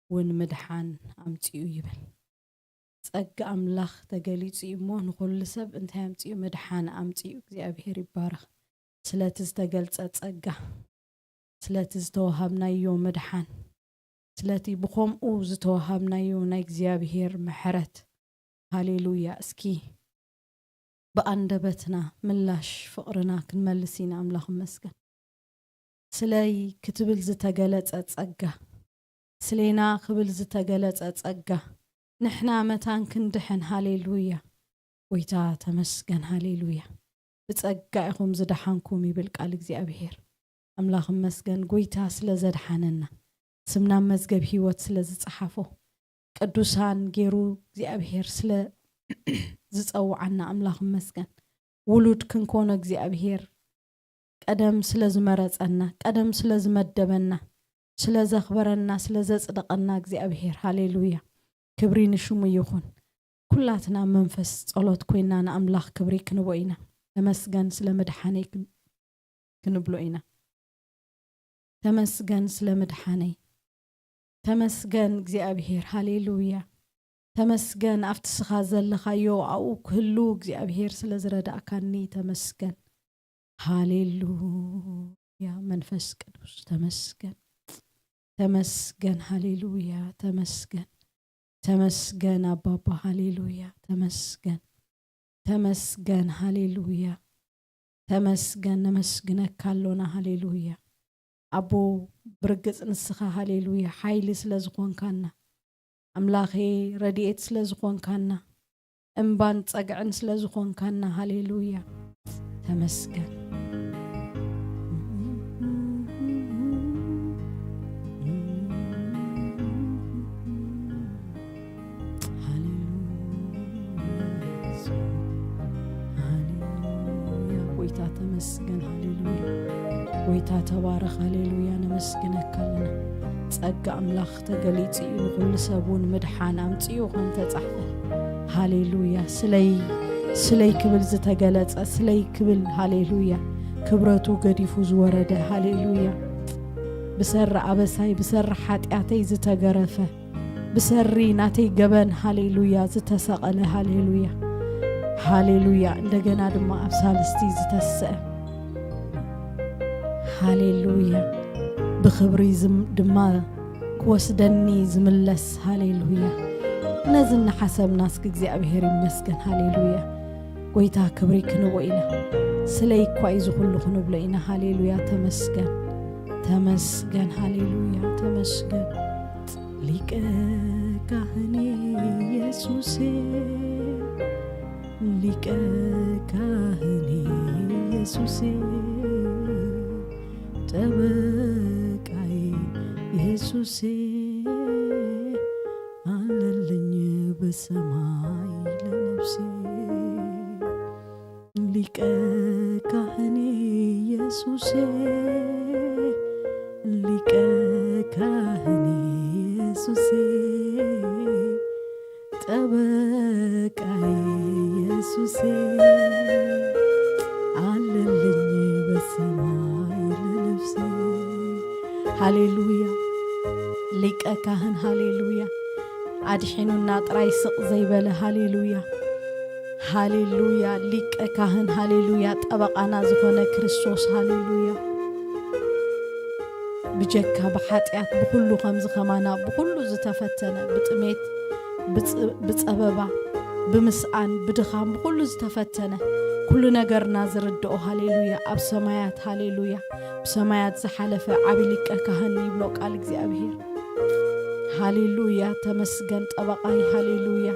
እውን ምድሓን ኣምጺኡ ይብል። ጸጋ ኣምላኽ ተገሊጹ እዩ እሞ፣ ንኹሉ ሰብ እንታይ ኣምጺኡ? ምድሓን ኣምጺኡ። እግዚኣብሔር ይባረኽ። ስለቲ ዝተገልጸ ጸጋ፣ ስለቲ ዝተወሃብናዮ ምድሓን፣ ስለቲ ብኸምኡ ዝተወሃብናዮ ናይ እግዚኣብሔር ምሕረት። ሃሌሉያ። እስኪ ብኣንደበትና ምላሽ ፍቕርና ክንመልስ ኢና። ኣምላኽ ይመስገን። ስለይ ክትብል ዝተገለጸ ጸጋ፣ ስሌና ክብል ዝተገለጸ ጸጋ፣ ንሕና መታን ክንድሕን። ሃሌሉያ። ጎይታ ተመስገን። ሃሌሉያ። ብጸጋ ኢኹም ዝደሓንኩም ይብል ቃል እግዚኣብሔር። ኣምላኽ ይመስገን፣ ጎይታ ስለ ዘድሓነና፣ ስምና መዝገብ ህይወት ስለ ዝጸሓፎ፣ ቅዱሳን ገይሩ እግዚኣብሔር ስለ ዝጸውዓና ኣምላኽ ይመስገን። ውሉድ ክንኮኖ እግዚኣብሔር ቀደም ስለ ዝመረጸና፣ ቀደም ስለ ዝመደበና፣ ስለ ዘኽበረና፣ ስለ ዘጽደቐና እግዚኣብሔር። ሃሌሉያ። ክብሪ ንሽሙ ይኹን። ኩላትና መንፈስ ጸሎት ኮይና ንኣምላኽ ክብሪ ክንቦ ኢና። ተመስገን ስለ ምድሓነይ ክን-፣ ክንብሎ ኢና። ተመስገን ስለ ምድሓነይ። ተመስገን እግዚኣብሔር። ሃሌሉያ። ተመስገን ኣብቲ ስኻ ዘለኻዮ ኣብኡ ክህሉ እግዚኣብሔር ስለ ዝረዳእካኒ ተመስገን። ሃሌሉያ። መንፈስ ቅዱስ ተመስገን። ተመስገን። ሃሌሉያ። ተመስገን። ተመስገን ኣባባ። ሃሌሉያ። ተመስገን። ተመስገን። ሃሌሉያ። ተመስገን። ነመስግነካ ኣሎና። ሃሌሉያ። ኣቦ፣ ብርግጽ ንስኻ፣ ሃሌሉያ፣ ሓይሊ ስለ ዝኾንካና፣ ኣምላኸ፣ ረድኤት ስለ ዝኾንካና፣ እምባን ጸግዕን ስለ ዝኾንካና፣ ሃሌሉያ። ተመስገን። ሃሌሉያ። ሃሌሉያ። ጎይታ ተመስገን። ሃሌሉያ። ጎይታ ተባረኽ። ሃሌሉያ። ነመስግነካ ኣለና። ጸጋ ኣምላኽ ተገሊጹ እዩ፣ ንኹሉ ሰብ እውን ምድሓን ኣምጺኡ ከም ተጻሕፈ። ሃሌሉያ። ስለይ፣ ስለይ ክብል ዝተገለጸ፣ ስለይ ክብል፣ ሃሌሉያ፣ ክብረቱ ገዲፉ ዝወረደ፣ ሃሌሉያ፣ ብሰሪ ኣበሳይ፣ ብሰሪ ሓጢኣተይ ዝተገረፈ፣ ብሰሪ ናተይ ገበን፣ ሃሌሉያ፣ ዝተሰቐለ፣ ሃሌሉያ፣ ሃሌሉያ፣ እንደገና ድማ ኣብ ሳልስቲ ዝተስአ፣ ሃሌሉያ፣ ብኽብሪ ዝም-፣ ድማ ክወስደኒ ዝምለስ፣ ሃሌሉያ። ነዚ እናሓሰብና እስኪ እግዚኣብሔር ይመስገን፣ ሃሌሉያ። ጎይታ ክብሪ ክንቦ ኢና። ስለይ እኳ እዩ እዚ ኩሉ ክንብሎ ኢና፣ ሃሌሉያ። ተመስገን፣ ተመስገን፣ ሃሌሉያ፣ ተመስገን። ሊቀ ካህን ኢየሱሴ፣ ሊቀ ካህን ኢየሱሴ፣ ጠበቃይ ኢየሱሴ፣ ኣለልኝ በሰማይ ለነፍሴ። ሊቀ ካህን ኢየሱሴ፣ ሊቀ ካህን ኢየሱሴ፣ ጠበቃይ ኢየሱሴ፣ ኣለልኝ በሰማይ ለነፍሴ። ሃሌሉያ። ሊቀ ካህን፣ ሃሌሉያ። ኣድሒኑና ጥራይ ስቕ ዘይበለ፣ ሃሌሉያ፣ ሃሌሉያ። ሊቀ ካህን፣ ሃሌሉያ፣ ጠበቓና ዝኾነ ክርስቶስ፣ ሃሌሉያ። ብጀካ ብሓጢኣት ብኹሉ ከምዚ ከማና ብኹሉ ዝተፈተነ፣ ብጥሜት፣ ብጽ-፣ ብጸበባ፣ ብምስኣን፣ ብድኻም፣ ብኹሉ ዝተፈተነ፣ ኩሉ ነገርና ዝርድኦ፣ ሃሌሉያ፣ ኣብ ሰማያት፣ ሃሌሉያ፣ ብሰማያት ዝሓለፈ ዓቢ ሊቀ ካህን ይብሎ ቃል እግዚኣብሔር። ሃሌሉያ፣ ተመስገን ጠበቓይ፣ ሃሌሉያ፣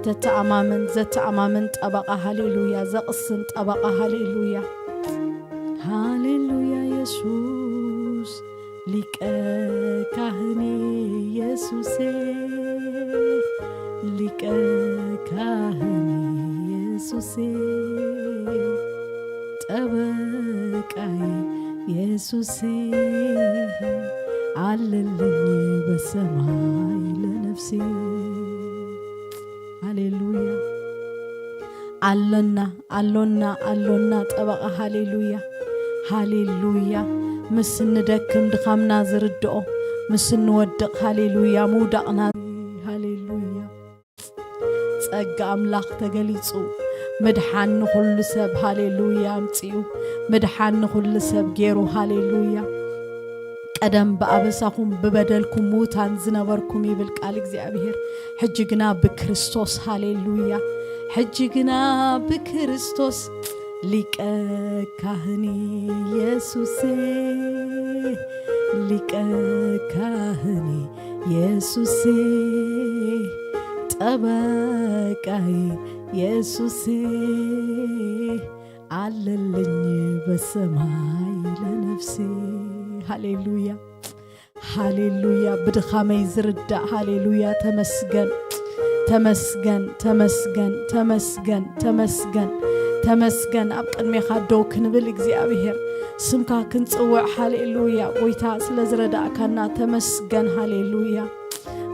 ተተኣማመን ዘተኣማምን ጠበቓ፣ ሃሌሉያ፣ ዘቕስን ጠበቓ፣ ሃሌሉያ፣ ሃሌሉያ፣ የሱስ ሊቀ ካህን ኢየሱሴ፣ ሊቀ ካህን ኢየሱሴ፣ ጠበቃይ ኢየሱሴ፣ ኣለልኝ በሰማይ ለነፍሴ። ሃሌሉያ። ኣሎና፣ ኣሎና፣ ኣሎና ጠበቓ። ሃሌሉያ፣ ሃሌሉያ። ምስ እንደክም ድኻምና ዝርድኦ፣ ምስ እንወድቕ፣ ሃሌሉያ፣ ምውዳቕና፣ ሃሌሉያ፣ ጸጋ ኣምላኽ ተገሊጹ፣ ምድሓን ንኹሉ ሰብ፣ ሃሌሉያ፣ ኣምጺኡ፣ ምድሓን ንኹሉ ሰብ ገይሩ፣ ሃሌሉያ። ቀደም ብኣበሳኹም ብበደልኩም ምዉታን ዝነበርኩም ይብል ቃል እግዚኣብሔር። ሕጂ ግና ብክርስቶስ፣ ሃሌሉያ፣ ሕጂ ግና ብክርስቶስ ሊቀ ካህን ኢየሱስ፣ ሊቀ ካህን ኢየሱስ፣ ጠበቃይ ኢየሱስ፣ ኣለልኝ በሰማይ ለነፍሴ። ሃሌሉያ፣ ሃሌሉያ። ብድኻመይ ዝርዳእ፣ ሃሌሉያ። ተመስገን፣ ተመስገን፣ ተመስገን፣ ተመስገን፣ ተመስገን፣ ተመስገን። ኣብ ቅድሜኻ ደው ክንብል እግዚኣብሔር፣ ስምካ ክንጽውዕ፣ ሃሌሉያ። ጎይታ ስለ ዝረዳእካና ተመስገን፣ ሃሌሉያ።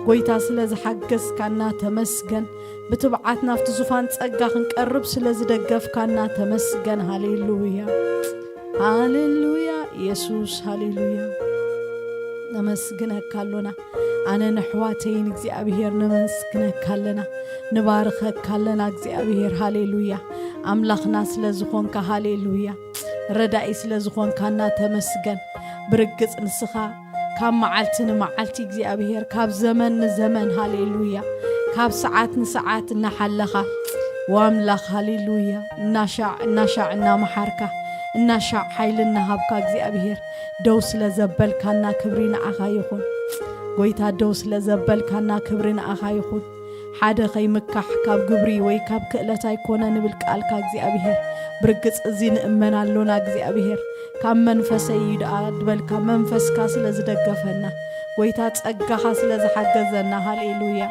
ጎይታ ስለ ዝሓገዝካና ተመስገን። ብትብዓት ናብቲ ዙፋን ጸጋ ክንቀርብ ስለ ዝደገፍካና ተመስገን፣ ሃሌሉያ፣ ሃሌሉያ። ኢየሱስ፣ ሃሌሉያ። ነመስግነካ ኣሎና። ኣነን ኣሕዋተይን እግዚኣብሔር ነመስግነካ ኣለና። ንባርኸካ ኣለና እግዚኣብሔር፣ ሃሌሉያ። ኣምላኽና ስለ ዝኾንካ፣ ሃሌሉያ። ረዳኢ ስለ ዝኾንካና ተመስገን። ብርግጽ ንስኻ ካብ መዓልቲ ንመዓልቲ እግዚኣብሔር፣ ካብ ዘመን ንዘመን፣ ሃሌሉያ፣ ካብ ሰዓት ንሰዓት እናሓለኻ፣ ወኣምላኽ፣ ሃሌሉያ፣ እናሻዕ እናሻዕ እናመሓርካ፣ እናሻዕ ሓይሊ እናሃብካ እግዚኣብሔር፣ ደው ስለ ዘበልካና ክብሪ ንዓኻ ይኹን። ጎይታ፣ ደው ስለ ዘበልካና ክብሪ ንዓኻ ይኹን። ሓደ ከይምካሕ ካብ ግብሪ ወይ ካብ ክእለት ኣይኮነ ንብል ቃልካ እግዚኣብሔር። ብርግጽ እዚ ንእመን ኣሎና እግዚኣብሔር። ካብ መንፈሰይ እዩ ደኣ ድበልካ መንፈስካ ስለ ዝደገፈና። ጎይታ ጸጋኻ ስለ ዝሓገዘና። ሃሌሉያ።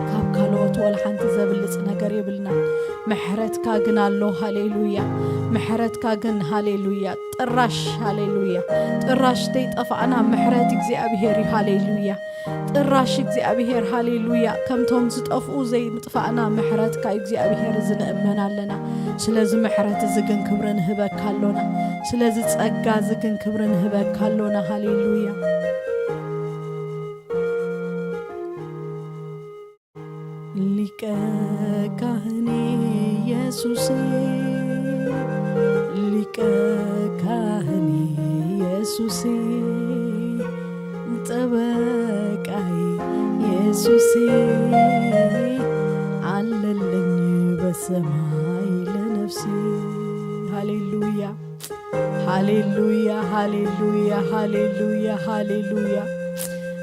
ካብ ካልኦት ወላ ሓንቲ ዘብልጽ ነገር የብልና። ምሕረትካ ግን ኣሎ። ሃሌሉያ። ምሕረትካ ግን፣ ሃሌሉያ፣ ጥራሽ፣ ሃሌሉያ፣ ጥራሽ ዘይጠፋእና ምሕረት እግዚኣብሔር እዩ። ሃሌሉያ። ጥራሽ እግዚኣብሔር፣ ሃሌሉያ፣ ከምቶም ዝጠፍኡ ዘይምጥፋእና ምሕረትካ እግዚኣብሔር እዚ ንእመን ኣለና። ስለዚ ምሕረት እዚ ግን ክብሪ ንህበካ ኣሎና። ስለዚ ጸጋ እዚ ግን ክብሪ ንህበካ ኣሎና። ሃሌሉያ። ሊቀ ካህን ኢየሱስ፣ ሊቀ ካህን ኢየሱስ፣ ጠበቃይ ኢየሱስ፣ ኣለልኝ በሰማይ ለነፍሴ። ሃሌሉያ፣ ሃሌሉያ፣ ሃሌሉያ፣ ሃሌሉያ፣ ሃሌሉያ።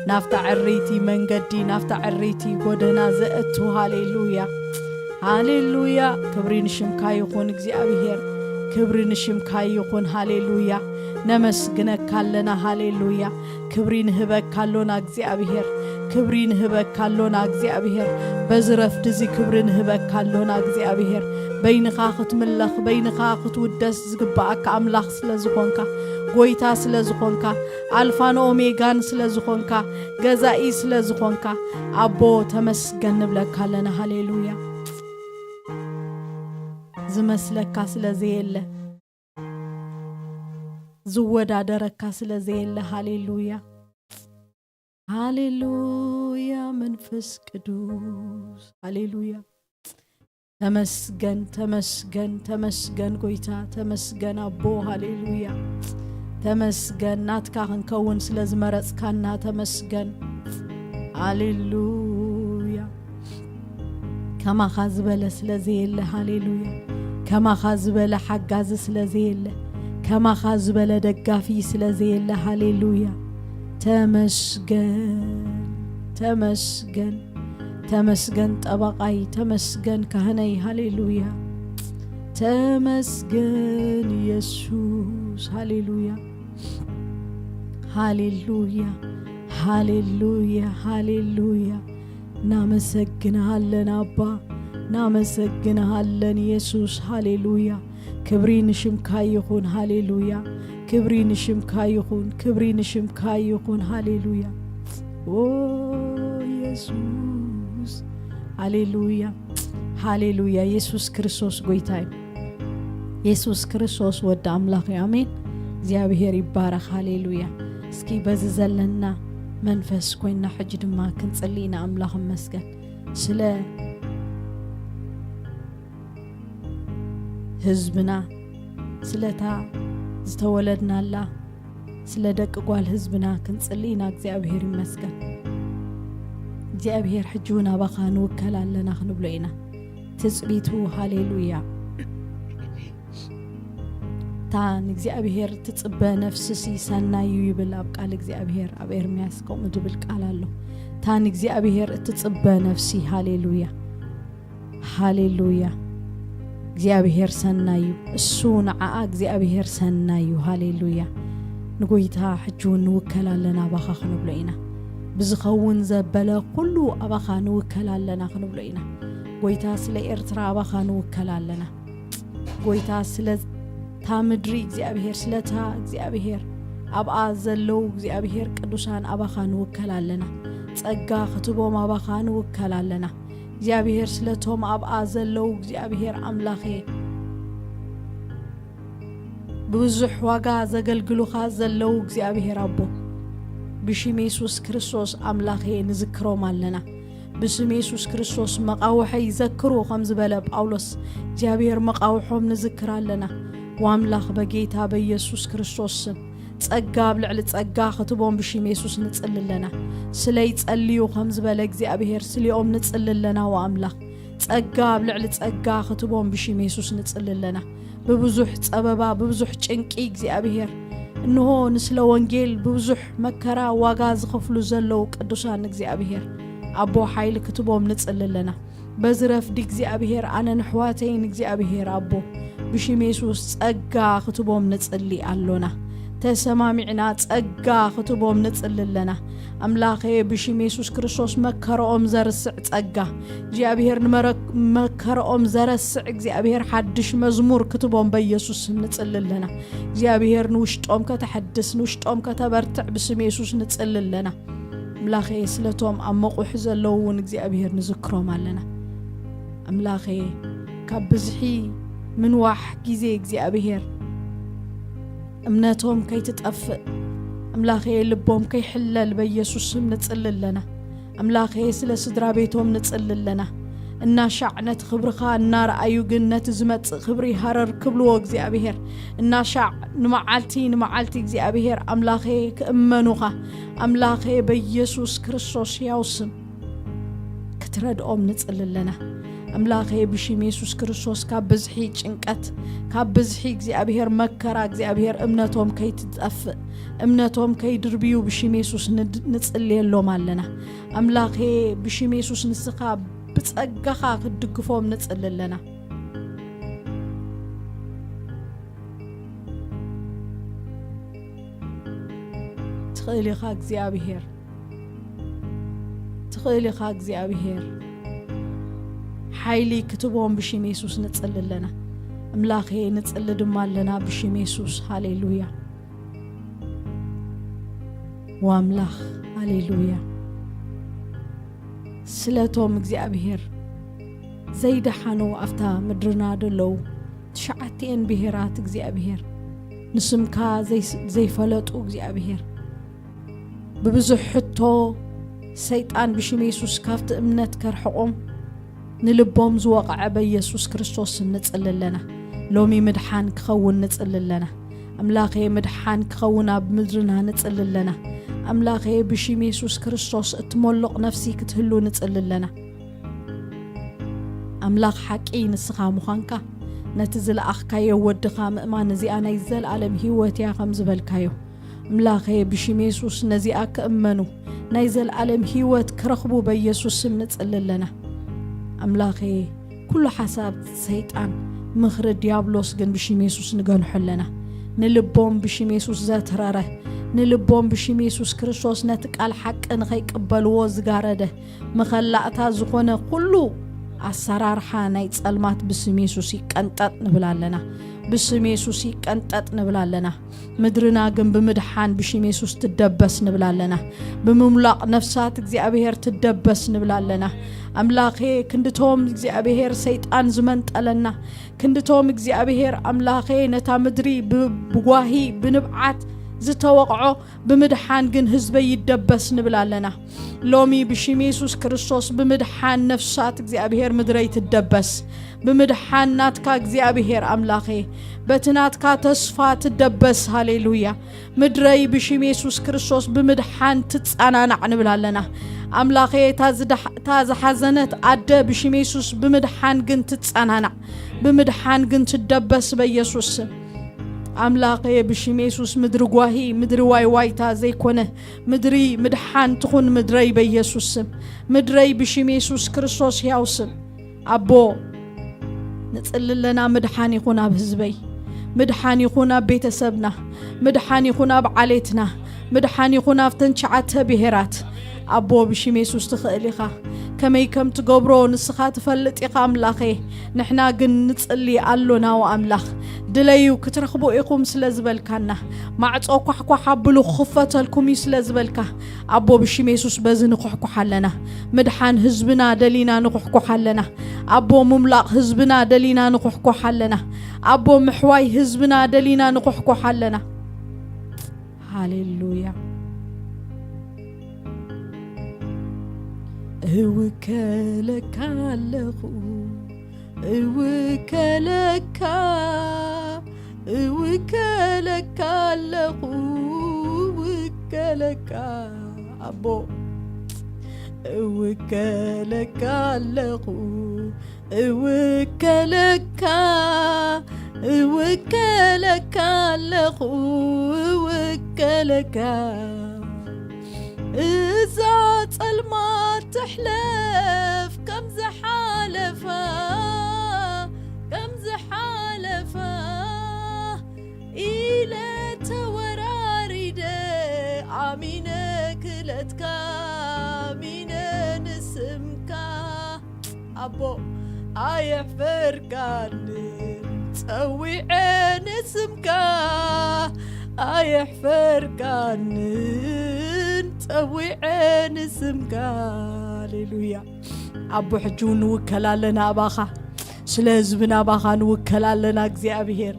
ናብታ ዕርይቲ መንገዲ፣ ናብታ ዕርይቲ ጎደና ዘእቱ፣ ሃሌሉያ፣ ሃሌሉያ። ክብሪ ንሽምካ ይኹን እግዚኣብሔር፣ ክብሪ ንሽምካ ይኹን። ሃሌሉያ፣ ነመስግነካ ኣለና። ሃሌሉያ፣ ክብሪ ንህበካ ኣሎና እግዚኣብሔር፣ ክብሪ ንህበካ ኣሎና እግዚኣብሔር። በዚ ረፍዲ እዚ ክብሪ ንህበካ ኣሎና እግዚኣብሔር። በይንኻ ክትምለኽ፣ በይንኻ ክትውደስ ዝግብኣካ ኣምላኽ ስለ ዝኾንካ፣ ጎይታ ስለ ዝኾንካ፣ ኣልፋን ኦሜጋን ስለ ዝኾንካ፣ ገዛኢ ስለ ዝኾንካ፣ ኣቦ ተመስገን ንብለካ ኣለና። ሃሌሉያ። ዝመስለካ ስለ ዘየለ፣ ዝወዳደረካ ስለ ዘየለ፣ ሃሌሉያ፣ ሃሌሉያ። መንፈስ ቅዱስ፣ ሃሌሉያ። ተመስገን፣ ተመስገን፣ ተመስገን ጎይታ፣ ተመስገን ኣቦ፣ ሃሌሉያ። ተመስገን፣ ናትካ ክንከውን ስለ ዝመረጽካና ተመስገን። ሃሌሉያ። ከማኻ ዝበለ ስለ ዘየለ፣ ሃሌሉያ። ከማኻ ዝበለ ሓጋዚ ስለ ዘየለ፣ ከማኻ ዝበለ ደጋፊ ስለ ዘየለ፣ ሃሌሉያ። ተመስገን፣ ተመስገን፣ ተመስገን ጠበቓይ፣ ተመስገን ካህነይ፣ ሃሌሉያ። ተመስገን ኢየሱስ፣ ሃሌሉያ፣ ሃሌሉያ፣ ሃሌሉያ፣ ሃሌሉያ። እናመሰግንሃለን ኣባ፣ እናመሰግንሃለን ኢየሱስ፣ ሃሌሉያ። ክብሪ ንሽምካ ይኹን፣ ሃሌሉያ። ክብሪ ንሽምካ ይኹን፣ ክብሪ ንሽምካ ይኹን፣ ሃሌሉያ። ኦ ኢየሱስ፣ ሃሌሉያ፣ ሃሌሉያ። ኢየሱስ ክርስቶስ ጎይታ እዩ። ኢየሱስ ክርስቶስ ወዲ ኣምላኽ እዩ። ኣሜን። እግዚኣብሔር ይባረኽ። ሃሌሉያ። እስኪ በዚ ዘለና መንፈስ ኮይና ሕጂ ድማ ክንጽሊ ኢና። ኣምላኽ ይመስገን ስለ ህዝብና፣ ስለታ ዝተወለድናላ፣ ስለ ደቂ ጓል ህዝብና ክንጽሊ ኢና። እግዚኣብሔር ይመስገን። እግዚኣብሔር ሕጂ እውን ኣባኻ ንውከል ኣለና ክንብሎ ኢና። ትጽቢቱ፣ ሃሌሉያ። እታ ንእግዚኣብሔር ትጽበ ነፍስሲ ሰናይ እዩ ይብል ኣብ ቃል እግዚኣብሔር። ኣብ ኤርምያስ ከምኡ ዝብል ቃል ኣሎ። እታ ንእግዚኣብሔር እትጽበ ነፍሲ፣ ሃሌሉያ፣ ሃሌሉያ። እግዚኣብሔር ሰናይ እዩ። እሱ ንዓኣ እግዚኣብሔር ሰናይ እዩ። ሃሌሉያ። ንጎይታ ሕጂ እውን ንውከል ኣለና፣ ኣባኻ ክንብሎ ኢና። ብዝኸውን ዘበለ ኩሉ ኣባኻ ንውከል ኣለና ክንብሎ ኢና። ጎይታ፣ ስለ ኤርትራ ኣባኻ ንውከል ኣለና። ጎይታ፣ ስለ እታ ምድሪ እግዚኣብሔር፣ ስለታ እግዚኣብሔር ኣብኣ ዘለዉ እግዚኣብሔር ቅዱሳን ኣባኻ ንውከል ኣለና። ጸጋ ክትቦም ኣባኻ ንውከል ኣለና። እግዚኣብሔር፣ ስለቶም ኣብኣ ዘለዉ እግዚኣብሔር ኣምላኸ፣ ብብዙሕ ዋጋ ዘገልግሉኻ ዘለዉ እግዚኣብሔር ኣቦ፣ ብሽም የሱስ ክርስቶስ ኣምላኸ ንዝክሮም ኣለና። ብስም የሱስ ክርስቶስ መቓውሐይ ዘክሩ ከም ዝበለ ጳውሎስ፣ እግዚኣብሔር መቓውሖም ንዝክር ኣለና። ወኣምላኽ በጌታ በኢየሱስ ክርስቶስ ስም ጸጋ ኣብ ልዕሊ ጸጋ ክትቦም ብሽም የሱስ ንጽሊ ኣለና። ስለይ ጸልዩ ከም ዝበለ እግዚኣብሔር ስሊኦም ንጽሊ ኣለና። ወኣምላኽ ጸጋ ኣብ ልዕሊ ጸጋ ክትቦም ብሽም የሱስ ንጽሊ ኣለና። ብብዙሕ ጸበባ፣ ብብዙሕ ጭንቂ እግዚኣብሔር፣ እንሆ ንስለ ወንጌል ብብዙሕ መከራ ዋጋ ዝኸፍሉ ዘለዉ ቅዱሳን እግዚኣብሔር፣ ኣቦ ሓይሊ ክትቦም ንጽሊ ኣለና። በዚ ረፍዲ እግዚኣብሔር ኣነን ኣሕዋተይን እግዚኣብሔር ኣቦ ብሽም የሱስ ጸጋ ክትቦም ንጽሊ ኣሎና። ተሰማሚዕና ጸጋ ክትቦም ንጽሊ ኣለና። ኣምላኸ ብሽም የሱስ ክርስቶስ መከረኦም ዘርስዕ ጸጋ እግዚኣብሔር ንመረ-፣ መከረኦም ዘረስዕ እግዚኣብሔር ሓድሽ መዝሙር ክትቦም በኢየሱስ ስም ንጽሊ ኣለና። እግዚኣብሔር ንውሽጦም ከተሐድስ ንውሽጦም ከተበርትዕ ብስም የሱስ ንጽሊ ኣለና። ኣምላኸ ስለቶም ኣብ መቑሕ ዘለዉ እውን እግዚኣብሔር ንዝክሮም ኣለና። ኣምላኸ ካብ ብዝሒ ምንዋሕ ግዜ እግዚኣብሔር እምነቶም ከይትጠፍእ ኣምላኸ ልቦም ከይሕለል በኢየሱስ ስም ንጽሊ ኣለና። ኣምላኸ ስለ ስድራ ቤቶም ንጽሊ ኣለና። እናሻዕ ነቲ ክብርኻ እናረኣዩ ግን ነቲ ዝመጽእ ክብሪ ሃረር ክብልዎ እግዚኣብሔር እናሻዕ ንመዓልቲ ንመዓልቲ እግዚኣብሔር ኣምላኸ ክእመኑኻ ኣምላኸ በኢየሱስ ክርስቶስ ያው ስም ክትረድኦም ንጽሊ ኣለና። ኣምላኸ ብሽም የሱስ ክርስቶስ ካብ ብዝሒ ጭንቀት ካብ ብዝሒ እግዚኣብሔር መከራ እግዚኣብሔር እምነቶም ከይትጠፍእ እምነቶም ከይድርብዩ ብሽም የሱስ ንድ-፣ ንጽልየሎም ኣለና። ኣምላኸ ብሽም የሱስ ንስኻ ብጸጋኻ ክትድግፎም ንጽሊ ኣለና። ትኽእል ኢኻ እግዚኣብሔር፣ ትኽእል ኢኻ እግዚኣብሔር። ሓይሊ ክትቦም ብሽም የሱስ ንጽሊ ኣለና። ኣምላኸ ንጽሊ ድማ ኣለና ብሽም የሱስ። ሃሌሉያ። ወኣምላኽ፣ ሃሌሉያ። ስለቶም እግዚኣብሔር ዘይደሓኑ ኣብታ ምድርና ደለዉ ትሽዓቲኤን ብሄራት እግዚኣብሔር ንስምካ ዘይስ-፣ ዘይፈለጡ እግዚኣብሔር ብብዙሕ ሕቶ ሰይጣን ብሽም የሱስ ካብቲ እምነት ከርሕቖም ንልቦም ዝወቕዐ በኢየሱስ ክርስቶስ ስም ንጽሊ ኣለና። ሎሚ ምድሓን ክኸውን ንጽሊ ኣለና። ኣምላኸ ምድሓን ክኸውን ኣብ ምድርና ንጽሊ ኣለና። ኣምላኸ ብሽም የሱስ ክርስቶስ እትመልቕ ነፍሲ ክትህሉ ንጽሊ ኣለና። ኣምላኽ ሓቂ ንስኻ ምዃንካ ነቲ ዝለኣኽካዮ ወድኻ ምእማን እዚኣ ናይ ዘለኣለም ህይወት እያ ከም ዝበልካዮ ኣምላኸ ብሽም የሱስ ነዚኣ ክእመኑ ናይ ዘለኣለም ህይወት ክረኽቡ በኢየሱስ ስም ንጽሊ ኣለና። ኣምላኸ ኩሉ ሓሳብ ሰይጣን ምኽሪ ዲያብሎስ ግን ብሽም የሱስ ንገንሖ ኣለና። ንልቦም ብሽም የሱስ ዘትረረ ንልቦም ብሽም የሱስ ክርስቶስ ነቲ ቃል ሓቂ ንኸይቅበልዎ ዝጋረደ መኸላእታ ዝኾነ ኩሉ ኣሰራርሓ ናይ ጸልማት ብስም የሱስ ይቀንጠጥ ንብል ኣለና። ብስም የሱስ ይቀንጠጥ ንብል ኣለና። ምድርና ግን ብምድሓን ብሽም የሱስ ትደበስ ንብል ኣለና። ብምምላቕ ነፍሳት እግዚኣብሔር ትደበስ ንብል ኣለና። ኣምላኸ ክንድቶም እግዚኣብሔር ሰይጣን ዝመንጠለና ክንድቶም እግዚኣብሔር ኣምላኸ ነታ ምድሪ ብ-፣ ብጓሂ ብንብዓት ዝተወቕዖ ብምድሓን ግን ህዝበይ ይደበስ ንብል ኣለና። ሎሚ ብሽም የሱስ ክርስቶስ ብምድሓን ነፍሳት እግዚኣብሔር ምድረይ ትደበስ። ብምድሓን ናትካ እግዚኣብሔር ኣምላኸ በቲ ናትካ ተስፋ ትደበስ። ሃሌሉያ። ምድረይ ብሽም የሱስ ክርስቶስ ብምድሓን ትጸናናዕ ንብል ኣለና። ኣምላኸ እታ ዝደሕ- እታ ዝሓዘነት ኣደ ብሽም የሱስ ብምድሓን ግን ትጸናናዕ፣ ብምድሓን ግን ትደበስ በየሱስ ስም። ኣምላኸ ብሽም የሱስ ምድሪ ጓሂ፣ ምድሪ ዋይዋይታ ዘይኮነ፣ ምድሪ ምድሓን ትኹን ምድረይ በየሱስ ስም። ምድረይ ብሽም የሱስ ክርስቶስ ሕያው ስም። ኣቦ ንጽሊ ኣለና፣ ምድሓን ይኹን ኣብ ህዝበይ፣ ምድሓን ይኹን ኣብ ቤተሰብና፣ ምድሓን ይኹን ኣብ ዓሌትና፣ ምድሓን ይኹን ኣብተን ትሽዓተ ብሄራት። ኣቦ ብሽም የሱስ ትኽእል ኢኻ። ከመይ ከም ትገብሮ ንስኻ ትፈልጥ ኢኻ ኣምላኸ። ንሕና ግን ንጽሊ ኣሎና፣ ኦ ኣምላኽ። ድለዩ ክትረኽቡ ኢኹም ስለ ዝበልካና፣ ማዕጾ ኳሕኳሕ ኣብሉ ክኽፈተልኩም እዩ ስለ ዝበልካ፣ ኣቦ ብሽም የሱስ በዚ ንኹሕኩሕ ኣለና። ምድሓን ህዝብና ደሊና ንኹሕኩሕ ኣለና። ኣቦ ምምላቕ ህዝብና ደሊና ንኹሕኩሕ ኣለና። ኣቦ ምሕዋይ ህዝብና ደሊና ንኹሕኩሕ ኣለና። ሃሌሉያ። እውከለካ ኣለኹ፣ እውከለካ፣ እውከለካ ኣለኹ፣ እውከለካ። ኣቦ እውከለካ ኣለኹ፣ እውከለካ፣ እውከለካ ኣለኹ፣ እውከለካ። እዛ ጸልማት ትሕለፍ ከም ዝሓለፋ፣ ከም ዝሓለፋ ኢለ ተወራሪደ፣ ኣሚነ ክለትካ፣ ኣሚነ ንስምካ። ኣቦ ኣየሕፈርካንን ጸዊዐ ንስምካ፣ ኣየሕፈርካንን ጸዊዐ ንስምካ። ሃሌሉያ። ኣቦ ሕጂ እውን ንውከል ኣለና ኣባኻ፣ ስለ ህዝብና ኣባኻ ንውከል ኣለና እግዚኣብሔር።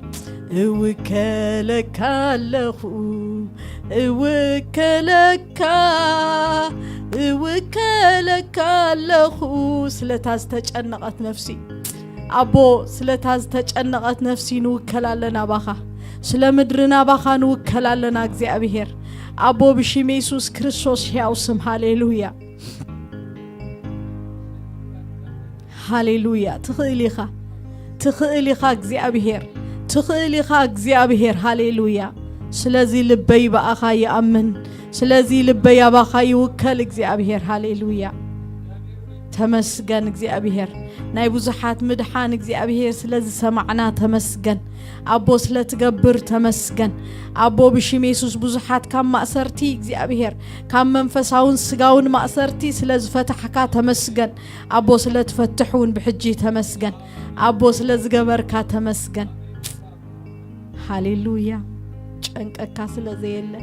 እውከለካ ኣለኹ፣ እውከለካ፣ እውከለካ ኣለኹ። ስለታ ዝተጨነቐት ነፍሲ ኣቦ፣ ስለታ ዝተጨነቐት ነፍሲ ንውከል ኣለና ኣባኻ። ስለ ምድርና ኣባኻ ንውከል ኣለና እግዚኣብሔር። ኣቦ ብሽም የሱስ ክርስቶስ ሕያው ስም። ሃሌሉያ። ሃሌሉያ። ትኽእል ኢኻ፣ ትኽእል ኢኻ እግዚኣብሔር፣ ትኽእል ኢኻ እግዚኣብሔር። ሃሌሉያ። ስለዚ ልበይ ብኣኻ ይኣምን፣ ስለዚ ልበይ ኣባኻ ይውከል እግዚኣብሔር። ሃሌሉያ። ተመስገን እግዚኣብሔር፣ ናይ ብዙሓት ምድሓን እግዚኣብሔር ስለ ዝሰማዕና ተመስገን። ኣቦ ስለ ትገብር ተመስገን። ኣቦ ብሽም የሱስ ብዙሓት ካብ ማእሰርቲ እግዚኣብሔር፣ ካብ መንፈሳውን ስጋውን ማእሰርቲ ስለ ዝፈታሕካ ተመስገን። ኣቦ ስለ ትፈትሕ እውን ብሕጂ ተመስገን። ኣቦ ስለ ዝገበርካ ተመስገን። ሃሌሉያ። ጨንቀካ ስለ ዘየለ፣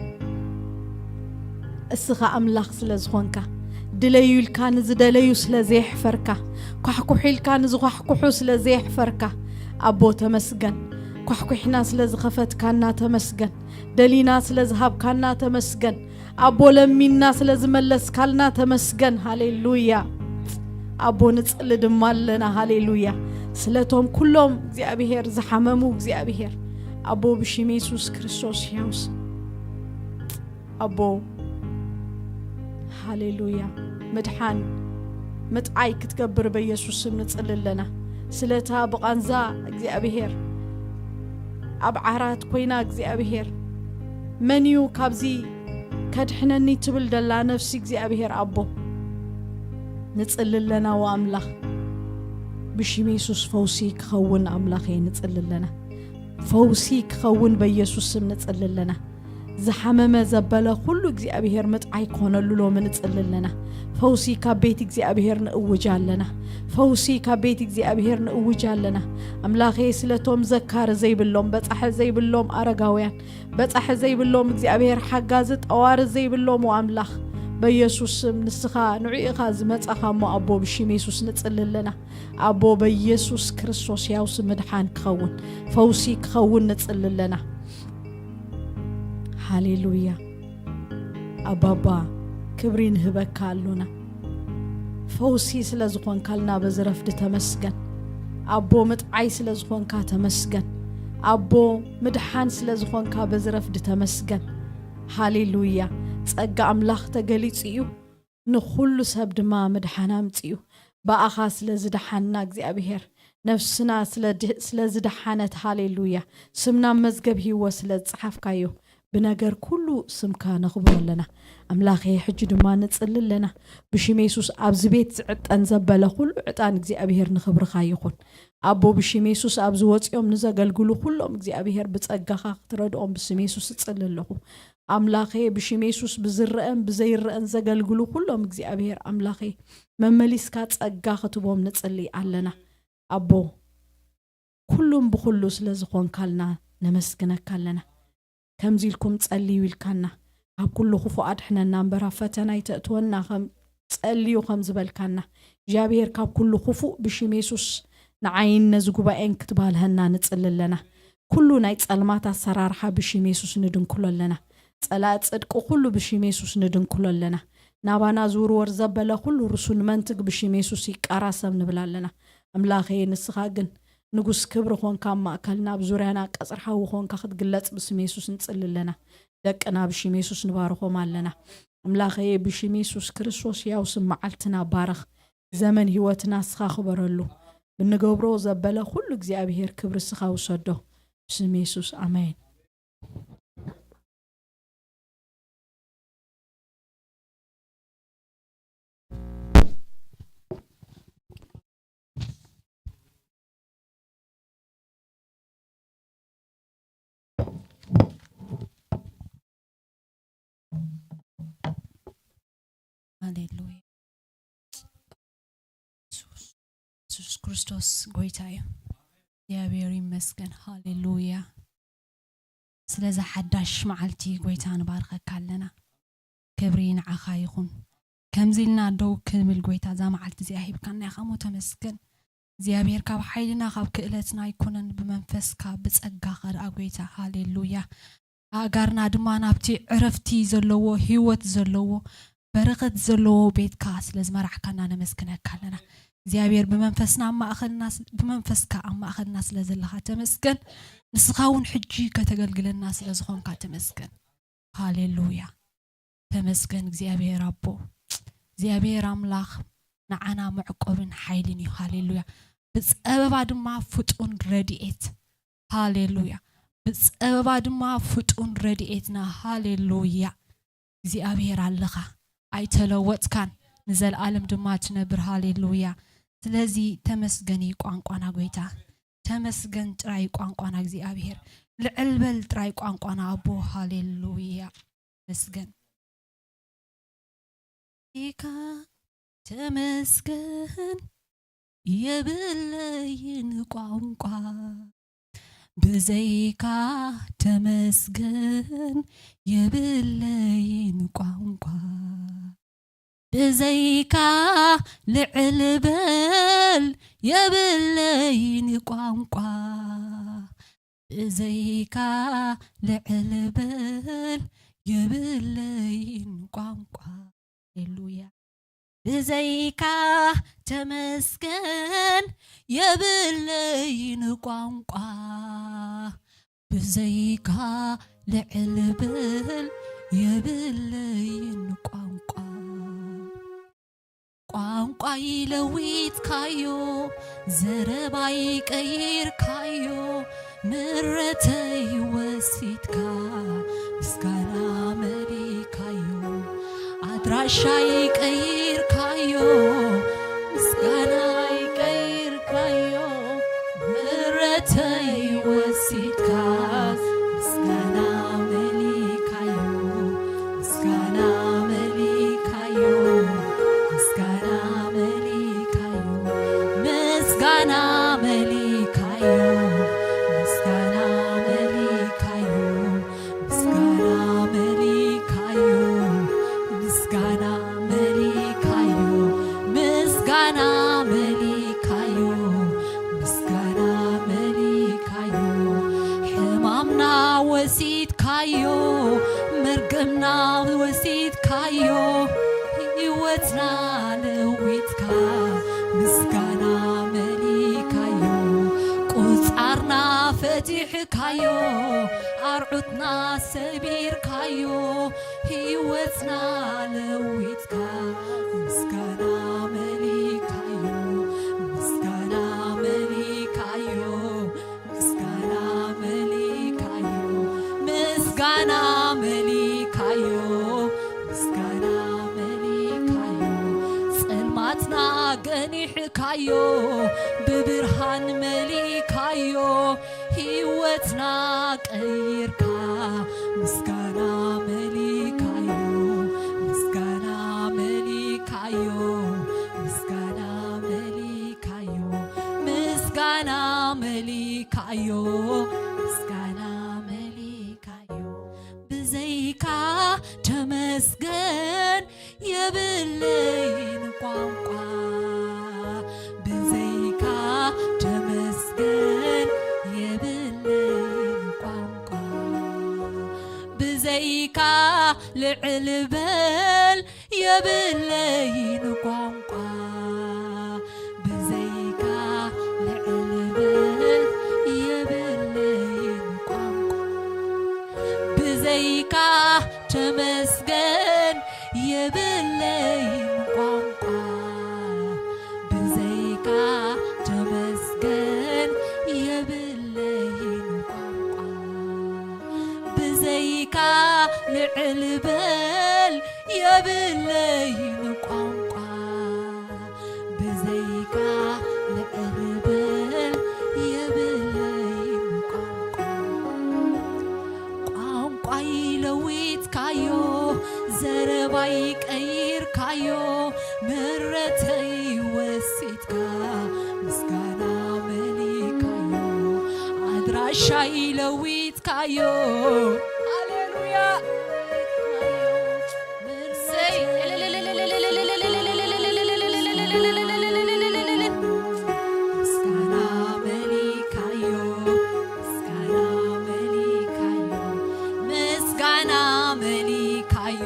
እስኻ ኣምላኽ ስለ ዝኾንካ፣ ድለዩ ኢልካ ንዝደለዩ ስለ ዘየሕፈርካ፣ ኳሕኩሑ ኢልካ ንዝኳሕኩሑ ስለ ዘየሕፈርካ፣ ኣቦ ተመስገን። ኳሕኩሕና ስለ ዝኸፈትካና ተመስገን። ደሊና ስለ ዝሃብካና ተመስገን። ኣቦ ለሚንና ስለ ዝመለስካልና ተመስገን። ሃሌሉያ። ኣቦ ንጽሊ ድማ ኣለና። ሃሌሉያ። ስለቶም ኩሎም እግዚኣብሔር ዝሓመሙ እግዚኣብሔር ኣቦ ብሽም የሱስ ክርስቶስ ሕያው ስም። ኣቦ ሃሌሉያ። ምድሓን ምጥዓይ ክትገብር በየሱስ ስም ንጽሊ ኣለና። ስለታ ብቓንዛ እግዚኣብሔር ኣብ ዓራት ኮይና እግዚኣብሔር መን እዩ ካብዚ ከድሕነኒ ትብል ደላ ነፍሲ እግዚኣብሔር ኣቦ ንጽሊ ኣለና። ወኣምላኽ ብሽም የሱስ ፈውሲ ክኸውን ኣምላኸ ንጽሊ ኣለና። ፈውሲ ክኸውን በየሱስ ስም ንጽሊ ኣለና። ዝሓመመ ዘበለ ኩሉ እግዚኣብሔር ምጥዓይ ክኾነሉ ሎሚ ንጽሊ ኣለና። ፈውሲ ካብ ቤት እግዚኣብሔር ንእውጅ ኣለና። ፈውሲ ካብ ቤት እግዚኣብሔር ንእውጅ ኣለና። ኣምላኸ ስለቶም ዘካሪ ዘይብሎም በጻሒ ዘይብሎም ኣረጋውያን በጻሒ ዘይብሎም እግዚኣብሔር ሓጋዚ ጠዋሪ ዘይብሎም ኣምላኽ በየሱስ ስም ንስኻ ንዑ ኢኻ ዝመጻኻ እሞ ኣቦ ብሽም የሱስ ንጽሊ ኣለና። ኣቦ በየሱስ ክርስቶስ ያውስ ምድሓን ክኸውን ፈውሲ ክኸውን ንጽሊ ኣለና። ሃሌሉያ። ኣባባ፣ ክብሪ ንህበካ ኣሉና። ፈውሲ ስለ ዝኾንካልና በዚ ረፍዲ ተመስገን። ኣቦ፣ ምጥዓይ ስለ ዝኾንካ ተመስገን። ኣቦ፣ ምድሓን ስለ ዝኾንካ በዚ ረፍዲ ተመስገን። ሃሌሉያ። ጸጋ ኣምላኽ ተገሊጹ እዩ። ንኹሉ ሰብ ድማ ምድሓን ኣምጺኡ። ብኣኻ ስለ ዝደሓንና እግዚኣብሄር፣ ነፍስና ስለ ድ-፣ ስለ ዝደሓነት፣ ሃሌሉያ፣ ስምና ኣብ መዝገብ ህይወት ስለ ዝጸሓፍካዮ፣ ብነገር ኩሉ ስምካ ነኽብሮ ኣለና። ኣምላኸ፣ ሕጂ ድማ ንጽሊ ኣለና። ብሽም የሱስ ኣብዚ ቤት ዝዕጠን ዘበለ ኩሉ ዕጣን እግዚኣብሄር ንኽብርኻ ይኹን። ኣቦ፣ ብሽም የሱስ ኣብዚ ወጺኦም ንዘገልግሉ ኩሎም እግዚኣብሄር ብጸጋኻ ክትረድኦም ብስም የሱስ እጽሊ ኣለኹ። ኣምላኸ፣ ብሽም የሱስ ብዝረአን ብዘይረአን ዘገልግሉ ኩሎም እግዚኣብሄር ኣምላኸ፣ መመሊስካ ጸጋ ክትቦም ንጽሊ ኣለና። ኣቦ፣ ኩሉም ብኹሉ ስለ ዝኾንካልና ነመስግነካ ኣለና። ከምዚ ኢልኩም ጸልዩ ኢልካና፣ ካብ ኩሉ ክፉእ ኣድሕነና እምበር ኣብ ፈተና ኣይተእትወና ከም ጸልዩ ከም ዝበልካና፣ እግዚኣብሄር ካብ ኩሉ ክፉእ ብሽም የሱስ ንዓይን ነዚ ጉባኤን ክትባልሀና ንጽሊ ኣለና። ኩሉ ናይ ጸልማት ኣሰራርሓ ብሽም የሱስ ንድንኩሎ ኣለና። ጸላእ ጽድቂ ኩሉ ብሽም የሱስ ንድንኩሎ ኣለና። ናባና ዝውርወር ዘበለ ኩሉ ርሱን መንትግ ብሽም የሱስ ይቃራሰም ንብል ኣለና። ኣምላኸ ንስኻ ግን ንጉስ ክብሪ ኾንካ ኣብ ማእከልና፣ ኣብ ዙርያና ቀጽሪ ሓዊ ኾንካ ክትግለጽ ብስም የሱስ ንጽሊ ኣለና። ደቅና ብሽም የሱስ ንባርኾም ኣለና። ኣምላኸየ ብሽም የሱስ ክርስቶስ ያው ስም መዓልትና ባረኽ። ዘመን ህይወትና ንስኻ ክበረሉ። ብንገብሮ ዘበለ ኩሉ እግዚኣብሄር ክብሪ ንስኻ ውሰዶ። ብስም የሱስ ኣሜን። ሃሌሉያ። የሱስ፣ የሱስ ክርስቶስ ጎይታ እዩ። እግዚኣብሔር ይመስገን። ሃሌሉያ። ስለዚ ሓዳሽ መዓልቲ ጎይታ ንባርከካ ኣለና። ክብሪ ንዓኻ ይኹን። ከምዚ ኢልና ደው ክንብል ጎይታ እዛ መዓልቲ እዚኣ ሂብካና ኢኻ እሞ ተመስገን። እግዚኣብሔር ካብ ሓይልና ካብ ክእለትና ኣይኮነን፣ ብመንፈስካ ብጸጋኻ ደኣ ጎይታ። ሃሌሉያ። ኣእጋርና ድማ ናብቲ ዕረፍቲ ዘለዎ፣ ህይወት ዘለዎ፣ በረኸት ዘለዎ ቤትካ ስለ ዝመራሕካና ነመስግነካ ኣለና። እግዚኣብሔር ብመንፈስና ኣብ ማእኸልና ስ-፣ ብመንፈስካ ኣብ ማእኸልና ስለ ዘለኻ ተመስገን። ንስኻ እውን ሕጂ ከተገልግለና ስለ ዝኾንካ ተመስገን። ሃሌሉያ። ተመስገን እግዚኣብሔር ኣቦ፣ እግዚኣብሔር ኣምላኽ ንዓና መዕቆብን ሓይልን እዩ። ሃሌሉያ። ብጸበባ ድማ ፍጡን ረድኤት። ሃሌሉያ። ብጸበባ ድማ ፍጡን ረድኤትና። ሃሌሉያ። እግዚኣብሔር ኣለኻ፣ ኣይተለወጥካን፣ ንዘለኣለም ድማ ትነብር። ሃሌሉያ። ስለዚ ተመስገን እዩ ቋንቋና ጎይታ። ተመስገን ጥራይ ቋንቋና እግዚኣብሔር። ልዕል በል ጥራይ ቋንቋና ኣቦ። ሃሌሉያ። መስገን ኢካ ተመስገን የብለይን ቋንቋ። ብዘይካ ተመስገን የብለይን ቋንቋ። ብዘይካ ልዕል በል የብለይን ቋንቋ። ብዘይካ ልዕል በል የብለይን ቋንቋ። ሃሌሉያ። ብዘይካ ተመስገን የብለይን ቋንቋ። ብዘይካ ልዕል በል የብለይን ቋንቋ። ቋንቋይ ለዊጥካዮ፣ ዘረባይ ቀይርካዮ፣ ምረተይ ወሲድካ፣ ምስጋና መሊካዮ። ኣድራሻይ ቀይርካዮ፣ ምስጋናይ ቀይርካዮ፣ ምረተይ ወሲድካ፣ ምስጋና መሊካዮ። ምስጋና መሊካዮ፣ ምስጋና መሊካዮ፣ ምስጋና መሊካዮ፣ ምስጋና መሊካዮ፣ ምስጋና መሊካዮ፣ ምስጋና መሊካዮ፣ ምስጋና መሊካዮ፣ ምስጋና መሊካዮ። ሕማም ና ወሲድካዮ፣ መርገምና ወሲድካዮ፣ ህይወትና ለዊጥካ ምስጋና መሊካዮ። ቁጻርና ፈቲሕካዮ፣ ኣርዑትና ሰቢርካዮ፣ ህይወትና ለዊጥካ ምስጋና መሊካዮ። ምስጋና መሊካዮ። ምስጋና መሊካዮ። ምስጋና መሊካዮ። ምስጋና መሊካዮ። ጸልማትና ገኒሕካዮ፣ ብብርሃን መሊካዮ፣ ህይወትና ቀይርካ። ምስጋና መሊካዮ። ምስጋና መሊካዮ። ምስጋና መሊካዮ። ምስጋና መሊካዮ። ምስጋና መሊካዮ። ብዘይካ ተመስገን የብለይን ቋንቋ። ብዘይካ ተመስገን የብለይን ቋንቋ። ብዘይካ ልዕል በል የብለይን ቋንቋ። ብዘይካ ልዕል በል የብለይን ቋንቋ። ብዘይካ ተመስገን የብለይን ቋንቋ። ብዘይካ ተመስገን የብለይን ቋንቋ። ብዘይካ ልዕል በል የብለይን ቋንቋ። ብዘይካ ልዕል በል የብለይን ቋንቋ። ቋንቋይ ለዊጥካዮ፣ ዘረባይ ቀይርካዮ፣ ምሕረተይ ወሲድካ ምስጋና መሊካዮ። ኣድራሻይ ለዊጥካዮ። ሃሌሉያ። እሰይ። ምስጋና መሊካዮ፣ ምስጋና መሊካዮ፣ ምስጋና መሊካዮ፣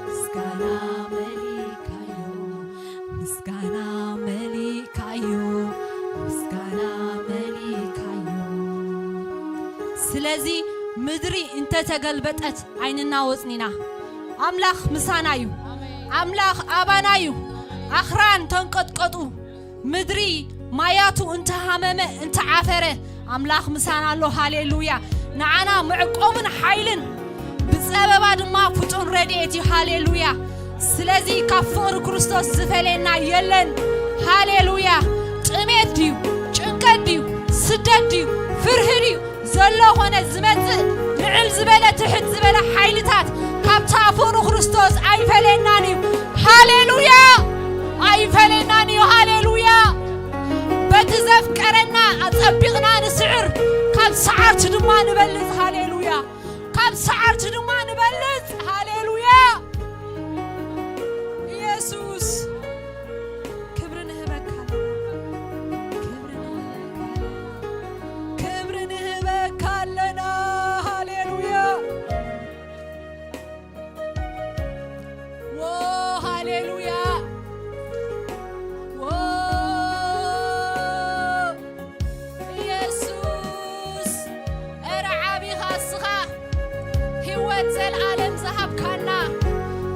ምስጋና መሊካዮ፣ ምስጋና መሊካዮ፣ ምስጋና መሊካዮ። ስለዚ ምድሪ እንተተገልበጠት ኣይንናወጽን ኢና። ኣምላኽ ምሳና እዩ። ኣምላኽ ኣባና እዩ። ኣኽራን ተንቀጥቀጡ፣ ምድሪ ማያቱ እንተሃመመ፣ እንተዓፈረ፣ ኣምላኽ ምሳና ኣሎ። ሃሌሉያ። ንዓና መዕቆብን ሓይልን፣ ብጸበባ ድማ ፍጡን ረድኤት እዩ። ሃሌሉያ። ስለዚ ካብ ፍቕሪ ክርስቶስ ዝፈልየና የለን። ሃሌሉያ። ጥሜት ድዩ? ጭንቀት ድዩ? ስደት ድዩ? ፍርሂ ድዩ? ዘሎ ኾነ ዝመጽእ ልዕል ዝበለ ትሕት ዝበለ ሓይልታት ካብታ ፍቕሪ ክርስቶስ ኣይፈልየናን እዩ። ሃሌሉያ። ኣይፈልየናን እዩ። ሃሌሉያ። በቲ ዘፍቀረና ኣጸቢቕና ንስዕር፣ ካብ ሰዓርቲ ድማ ንበልጽ። ሃሌሉያ። ካብ ሰዓርቲ ድማ ንበልጽ። ሃሌሉያ። ኢየሱስ ክብሪ ንህበካ ኣለና። ክብሪ ንህበካ ኣለና። ክብሪ ንህበካ ኣለና። ሃሌሉያ። ዎ፣ ሃሌሉያ። ዎ፣ ኢየሱስ፣ ኧረ ዓቢኻ እስኻ፣ ህይወት ዘልኣለም ዝሃብካና፣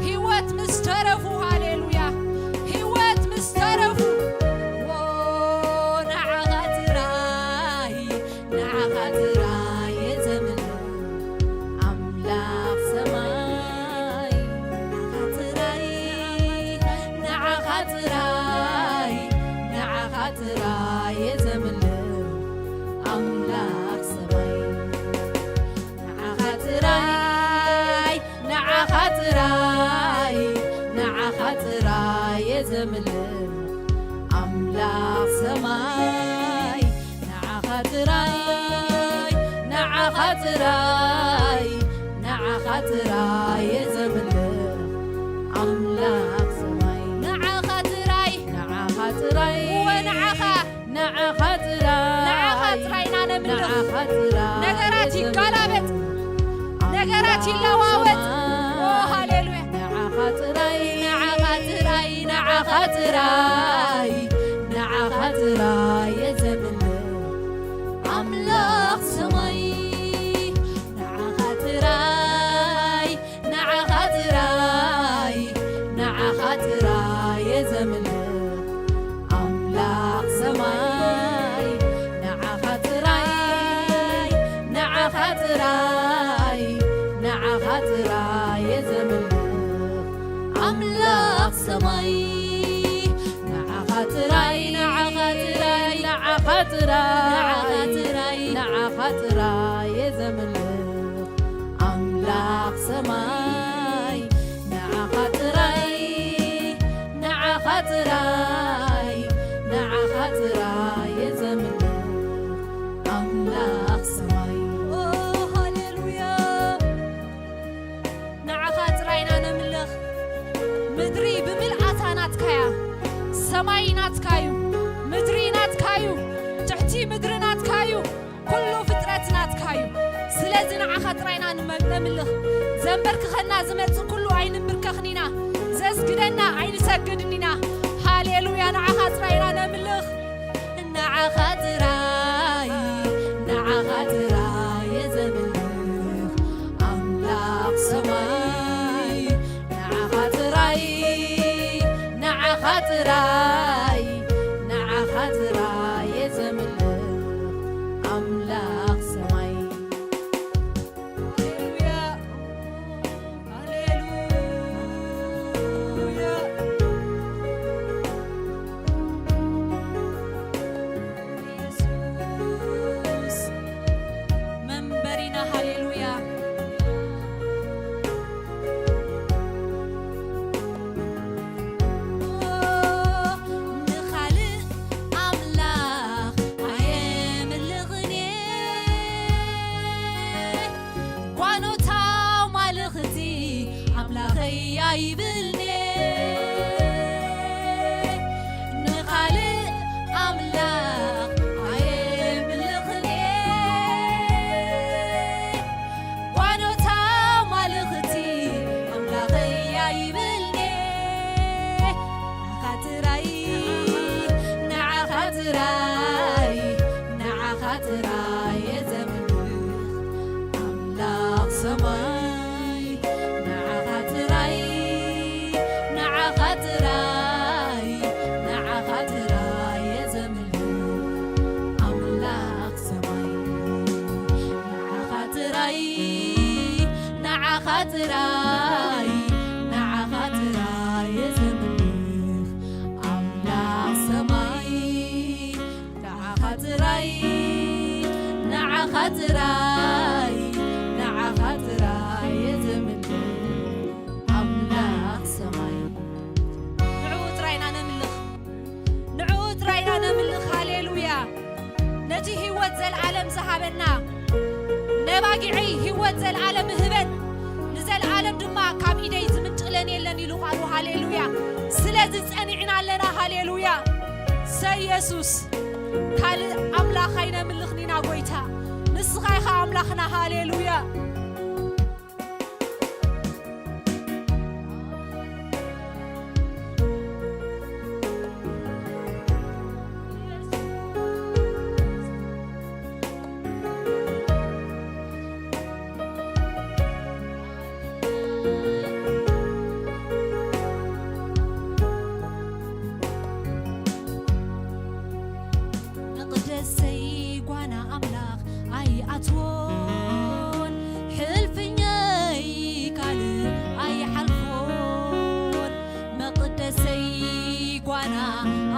ህይወት ምስ ተረፉ፣ ሃሌሉያ፣ ህይወት ምስ ተረፉ፣ ዎ፣ ንዓኻ ጥራይ፣ ንዓኻ ጥራይ እየ ዘምልኽ፣ ኣምላኽ ሰማይ፣ ንዓኻ ጥራይ፣ ንዓኻ ጥራይ፣ ንዓኻ ጥራይ እየ ዘምልኽ፣ ኣምላኽ ሰማይ። ንዓኻ ጥራይ፣ ንዓኻ ጥራይ፣ ንዓኻ ጥራይ እየ ዘምልኽ፣ ኣምላኽ ሰማይ። ንዓኻ ጥራይ፣ ንዓኻ ጥራይ፣ ንዓኻ ጥራይ እየ ዘምልኽ፣ ኣምላኽ ሰማይ። ንዓኻ ጥራይ፣ ንዓኻ ጥራይ፣ እወ ንዓኻ፣ ንዓኻ ጥራይ፣ ንዓኻ ጥራይ ኢና ነምልኽ። ነገራት ይጋላበጥ፣ ነገራት ይለዋወጥ። ኦ ሃሌሉያ። ንዓኻ ጥራይ፣ ንዓኻ ጥራይ፣ ንዓኻ ጥራይ፣ ንዓኻ ጥራይ እየ ዘምልኽ ኣምላኽ ሰማይ። ንዓኻ ጥራይ፣ ንዓኻ ጥራይ፣ ንዓኻ ጥራይ እየ ዘምልኽ ኣምላኽ ሰማይ። ንዓኻ ጥራይ፣ ንዓኻ ጥራይ፣ ንዓኻ ጥራይ እየ ዘምልኽ ኣምላኽ ሰማይ። ንዓኻ ጥራይ፣ ንዓኻ ጥራይ፣ ንዓኻ ጥራይ፣ ንዓኻ ጥራይ እየ ዘምልኽ ኣምላኽ ሰማይ። ንዓኻ ጥራይ፣ ንዓኻ ጥራይ፣ ንዓኻ ጥራይ እየ ዘምልኽ ኣምላኽ ሰማይ። ኦ ሃሌሉያ። ንዓኻ ጥራይ ኢና ነምልኽ። ምድሪ ብምልኣታ ናትካያ፣ ሰማይ ናትካዩ፣ ምድሪ ናትካዩ፣ ትሕቲ ምድሪ ናትካዩ፣ ኩሉ ፍጥረት ናትካዩ። ስለዚ ንዓኻ ጥራይ ኢና ንመ-፣ ነምልኽ። ዘንበርክኸና ዝመጽእ ኩሉ ኣይንንብርከኽን ኢና፣ ዘስግደና ኣይንሰግድን ኢና። ሃሌሉያ፣ ንዓኻ ጥራይ ኢና ነምልኽ። ንዓኻ ጥራይ፣ ንዓኻ ጥራይ እየ ዘምልኽ ኣምላኽ ሰማይ። ንዓኻ ጥራይ፣ ንዓኻ ጥራይ፣ ንዓኻ ጥራይ እየ ዘምልኽ ኣምላኽ ሰማይ። ሃሌሉያ፣ ሃሌሉያ። ኢየሱስ መንበሪና፣ ሃሌሉያ። ንኻልእ ኣምላኽ ኣየምልኽን እየ፣ ጓኖት ኣማልኽቲ ኣምላኸይ ኣይብልን እየ። ንኻልእ ኣምላኽ ኣየምልኽን እየ። ጓኖት ኣማልኽቲ ኣምላኸይ ኣይብልን እየ። ንዓኻ ጥራይ፣ ንዓኻ ጥራይ፣ ንዓኻ ጥራይ እየ ዘምልኽ ኣምላኽ ሰማይ። ንዓኻ ጥራይ፣ ንዓኻ ጥራይ፣ ንዓኻ ጥራይ እየ ዘምልኽ ኣምላኽ ሰማይ። ንዓኻ ጥራይ፣ ንዓኻ ጥራይ፣ ንዓኻ ጥራይ እየ ዘምልኽ ኣምላኽ ሰማይ። ንዓኻ ጥራይ፣ ንዓኻ ጥራይ፣ ንዓኻ ጥራይ እየ ዘምልኽ ኣምላኽ ሰማይ። ንዕኡ ጥራይ ኢና ነምልኽ፣ ንዕኡ ጥራይ ኢና ነምልኽ። ሃሌሉያ። ነቲ ህይወት ዘለኣለም ዝሃበና፣ ነባጊዐይ ህይወት ዘለኣለም እህበን፣ ንዘለኣለም ድማ ካብ ኢደይ ዝምንጥለን የለን ኢሉ ቃሉ። ሃሌሉያ። ስለዚ ጸኒዕና ኣለና። ሃሌሉያ። ሰይ የሱስ፣ ካልእ ኣምላኽ ኣይነምልኽን ኢና ጎይታ፣ ንስኻ ኢኻ ኣምላኽና። ሃሌሉያ። መቕደሰይ ጓና ኣምላኽ ኣይኣትዎን፣ ሕልፍኘይ ካልእ ኣይሓልፎን። መቕደሰይ ጓና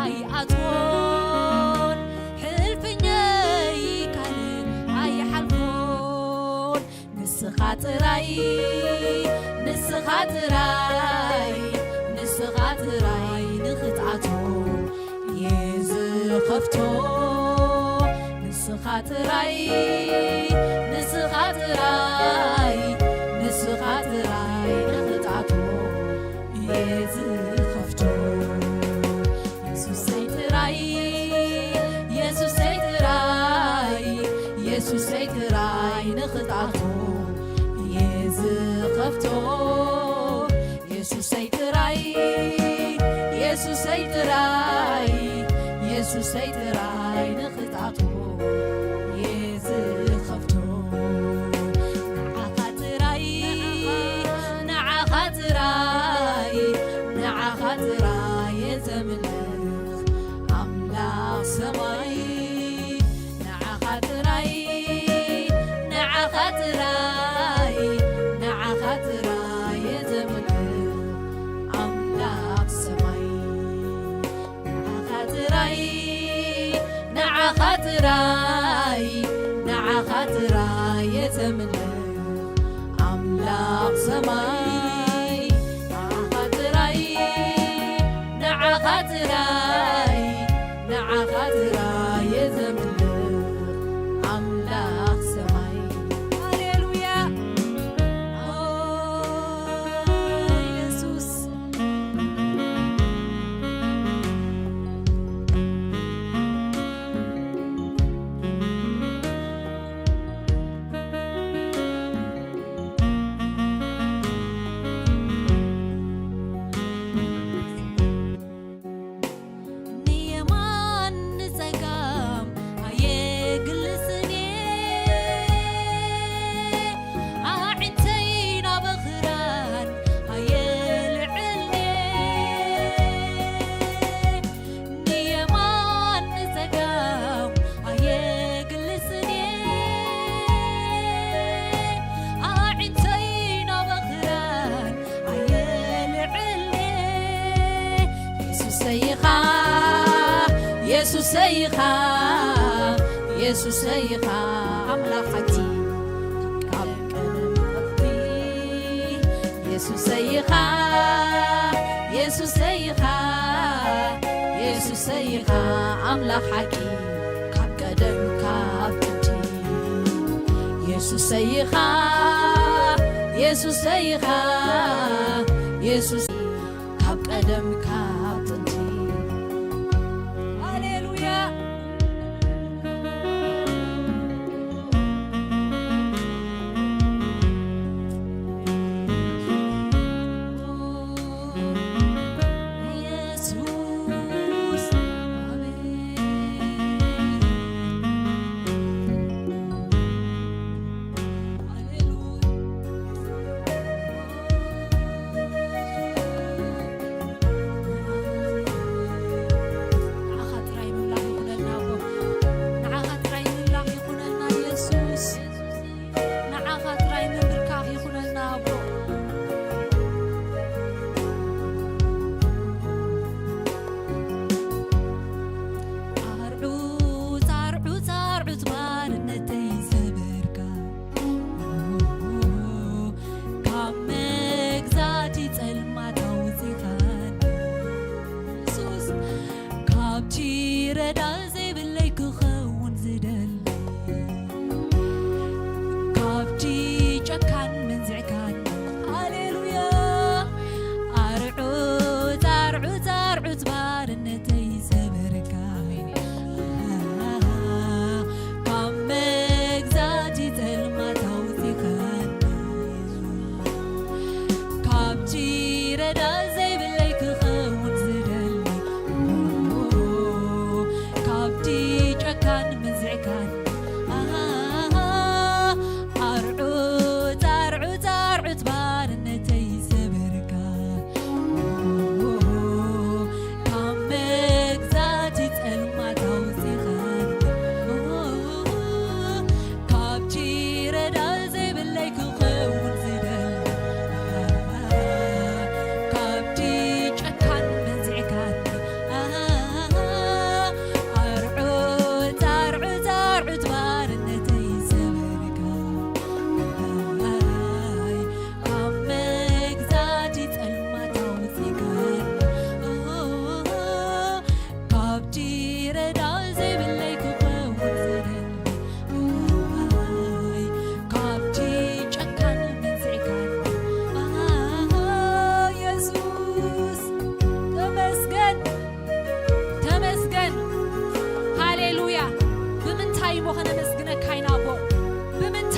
ኣይኣትዎን፣ ሕልፍኘይ ካልእ ኣይሓልፎን። ንስኻ ጥራይ፣ ንስኻ ጥራይ፣ ንስኻ ጥራይ ንኽትኣቱ እየ ዝኸፍቶ። ንስኻ ጥራይ፣ ንስኻ ጥራይ፣ ንስኻ ጥራይ ንኽትኣቱ እየ ዝኸፍቶ። የሱሰይ ጥራይ፣ የሱሰይ ጥራይ፣ ዓይኒ ክጣቶ እየ ዝኸፍቶ። የሱሰይ ጥራይ፣ የሱሰይ ጥራይ፣ የሱሰይ ጥራይ ንኽጣቶ እየ ዝኸፍቶ። ንዓኻ ጥራይ፣ ንዓኻ ጥራይ፣ ንዓኻ ጥራይ እየ ዘምልኽ ኣምላኽ ሰማይ። ንዓኻ ጥራይ፣ ንዓኻ ጥራይ፣ ንዓኻ ጥራይ እየ ዘምልኽ ኣምላኽ ሰማይ። ንዓኻ ጥራይ፣ ንዓኻ ጥራይ፣ ንዓኻ ጥራይ እየ ዘምልኽ ኣምላኽ ሰማይ። ንዓኻ ጥራይ፣ ንዓኻ ጥራይ፣ ንዓኻ ጥራይ እየ ዘምልኽ ኣምላኽ ሰማይ። ሃሌሉያ። ኦ፣ የሱስ። ንየማን ንጸጋም ኣየግልስን እየ። ኣዒንተይ ናብ ኣኽራን ኣየልዕልን እየ። ንየማን ንጸጋም ኣየግልስን እየ። ኣዒንተይ ናብ ኣኽራን ኣየልዕልን እየ። የሱሰይ ኢኻ፣ የሱሰይ ኢኻ፣ የሱሰይ ኢኻ ኣምላኽ ሓቂ ካብ ቀደም ጥንቲ። የሱሰይ ኢኻ፣ የሱሰይ ኢኻ፣ የሱሰይ ኢኻ ኣምላኽ ሓቂ ካብ ቀደም ካብ ጥንቲ። የሱሰይ ኢኻ፣ የሱሰይ ኢኻ፣ የሱስ ካብ ቀደም ካብ ጥንቲ። ሃሌሉያ። ኢየሱስ፣ አሜን። ሃሌሉያ።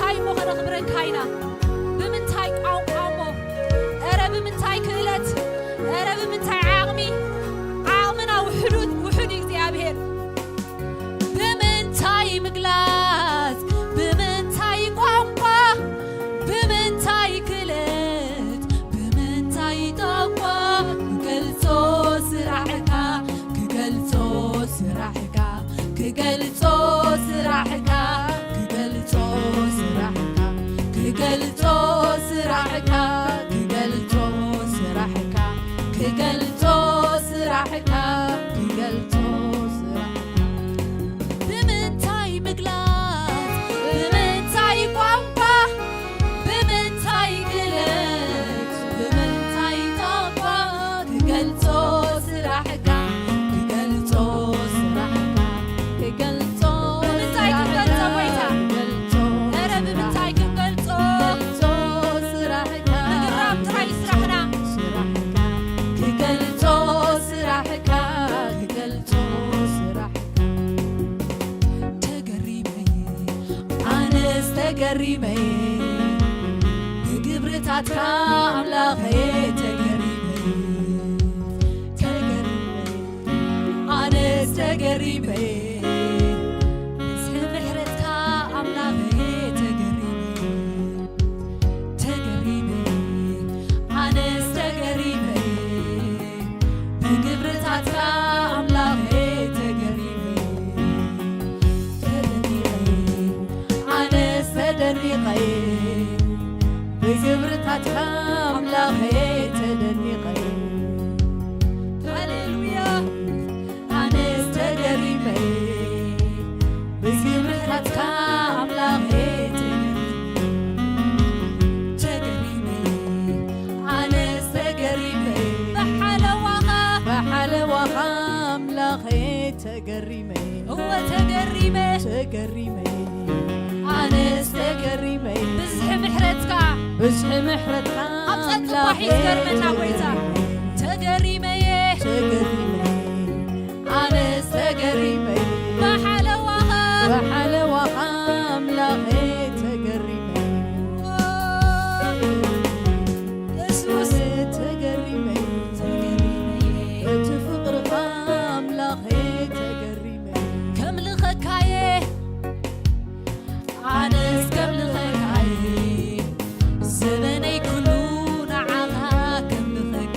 እንታይ እሞ ከነኽብረካ ኢና? ብምንታይ ቋንቋ እሞ? ኧረ ብምንታይ ክእለት? ኧረ ብምንታይ ዓቕሚ? ዓቕምና ውሑድ፣ ውሑድ እዩ እግዚኣብሔር። ብምንታይ ምግላጽ? ብምንታይ ቋንቋ? ብምንታይ ክእለት? ብምንታይ ጣቋ? ክገልጾ ስራሕካ፣ ክገልጾ ስራሕካ፣ ክገልጾ ስራሕካ፣ ክገልጾ ስራሕካ፣ ክገልጾ ስራሕካ፣ ክገልጾ ስራሕካ፣ ክገልጾ ስራሕካ፣ ክገልጾ ስራሕካ። ብምንታይ ምግላጽ? ብምንታይ ቋንቋ? ብምንታይ ክእለት? ብምንታይ ጣቋ? ክገልጾ ስራሕካ፣ ክገልጾ ስራሕካ፣ ክገልጾ ብምንታይ ስራሕካ፣ ክንገልጾ ጎይታ? ክገልጾ ኧረ ብምንታይ ስራሕካ፣ ክንገልጾ? ክገልጾ ስራሕካ፣ ምግራም ጥራይ ስራሕና። ስራሕካ፣ ክገልጾ ስራሕካ፣ ክገልጾ ስራሕካ። ተገሪመ፣ ኣነስ ተገሪመ፣ ብግብርታትካ ኣምላኸ ተገሪመ፣ ተገሪመ፣ ኣነስ ተገሪመ፣ ብዝሒ ምሕረትካ ኣምላኸ ተገሪመ፣ ተገሪመ፣ ኣነስ ተገሪመ፣ ብግብርታትካ ኣምላኸ ተገሪመ፣ ተደኒቐ፣ ኣነስ ተደኒቐ፣ ብግብርታትካ ኣምላኸ ተደኒቐ። ሃሌሉያ። ኣነስ ተገሪመ፣ ብግብርታትካ ኣምላኸ ተገሪመ፣ ኣነስ ተገሪመ፣ ብሓለዋኻ፣ ብሓለዋኻ ኣምላኸ ተገሪመ፣ እወ ተገሪመ፣ ተገሪመ፣ ኣነስ ተገሪመ፣ ብዝሒ ምሕረትካ፣ ብዝሒ ምሕረትካ ኣብ ጸጥታ ኣምላኸ ይዝገርመና ጎይታ። ተገሪመ፣ ተገሪመ፣ ኣነስ ተገሪመ፣ ብሓለዋኻ፣ ብሓለዋኻ ኣምላኸ ተገሪመ፣ የሱስ። ኣነ ተገሪመ፣ ተገሪመ፣ እቲ ፍቕርኻ ኣምላኸ ተገሪመ፣ ከምልኸካየ፣ ኣነስ ከምልኸካየ፣ ዘበነይ ኩሉ ንዓኻ ከምልኸካ።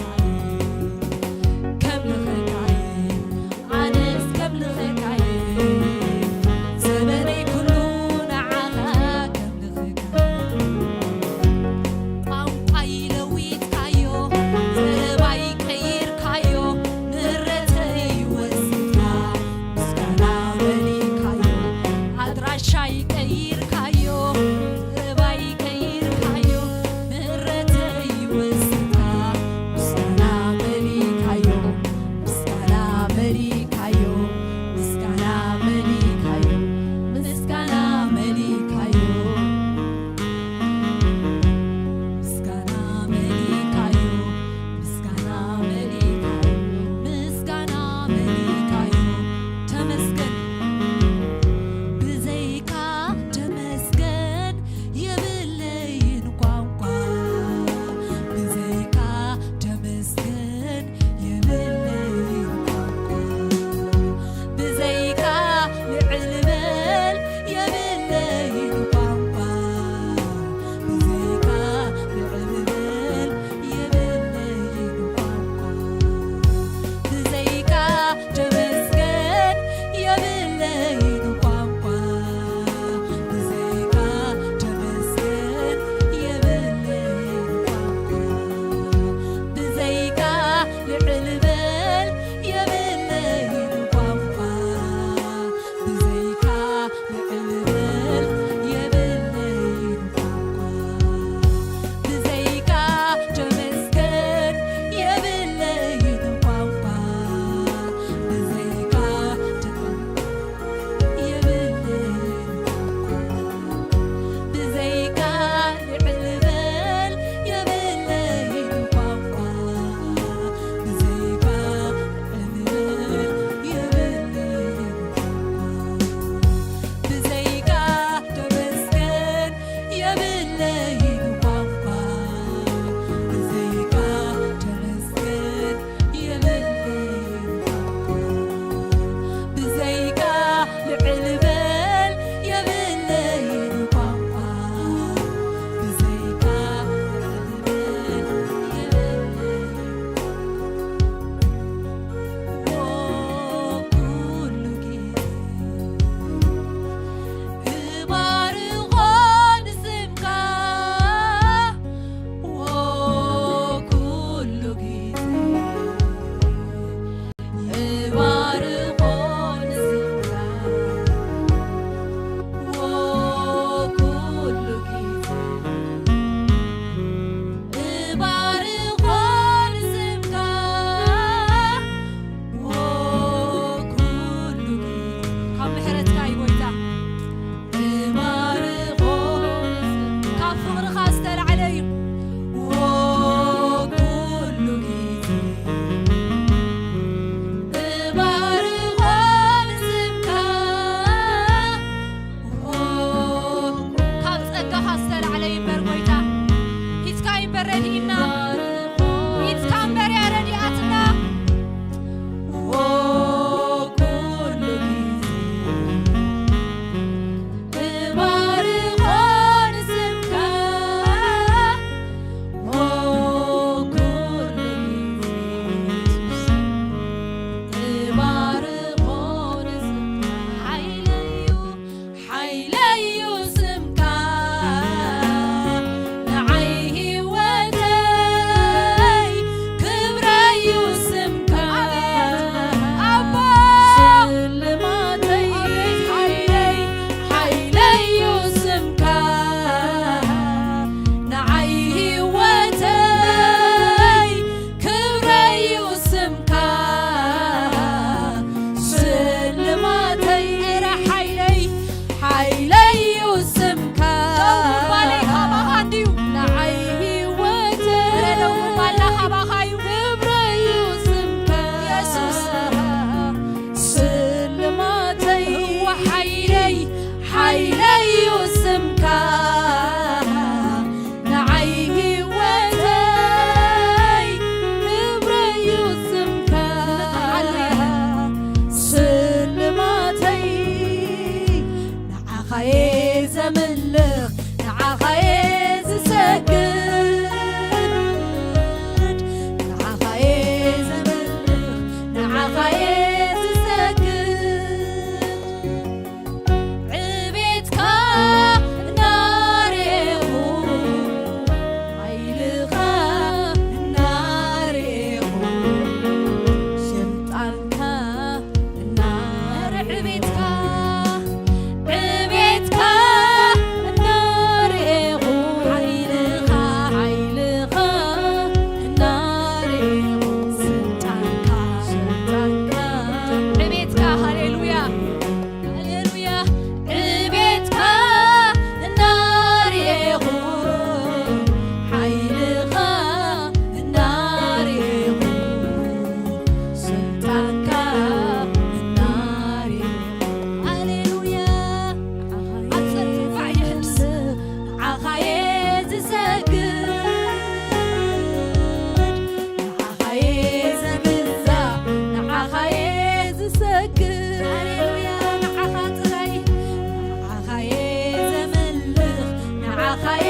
ንዓኻየ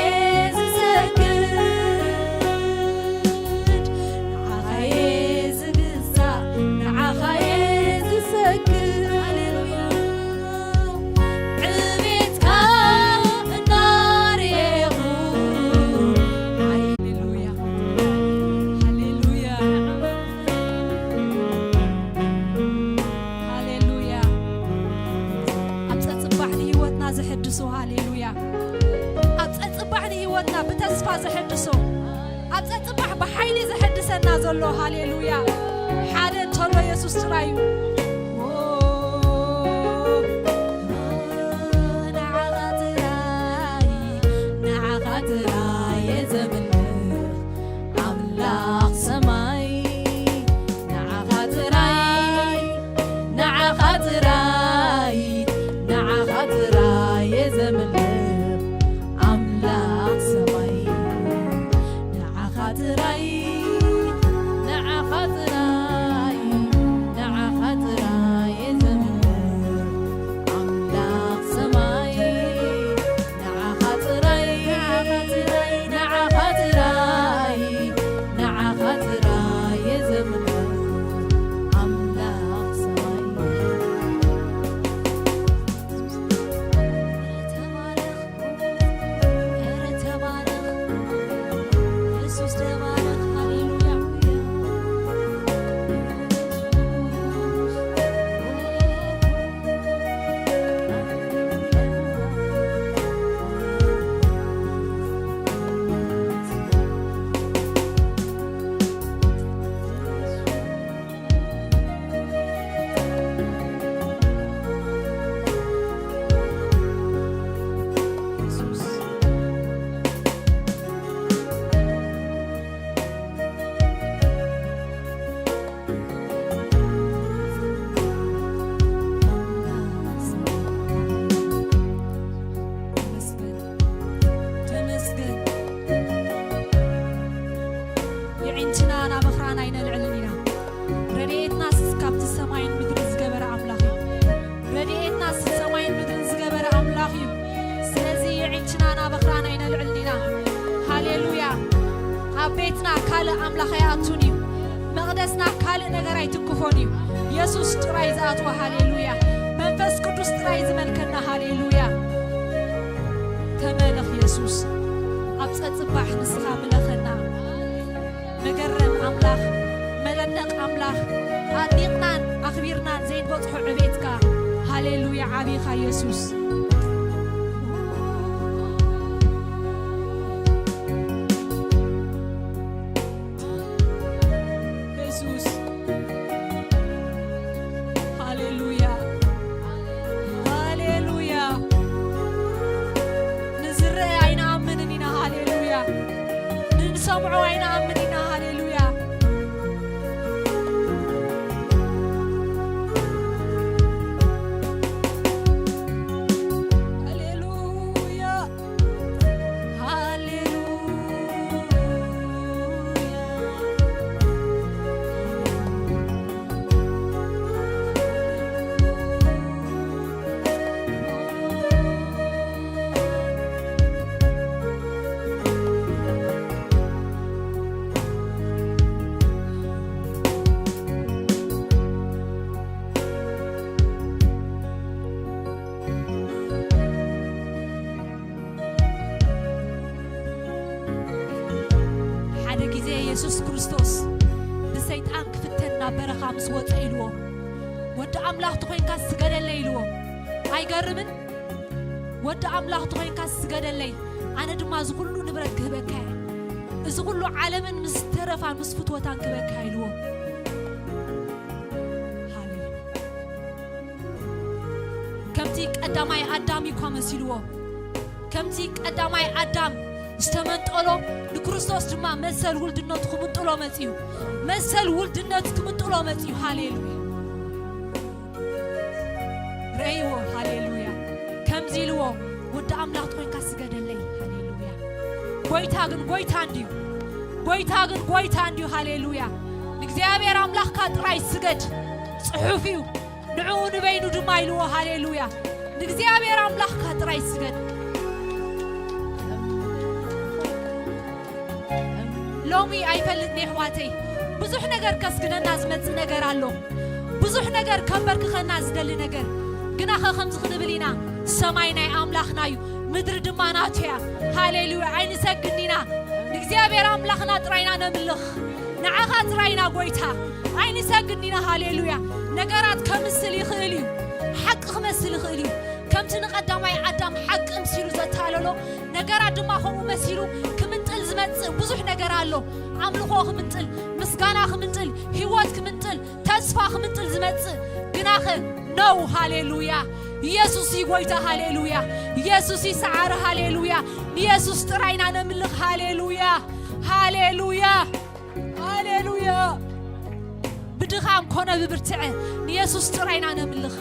ዝሰግድ፣ ንዓኻየ ዝግዛእ፣ ንዓኻየ ዝሰግድ። ሃሌሉያ። ዕቤትካ እናርኤኹ። ሃሌሉያ። ሃሌሉያ። ሃሌሉያ። ኣብ ጸጽባሕ ንህይወትና ዘሐድሶ፣ ሃሌሉያ። ኣብ ጸጽባሕ ንህይወትና ብተስፋ ዘሐድሶ፣ ኣብ ጸጽባሕ ብሓይሊ ዘሐድሰና ዘሎ፣ ሃሌሉያ፣ ሓደ እንተሎ የሱስ ጥራይ እዩ። ንዓኻ ጥራይ፣ ንዓኻ ጥራይ እየ ዘምልኽ ኣምላኽ ሰማይ። ንዓኻ ጥራይ፣ ንዓኻ ጥራይ፣ ንዓኻ ጥራይ እየ ዘምልኽ ኣምላኽ ሰማይ። ንዓኻ ጥራይ፣ ንዓኻ ጥራይ፣ ንዓኻ ጥራይ እየ ዘምልኽ ኣምላኽ ሰማይ። ንዓኻ ጥራይ፣ ንዓኻ ጥራይ፣ ንዓኻ ጥራይ እየ ዘምልኽ ኣምላኽ ሰማይ። ተባረኽ፣ ኧረ ተባረኽ፣ የሱስ ተባረኽ። ሃሌሉያ። ተመስገን፣ ተመስገን። የዒንትና ናብ ኣኽራን ኣይነልዕልን ኢና። ረድኤትናስ ካብቲ ሰማይን ምድርን ዝገበረ ኣምላኽ እዩ። ረድኤትናስ ሰማይን ምድርን ዝገበረ ኣምላኽ እዩ። ስለዚ የዒንትና ናብ ኣኽራን ኣይነልዕልን ኢና። ሃሌሉያ። ኣብ ቤትና ካልእ ኣምላኽ ኣይኣቱን እዩ። መቕደስና ካልእ ነገር ኣይትክፎን እዩ። የሱስ ጥራይ ዝኣትዎ። ሃሌሉያ። መንፈስ ቅዱስ ጥራይ ዝመልከና። ሃሌሉያ። ተመለኽ የሱስ። ኣብ ጸጽባሕ ንስኻ ምለኸና። መገረም ኣምላኽ፣ መደነቕ ኣምላኽ፣ ኣድኒቕናን ኣኽቢርናን ዘይንበጽሖ ዕቤትካ። ሃሌሉያ፣ ዓቢኻ የሱስ። የሱስ። ሃሌሉያ። ሃሌሉያ። ንዝረአ ኣይንኣምንን ኢና። ሃሌሉያ። ንንሰምዖ ኣይንኣምን ኢና። ሃሌሉያ። ሃሌሉያ። ሃሌሉያ። ሓደ ግዜ የሱስ ክርስቶስ ብሰይጣን ክፍተን ናብ በረኻ ምስ ወጸ ኢልዎ፣ "ወዲ ኣምላኽ ተኾይንካ ስገደለይ" ኢልዎ። ኣይገርምን? "ወዲ ኣምላኽ ተኾይንካ ስገደለይ፣ ኣነ ድማ እዚ ኩሉ ንብረት ክህበካ እየ። እዚ ኩሉ ዓለምን ምስ ተረፋን ምስ ፍትወታን ክህበካ" ኢልዎ። ሃሌሉያ። ከምቲ ቀዳማይ ኣዳም እኳ መሲልዎ፣ ከምቲ ቀዳማይ ኣዳም ዝተመንጠሎ፣ ንክርስቶስ ድማ መሰል ውልድነቱ ክምንጥሎ መጺኡ። መሰል ውልድነቱ ክምንጥሎ መጺኡ። ሃሌሉያ። ረእይዎ። ሃሌሉያ። ከምዚ ኢልዎ፣ "ወዲ ኣምላኽ ተኾይንካ ስገደለይ።" ሃሌሉያ። ጎይታ ግን ጎይታ እንድዩ። ጎይታ ግን ጎይታ እንድዩ። ሃሌሉያ። ንእግዚኣብሔር ኣምላኽካ ጥራይ ስገድ። ጽሑፍ እዩ። ንዕኡ ንበይኑ ድማ ኢልዎ። ሃሌሉያ። ንእግዚኣብሔር ኣምላኽካ ጥራይ ስገድ። ሎሚ ኣይፈልጥን የሕዋተይ፣ ብዙሕ ነገር ከስግደና ዝመጽእ ነገር ኣሎ። ብዙሕ ነገር ከንበርክኸና ዝደሊ ነገር። ግናኸ ከምዚ ክንብል ኢና፣ ሰማይ ናይ ኣምላኽና እዩ፣ ምድሪ ድማ ናቱ እያ። ሃሌሉያ! ኣይንሰግድን ኢና፣ ንእግዚኣብሔር ኣምላኽና ጥራይና ነምልኽ። ንዓኻ ጥራይና ጎይታ ኣይንሰግድን ኢና። ሃሌሉያ! ነገራት ከምስል ይኽእል እዩ፣ ሓቂ ክመስል ይኽእል እዩ። ከምቲ ንቐዳማይ ኣዳም ሓቂ ምሲሉ ዘታለሎ፣ ነገራት ድማ ከምኡ መሲሉ ክምንጥል ዝመጽእ ብዙሕ ነገር ኣሎ። ኣምልኾ ክምንጥል፣ ምስጋና ክምንጥል፣ ህይወት ክምንጥል፣ ተስፋ ክምንጥል ዝመጽእ። ግናኸ ነው። ሃሌሉያ! ኢየሱስ እዩ ጎይታ። ሃሌሉያ! ኢየሱስ እዩ ሰዓሪ። ሃሌሉያ! ኢየሱስ ጥራይና ነምልኽ። ሃሌሉያ! ሃሌሉያ! ሃሌሉያ! ብድኻም ኮነ ብብርትዐ ንየሱስ ጥራይና ነምልኽ።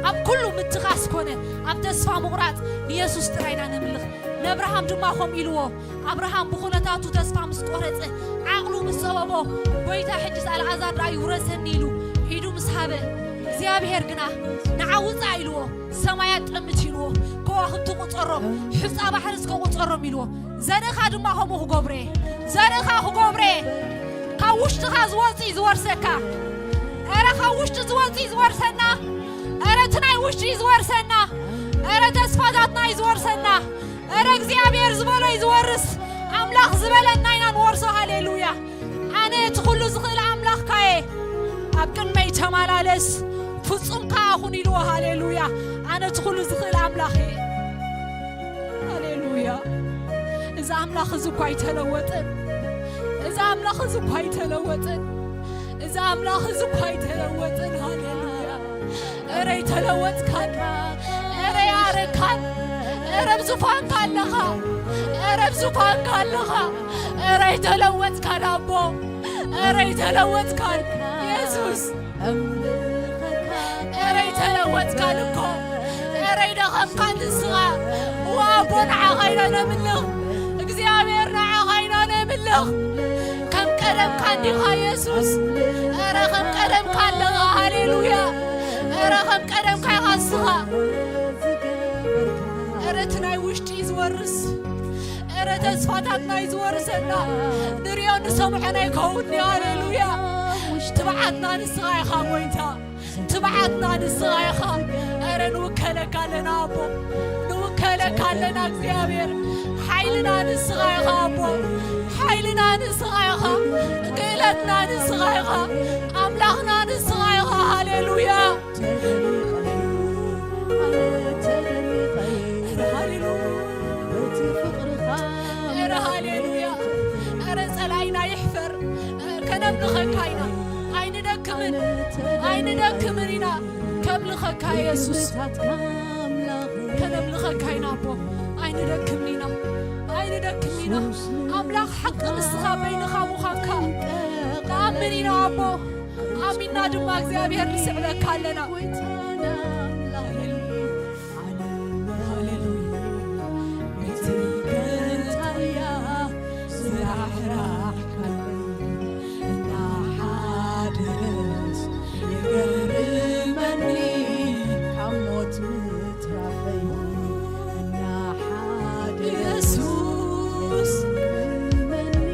ኣብ ኩሉ ምትኻስ ኮነ ኣብ ተስፋ ምቑራጽ ንየሱስ ጥራይና ነምልኽ። ነብርሃም ድማ ከምኡ ኢልዎ። ኣብርሃም ብኹነታቱ ተስፋ ምስ ቆረጸ፣ ዓቕሉ ምስ ጸበቦ፣ "ጎይታ፣ ሕጅስ ኣልዓዛር ደኣ ይውረሰኒ?" ኢሉ ኢዱ ምስ ሃበ፣ እግዚኣብሔር ግና፣ "ንዓ ውጻእ" ኢልዎ። "ሰማያት ጠምት" ኢልዎ። "ከዋኽብቲ ቁጸሮም፣ ሑጻ ባሕሪ እስከ ቁጸሮም" ኢልዎ። ዘርእኻ ድማ ከምኡ ክገብሮ እየ። ዘርእኻ ክገብሮ እየ። ካብ ውሽጥኻ ዝወጽእ እዩ ዝወርሰካ። እረ ካብ ውሽጢ ዝወጽእ እዩ ዝወርሰና። እረ እቲ ናይ ውሽጢ እዩ ዝወርሰና። እረ ተስፋታትና እዩ ዝወርሰና። እረ እግዚኣብሔር ዝበሎ እዩ ዝወርስ። ኣምላኽ ዝበለና ኢና ንወርሶ። ሃሌሉያ። ኣነ እቲ ኩሉ ዝኽእል ኣምላኽካ እየ። ኣብ ቅድመይ ተመላለስ፣ ፍጹም ከኣ ኩን ኢልዎ። ሃሌሉያ። ኣነ እቲ ኩሉ ዝኽእል ኣምላኽ እየ። ሃሌሉያ። እዚ ኣምላኽ እዚ እኳ ኣይተለወጠን። እዚ ኣምላኽ እዚ እኳ ኣይተለወጠን። እዚ ኣምላኽ እዚ እኳ ኣይተለወጠን። ሃሌሉያ። እረ ኣይተለወጥካን። እረ ያረካን። እረ ኣብ ዙፋንካ ኣለኻ። እረ ኣብ ዙፋንካ ኣለኻ። እረ ኣይተለወጥካን ኣቦ። እረ ኣይተለወጥካን የሱስ። እረ ኣይተለወጥካን እኮ። እረ ኣይደኸምካን ንስኻ። እዋ ኣቦ ንዓኻ ኢና ነምልኽ። እግዚኣብሔር ንዓኻ ኢና ነምልኽ። ከም ቀደምካ እንዲኻ የሱስ። እረ ከም ቀደምካ ኣለኻ። ሃሌሉያ። እረ ከም ቀደምካ ኢኻ ንስኻ። እረ እቲ ናይ ውሽጢ እዩ ዝወርስ። እረ ተስፋታትና እዩ ዝወርሰና። ንሪኦ ንሰምዖ ናይ ከውን እዩ። ሃሌሉያ። ትብዓትና ንስኻ ኢኻ ጎይታ። ትብዓትና ንስኻ ኢኻ። እረ ንውከለካ ኣለና ኣቦ። ንውከለካ ኣለና እግዚኣብሔር። ሓይልና ንስኻ ኢኻ ኣቦ። ሓይልና ንስኻ ኢኻ። ክእለትና ንስኻ ኢኻ። ኣምላኽና ንስኻ ኢኻ። ሃሌሉያ። እረ ሃሌሉያ። እረ ሃሌሉያ። እረ ጸላኢና ይሕፈር። ከነምልኸካ ኢና። ኣይንደክምን። ኣይንደክምን ኢና። ከምልኸካ የሱስ። ከነምልኸካ ኢና ኣቦ። ኣይንደክምን ኢና። ኣይንደክምን ኢና። ኣምላኽ ሓቂ ንስኻ በይንኻ ምዃንካ ንኣምን ኢና ኣቦ። ኣሚንና ድማ እግዚኣብሔር ንስዕበካ ኣለና። ሃሌሉያ። ቤተይ ከንታያ ዝራሕራሕካለይ እናሓደረት የገርመኒ ካብ ሞት ምትራፈይ እናሓደረት የሱስ የገርመኒ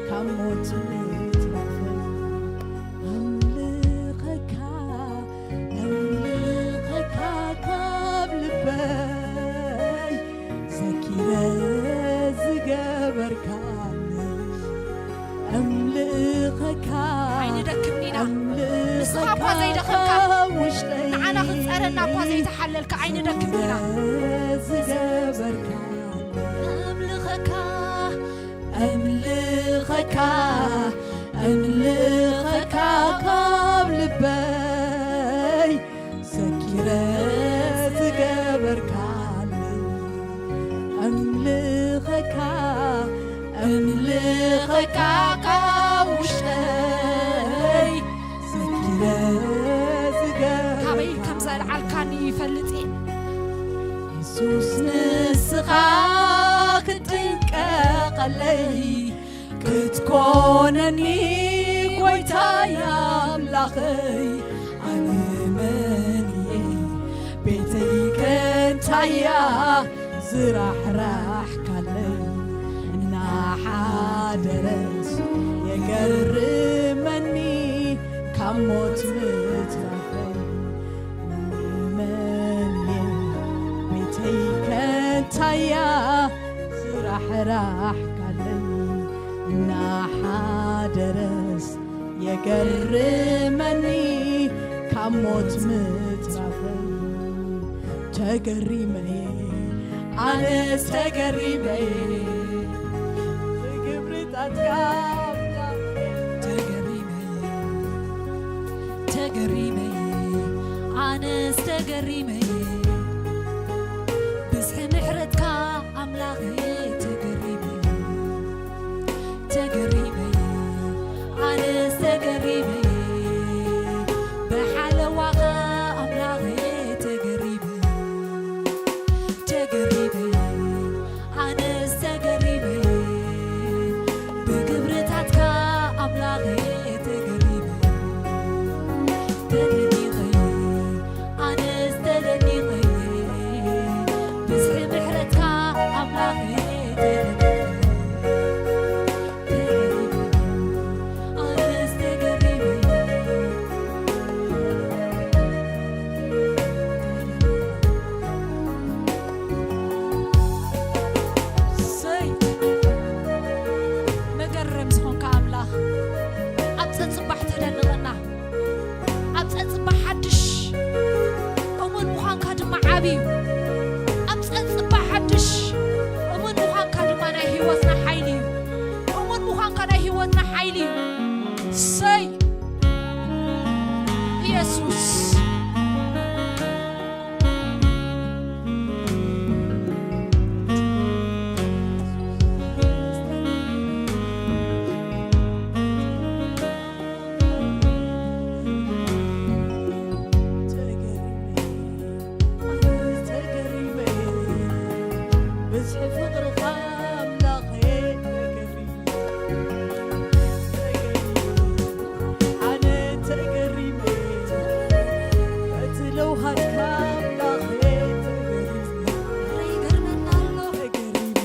ካብ ሞት ምትራፈይ ኣምልኸካ ኣምልኸካ ካብ ልበይ ዘኪረ ዝገበርካለይ ኣምልኸካ ኣይንደክምን ኢና። ንስኻ እኳ ኣምልኸካ ዘይደኸምካ፣ ካብ ውሽጠይ ንዓና ክትጸረና እኳ ዘይተሓለልካ ኣይንደክምን ኢና። ዝገበርካ ኣምልኸካ ኣምልኸካ ኣምልኸካ ካብ ልበይ ዘኪረ ዝገበርካለይ ኣምልኸካ ኣምልኸካ ካብ ውሽጠይ ዘኪረ ዝገበርካ ካበይ ከም ዘልዓልካኒ ይፈልጥ እየ። የሱስ ንስኻ ክትጥንቀቐለይ ክትኮነኒ ጎይታይ ኣምላኸይ ኣነ መን እየ ቤተይ ከንታያ ዝራሕራሕካለይ እናሓደ ስራሕራሕ ካለኒ እናሓደረስ የገርመኒ ካብ ሞት ምትራፈይ። ተገሪመ ኣነስ ተገሪመ ብግብርታትካ ኣምላኽ። ተገሪመ ተገሪመ ኣነስ ተገሪመ ብዝሒ ምሕረትካ ኣምላኸ። ተገሪመ ተገሪመ ኣነስ ተገሪመ ብሓለዋኻ ኣምላኸ። ተገሪመ ተገሪመ ኣነስ ተገሪመ ብግብርታትካ ኣምላኸ። ተገሪመ ተደኒቐ ኣነስ ተደኒቐ ብዝሒ ምሕረትካ ኣምላኸ። ተደኒቐ ኣነስ ተገሪመ ሰይ መገረም ዝኾንካ ኣምላኽ ኣብ ጸጽባሕ ተደንቐና። ኣብ ጸጽባሕ ሓድሽ እሙን ምዃንካ ድማ ዓቢ እዩ። ኣብ ጸጽባሕ ሓድሽ እሙን ምዃንካ ድማ ናይ ህይወትና ሓይሊ እዩ። እሙን ምዃንካ ናይ ህይወትና ሓይሊ እዩ። ሰይ ኢየሱስ ብዝሒ ፍቕርኻ ኣምላኸ ተገሪመ። ኣነ ተገሪመ በቲ ለውሃትካ ኣምላኸ ተገሪመ። ይገርመና ኣሎ። ተገሪመ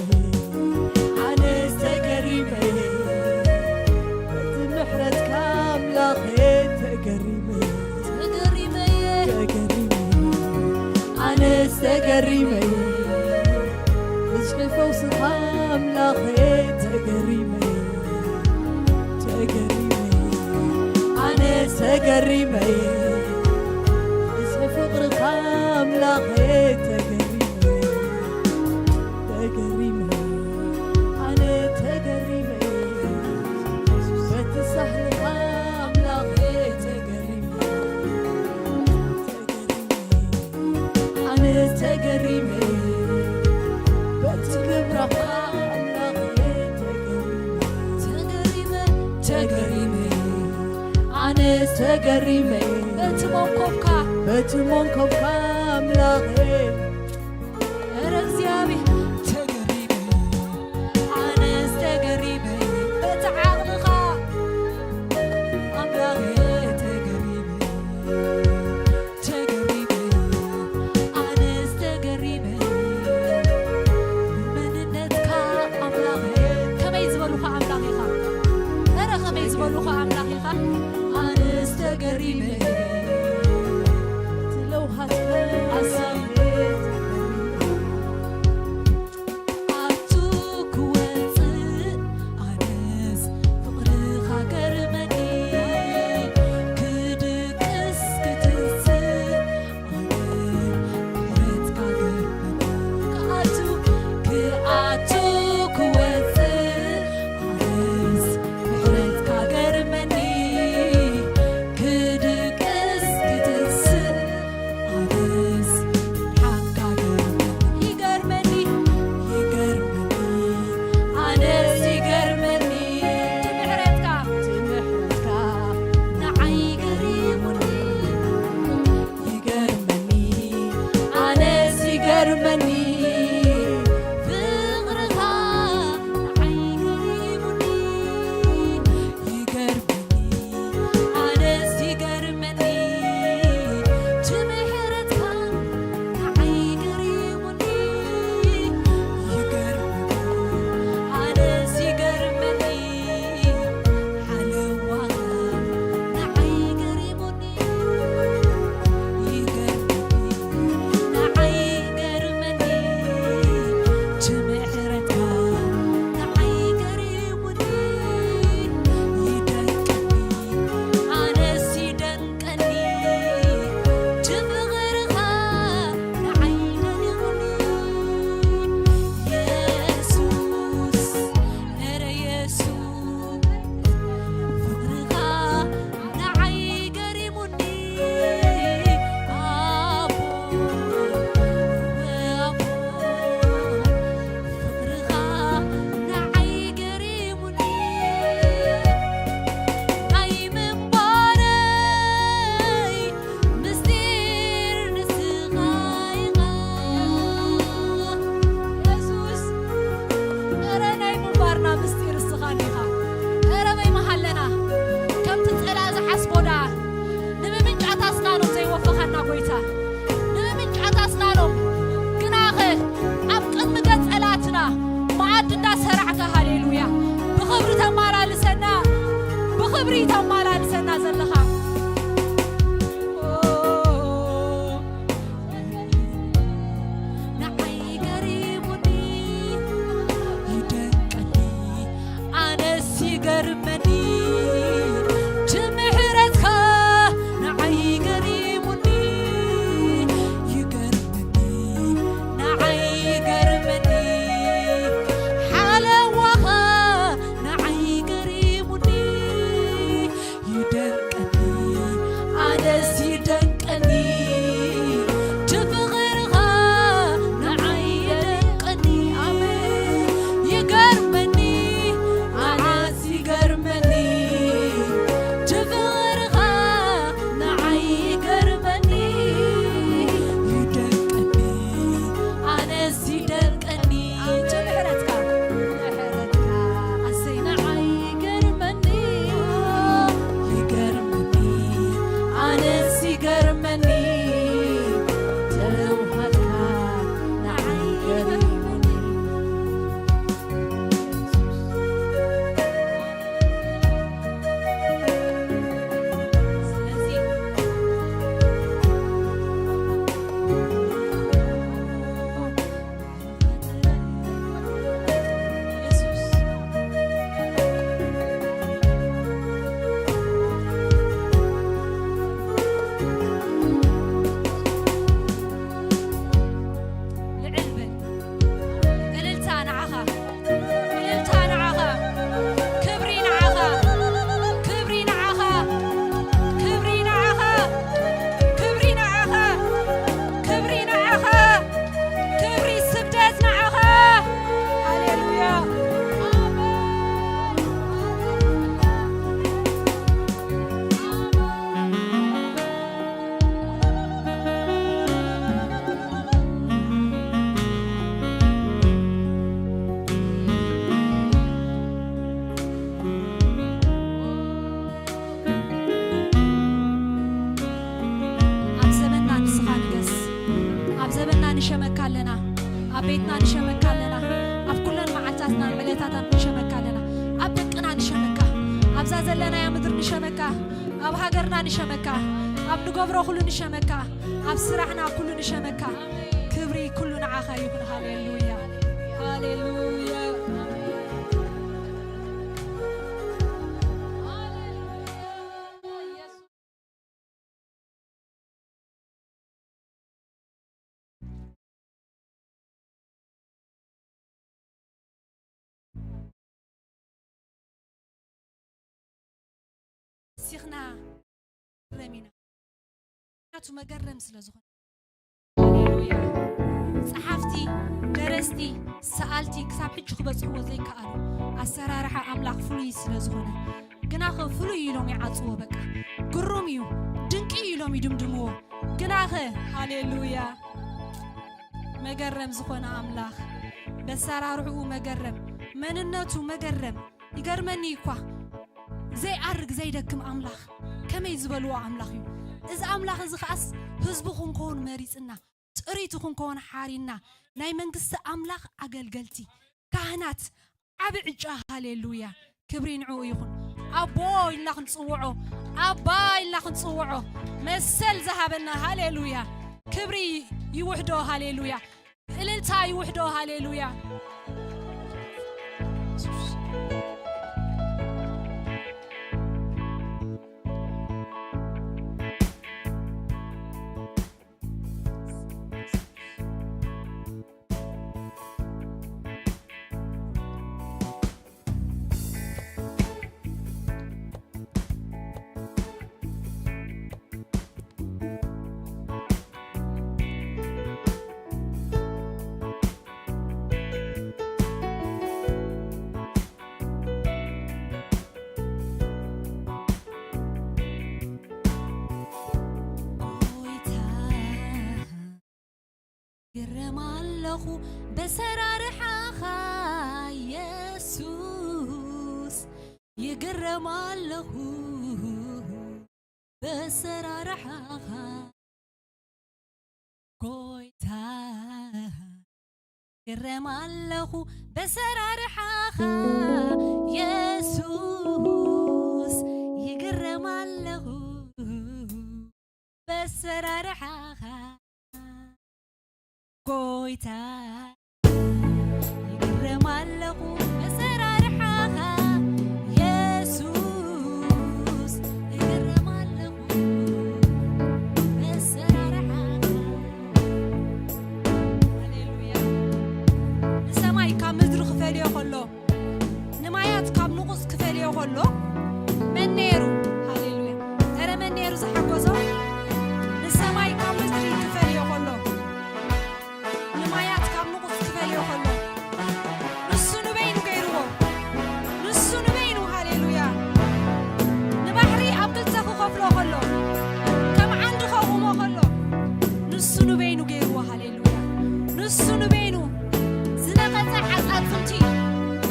ኣነስ ተገሪመ በቲ ምሕረትካ ኣምላኸ ተገሪመ። ተገሪመ ተገሪመ ኣነስ ተገሪመ ብዝሒ ፈውስኻ ኣምላኸ ተገሪመ። ተገሪመ ኣነስ ተገሪመ ብዝሒ ፍቕርኻ ኣምላኸ ተገሪመ። ተገሪመ ኣነ ተገሪመ በቲ ሳህልኻ ኣምላኸ ተገሪመ። ኣነ ተገሪመ በቲ ክብራኻ ኣምላኸ ተገሪመ። ተገሪመ ተገሪመ ኣነ ተገሪመ በቲ መንኮብካ በቲ መንኮብካ ኣምላኸ። ኧረ እግዚኣብሔር ተገሪመ ኣነስ ተገሪመ በቲ ዓቕልኻ ኣምላኸ ተገሪመ። ተገሪመ ኣነስ ተገሪመ መንነትካ ኣምላኸ። ከመይ ዝበሉኻ ኣምላኽ ኢኻ? ኧረ ከመይ ዝበሉኻ ኣምላኽ ኢኻ? ኣነስ ተገሪመ ትለውሃትካ ኣሳብ ኣቱ ክወፅእ ኣነስ ፍቕርኻ ገርመኒ ክድቅስ ክትንስእ ኣነ ምሕረትካ ገርመኒ ክኣቱ ክኣቱ ክወፅእ ኣነስ ምሕረትካ ገርመኒ ክድቅስ ክትንስእ ኣነስ መኣዲ እንዳሰራዕካ፣ ሃሌሉያ፣ ብኽብሪ ተመላልሰና፣ ብኽብሪ ተመላልሰና ዘለኻ። ንዓይ ገሪሙኒ፣ ይደንቀኒ፣ ኣነስ ይገርመኒ፣ እቲ ምሕረትካ ንዓይ ገሪሙኒ፣ ይገርመኒ፣ ንዓይ ይገርመኒ፣ ሓለዋኻ ንዓይ ገሪሙኒ፣ ይደንቀኒ፣ ኣነስ ይደንቀኒ፣ እቲ ፍቕርኻ ንዓይ ይደንቀኒ። ኣሜን። ይገርመኒ፣ ኣነስ ይገርመኒ፣ እቲ ፍቕርኻ ንዓይ ይገርመኒ፣ ይደንቀኒ፣ ኣነስ ይደንቀኒ። ኣንቱ ምሕረትካ፣ ምሕረትካ ኣሰይ ንዓይ ይገርመኒ፣ ይገርመኒ፣ ኣነስ ይገርመኒ፣ ተውሃትካ ንዓይ ይገርመኒ። ስለዚ ልዕል በል። እልልታ ንዓኻ፣ እልልታ ንዓኻ፣ ክብሪ ንዓኻ፣ ክብሪ ንዓኻ፣ ክብሪ ንዓኻ፣ ክብሪ ንዓኻ፣ ክብሪ ንዓኻ። ክብሪ ስግደት ንዓኻ። ሃሌሉያ። ኣሜን። ኣብ ዘበንና ንስኻ ንገስ። ኣብ ዘበንና ንሸመካ ኣለና። ኣብ ቤትና ንሸመካ ኣለና። ኣብ ኩለን መዓልታትናን ዕለታትናን ንሸመካ ኣለና። ኣብ ደቅና ንሸመካ። ኣብዛ ዘለናያ ምድሪ ንሸመካ። ኣብ ሃገርና ንሸመካ። ኣብ ንገብሮ ኩሉ ንሸመካ። ኣብ ስራሕና ኩሉ ንሸመካ። ክብሪ ኩሉ ንዓኻ ይኹን። ሃሌሉያ። ሃሌሉያ። ሲኽና ረሚና። ምኽንያቱ መገረም ስለ ዝኾነ። ሃሌሉያ። ጸሓፍቲ፣ ደረስቲ፣ ሰኣልቲ ክሳብ ሕጂ ክበጽሕዎ ዘይከኣሉ ኣሰራርሓ ኣምላኽ ፍሉይ ስለ ዝኾነ፣ ግናኸ ፍሉይ ኢሎም ይዓጽዎ። በቃ ግሩም እዩ፣ ድንቂ እዩ ኢሎም ይድምድምዎ። ግናኸ፣ ሃሌሉያ፣ መገረም ዝኾነ ኣምላኽ፣ በሰራርሕኡ መገረም፣ መንነቱ መገረም። ይገርመኒ እኳ፣ ዘይኣርግ ዘይደክም ኣምላኽ፣ ከመይ ዝበልዎ ኣምላኽ እዩ። እዚ ኣምላኽ እዚ ኸኣስ ህዝቡ ክንከውን መሪጽና፣ ጥሪቱ ክንከውን ሓሪና፣ ናይ መንግስቲ ኣምላኽ ኣገልገልቲ፣ ካህናት፣ ዓቢ ዕጫ፣ ሃሌሉያ፣ ክብሪ ንዕኡ ይኹን። ኣቦ ኢልና ክንጽውዖ፣ ኣባ ኢልና ክንጽውዖ፣ መሰል ዝሃበና፣ ሃሌሉያ፣ ክብሪ ይውሕዶ፣ ሃሌሉያ። እልልታ ይውሕዶ። ሃሌሉያ። ጎይታ፣ ይግረም ኣለኹ በሰራርሓኻ የሱስ፣ ይግረም ኣለኹ በሰራርሓኻ ጎይታ። ይግረም ኣለኹ በሰራርሓኻ የሱስ፣ ይግረም ኣለኹ በሰራርሓኻ ጎይታ፣ ይግረም ኣለኹ በሰራርሓኻ የሱስ፣ ይግረም ኣለኹ በሰራርሓኻ። ሃሌሉያ። ንሰማይ ካብ ምድሪ ክፈልዮ ከሎ፣ ንማያት ካብ ንቑጽ ክፈልዮ ከሎ፣ መን ነይሩ? ሃሌሉያ። እረ መን ነይሩ ዝሓጎዞ? ንሰማይ ካብ ምድሪ ክፈልዮ ከሎ፣ ንማያት ካብ ንቑጽ ክፈልዮ ከሎ፣ ንሱ ንበይኑ ገይርዎ። ንሱ ንበይኑ፣ ሃሌሉያ። ንባሕሪ ኣብ ክልተ ክኸፍሎ ከሎ፣ ከም ዓንዲ ከቑሞ ከሎ፣ ንሱ ንበይኑ ገይርዎ። ሃሌሉያ። ንሱ ንበይኑ ዝነቐጸ ዓጻጽምቲ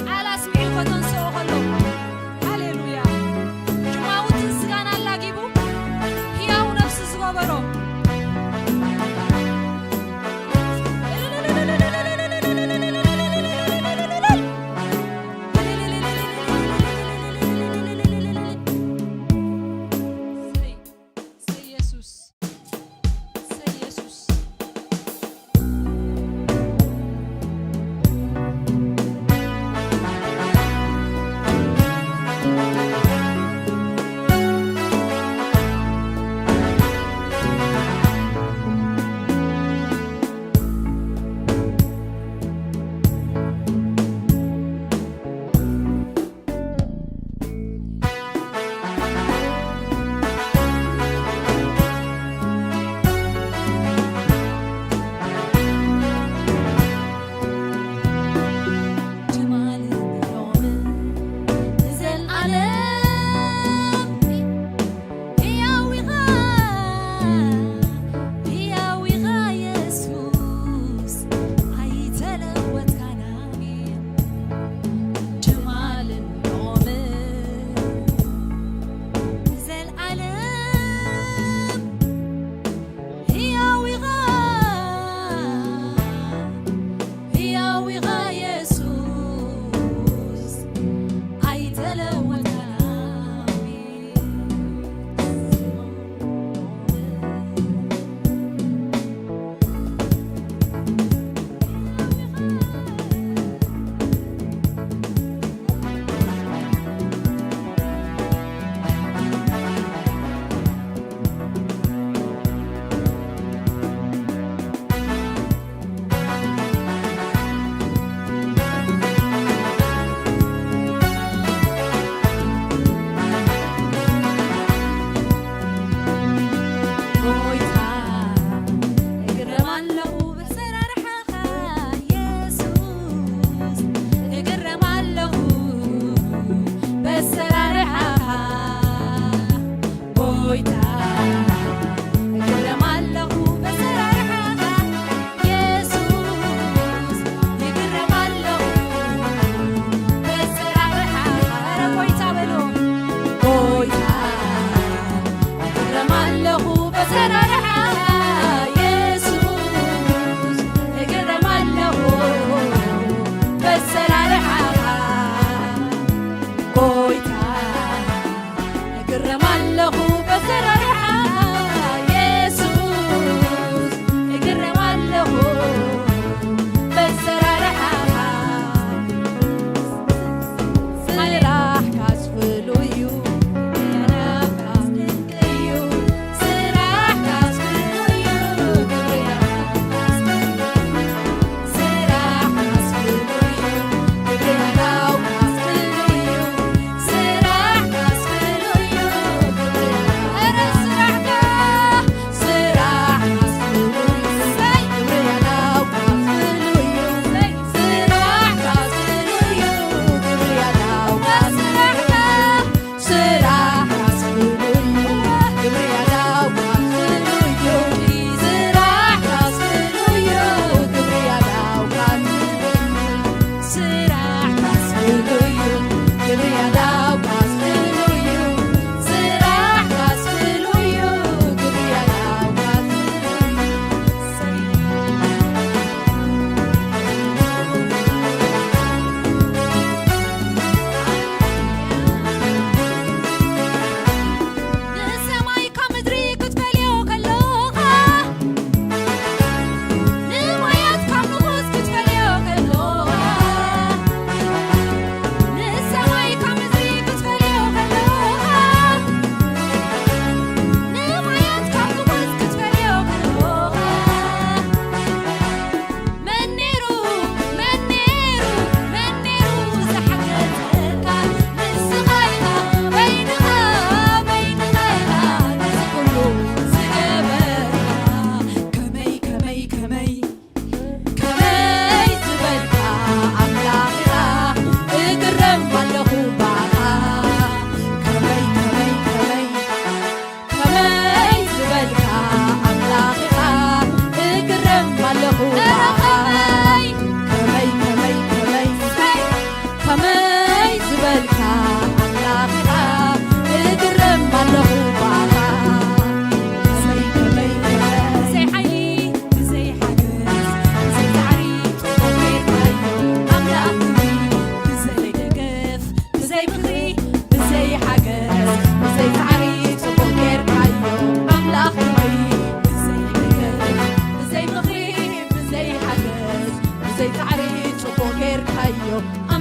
ቃል ኣስሚዑ ከተንስኦ ከሎ፣ ሃሌሉያ።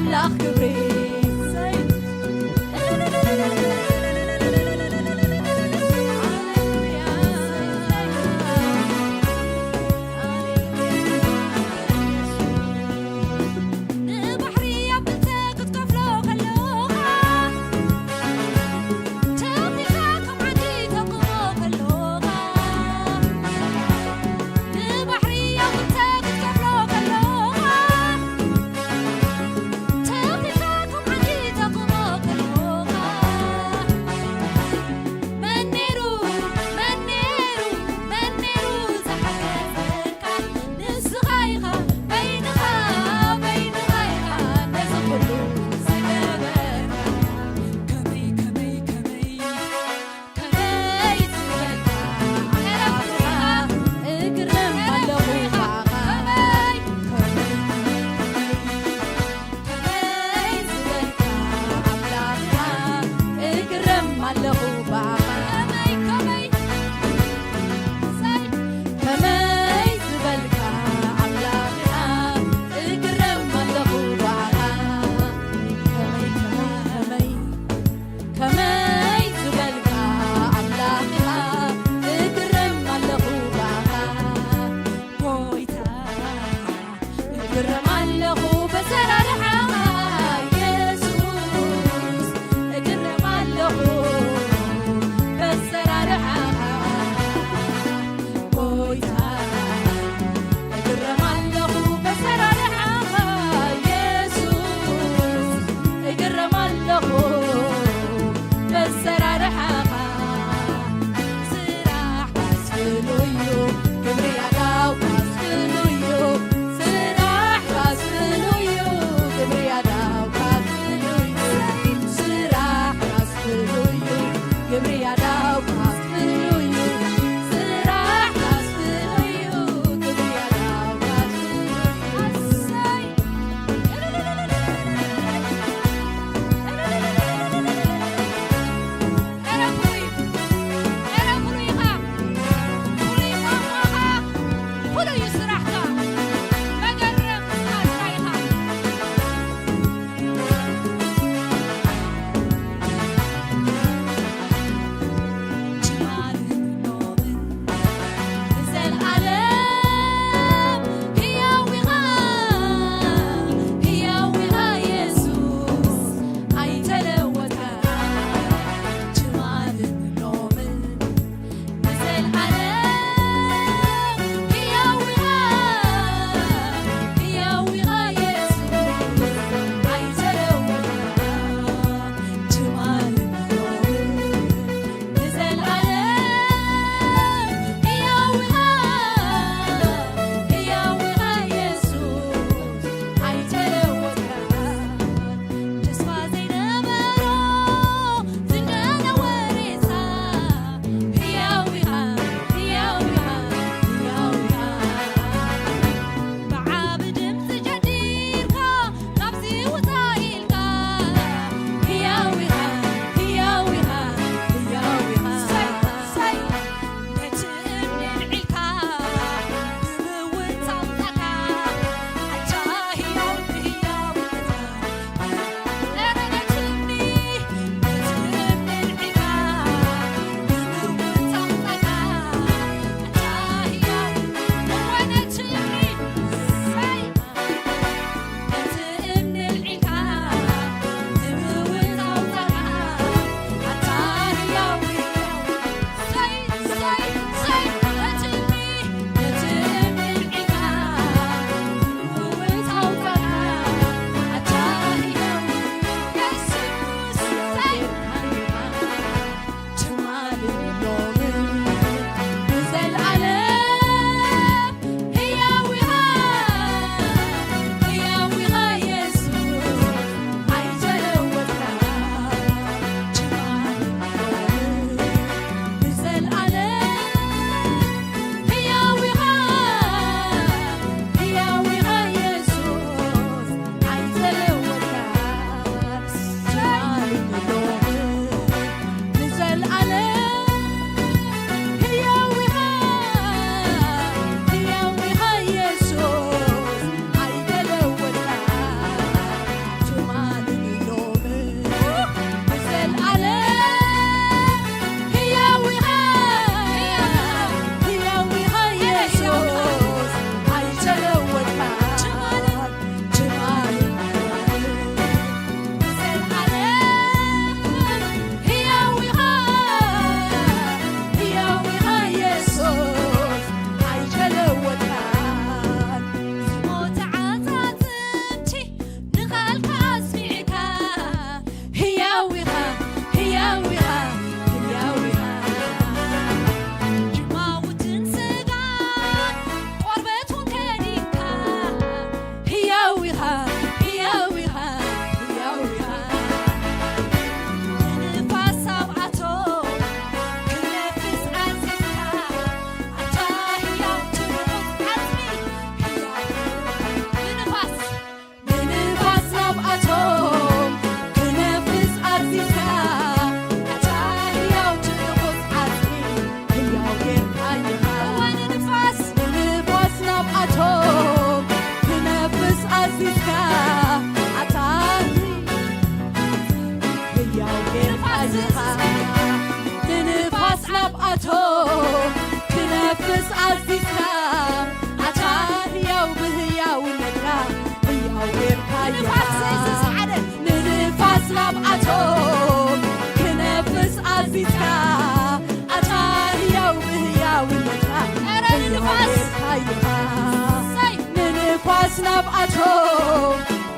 ኣምላኽ ክብሪ። ንባሕሪ ኣብ ክልተ ክትከፍሎ ከለኻ፣ ተኺልካ ከም ዓንዲ ተቕሞ ከለኻ፣ ንባሕሪ ኣብ ክልተ ክትከፍሎ ከለኻ፣ ተኺልካ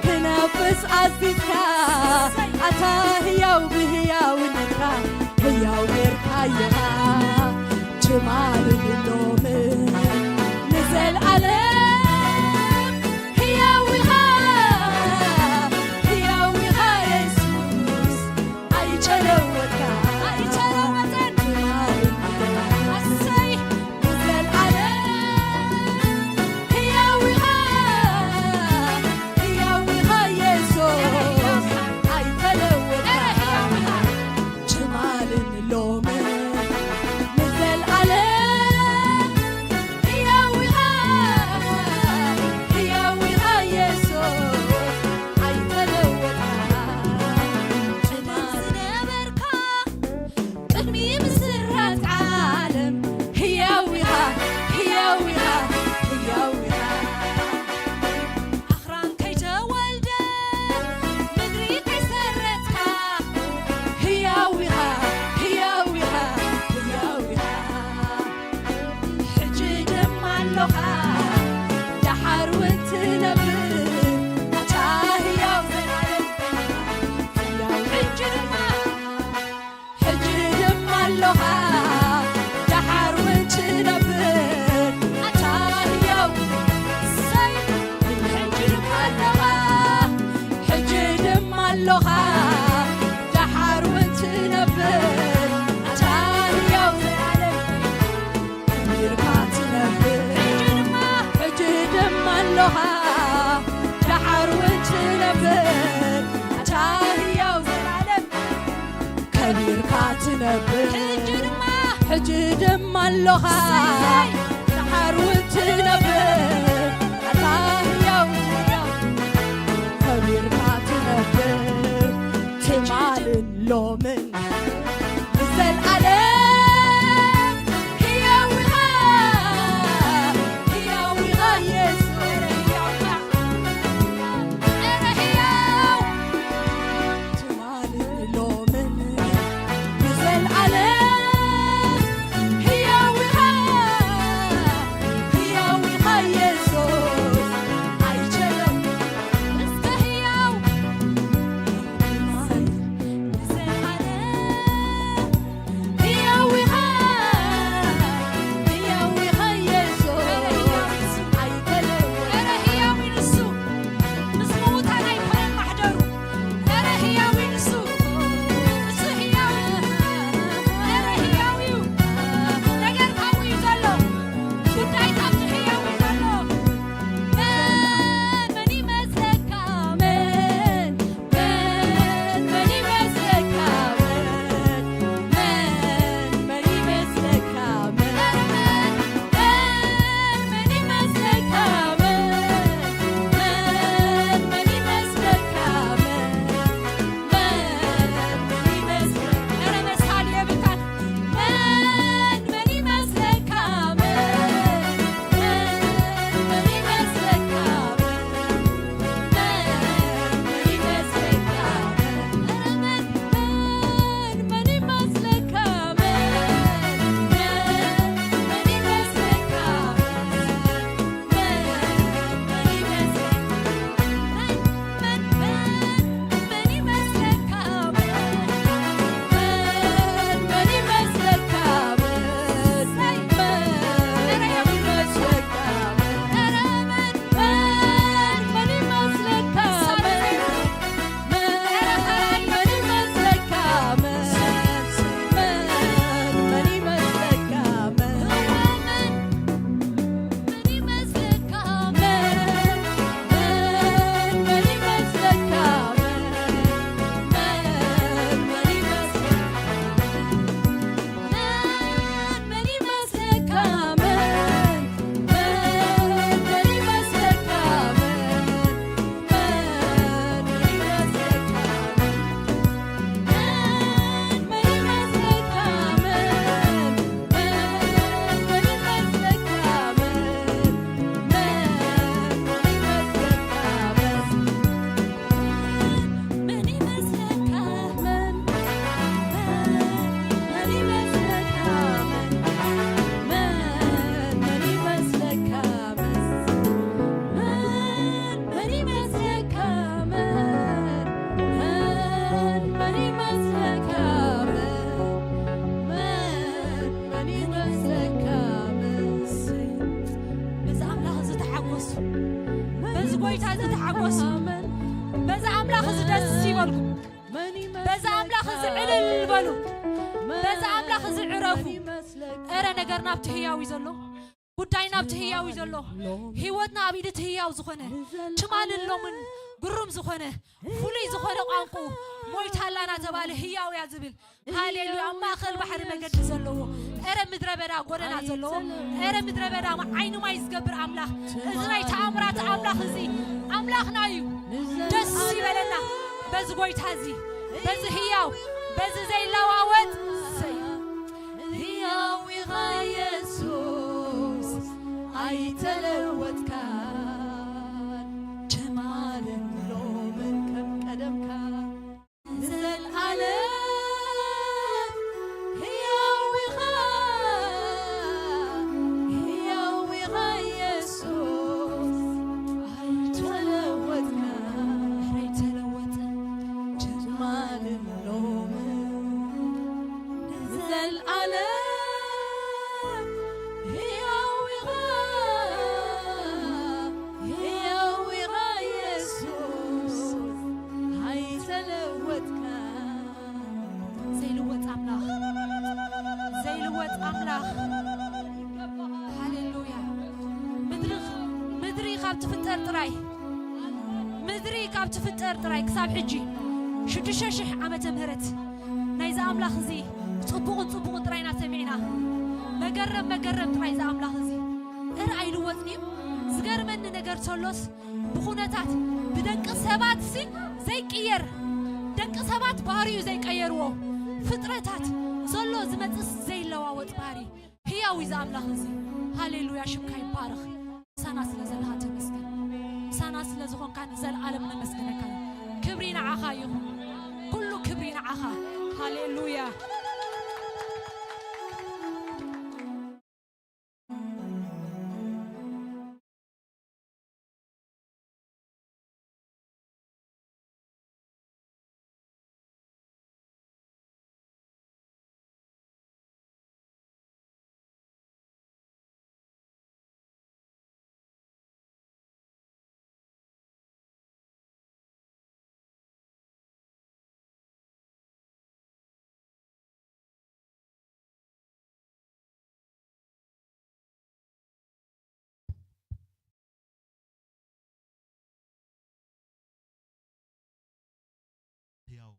ክነፍስ ኣዚዝካ ኣታ ህያው ብህያውነትካ ህያው ጌርካዮ ትማልን ሎምን ንዘልኣለም ህያው ኢኻ ህያው ኢኻ የሱስ ኣይተለወጥካ ኣይተለወጠን ትማልን ኣሰይ ንዘልኣለም ህያው ኢኻ ህያው ኢኻ የሱስ ኣይተለወጥካ ትማልን ሎምን ንዘልኣለም ህያው ኢኻ ህያው ኢኻ የሱስ ኣይተለወጥካ ትማል ዝነበርካ ቅድሚ ምስራት ዓለም ህያው ኢኻ ህያው ኢኻ ህያው ኢኻ ኣኽራን ከይተወልደ ምድሪ ከይሰረትካ ህያው ኢኻ ህያው ኢኻ ህያው ኢኻ ሕጂ ድማ ኣሎኻ ደሓር እውን ትነብር ኣታ ህያው ዘላለም ህያው ሕጂ ድማ ሕጂ ድማ ኣሎኻ ደሓር እውን ትነብር ኣታ ህያው ሰይ ሕጂ ድማ ኣሎኻ ሕጂ ድማ ኣሎኻ ደሓር እውን ትነብር ኣታ ህያው ዘላለም ከቢርካ ትነብር ሕጂ ድማ ሕጂ ድማ ኣሎኻ ደሓር እውን ትነብር ኣታ ህያው ዘላለም ከቢርካ ትነብር ሕጂ ድማ ሕጂ ድማ ኣሎኻ ደሓር እውን ትነብር ኣታ ህያው ከቢርካ ትነብር ትማልን ሎምን ንዘልኣለም ህያው ኢኻ ህያው ኢኻ የሱስ ኧረ ህያው ኢኻ ኧረ ህያው ትማልን ሎምን ንዘልኣለም ህያው ኢኻ ህያው ኢኻ የሱስ ኣይቸለም እስከ ህያው ንዘልኣለም በልኩም። በዛ ኣምላኽ እዚ ዕልል በሉ። በዛ ኣምላኽ እዚ ዕረፉ። እረ ነገር ናብቲ ህያው እዩ ዘሎ። ጉዳይ ናብቲ ህያው እዩ ዘሎ። ህይወትና ኣብ ኢድ እቲ ህያው ዝኾነ፣ ትማልን ሎምን ግሩም ዝኾነ፣ ፍሉይ ዝኾነ ቋንቋ ሞይታ ኣላ እናተባለ ህያው እያ ዝብል። ሃሌሉያ። ኣብ ማእከል ባሕሪ መገዲ ዘለዎ፣ እረ ምድረ በዳ ጎደና ዘለዎ፣ እረ ምድረ በዳ ዓይኒ ማይ ዝገብር ኣምላኽ፣ እዚ ናይ ተኣምራት ኣምላኽ እዚ ኣምላኽና እዩ። ደስ ይበለና በዚ ጎይታ እዚ፣ በዚ ህያው፣ በዚ ዘይለዋወጥ። ሰይ ህያው ኢኻ የሱስ፣ ኣይተለወጥካን፣ ትማልን ሎምን ከም ቀደምካ። ንዘለኣለም ህያው ኢኻ፣ ህያው ኢኻ የሱስ፣ ኣይተለወጥካን፣ ኣይተለወጥካን፣ ትማልን ሎምን ንዘለኣለም ህያው ኢኻ፣ ህያው ኢኻ የሱስ፣ ኣይተለወጥካን። ዘይልወጥ ኣምላኽ፣ ዘይልወጥ ኣምላኽ። ሃሌሉያ። ምድሪ፣ ምድሪ ካብ ትፍጠር ጥራይ፣ ምድሪ ካብ ትፍጠር ጥራይ ክሳብ ሕጂ ሽዱሽተ ሽሕ ዓመተ ምህረት ናይዚ ኣምላኽ እዚ ጽቡቕን ጽቡቕን ጥራይ ኢና ሰሚዕና። መገረም፣ መገረም ጥራይ እዚ ኣምላኽ እዚ። እረ ኣይልወጥን እዩ። ዝገርመኒ ነገር ተሎስ ብኹነታት ብደቂ ሰባት ሲ ዘይቅየር፣ ደቂ ሰባት ባህሪኡ ዘይቀየርዎ ፍጥረታት ዘሎ ዝመጽስ ዘይለዋወጥ ባህሪ ህያው እዩ እዚ ኣምላኽ እዚ። ሃሌሉያ፣ ሽምካ ይባረኽ። ምሳና ስለ ዘለኻ ተመስገን። ምሳና ስለ ዝኾንካ ንዘለኣለም ነመስግነካ። ክብሪ ንዓኻ ይኹን። ኩሉ ክብሪ ንዓኻ። ሃሌሉያ። ሕያው።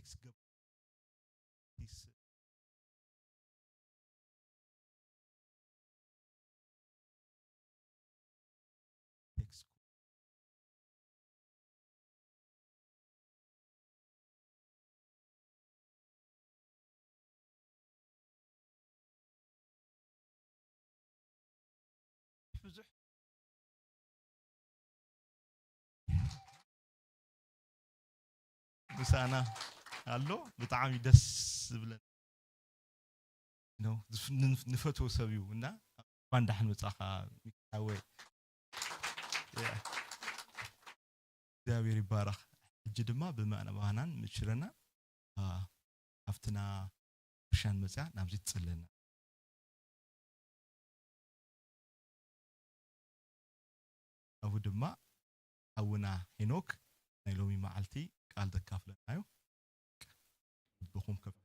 ክስገብ ስ-፣ ቴክስት ብዙሕ ምሳና ኣሎ። ብጣዕሚ ደስ ዝብለን ነው። ዝፍ-፣ ንፍ-፣ ንፈትዎ ሰብ እዩ እና እንኳን ደሓን መጻኻ ሚኪ ሓወይ። ያ። እግዚኣብሔር ይባረኽ። ሕጂ ድማ ብምእባህናን ምእችረና፣ አ፣ ኣብትና ክርስቲያን መጽያ ናብዚ ትጽለና። ኣብኡ ድማ ሓውና ሄኖክ ናይ ሎሚ መዓልቲ ቃል ዘካፍለና እዩ። ልብኹም ከፍ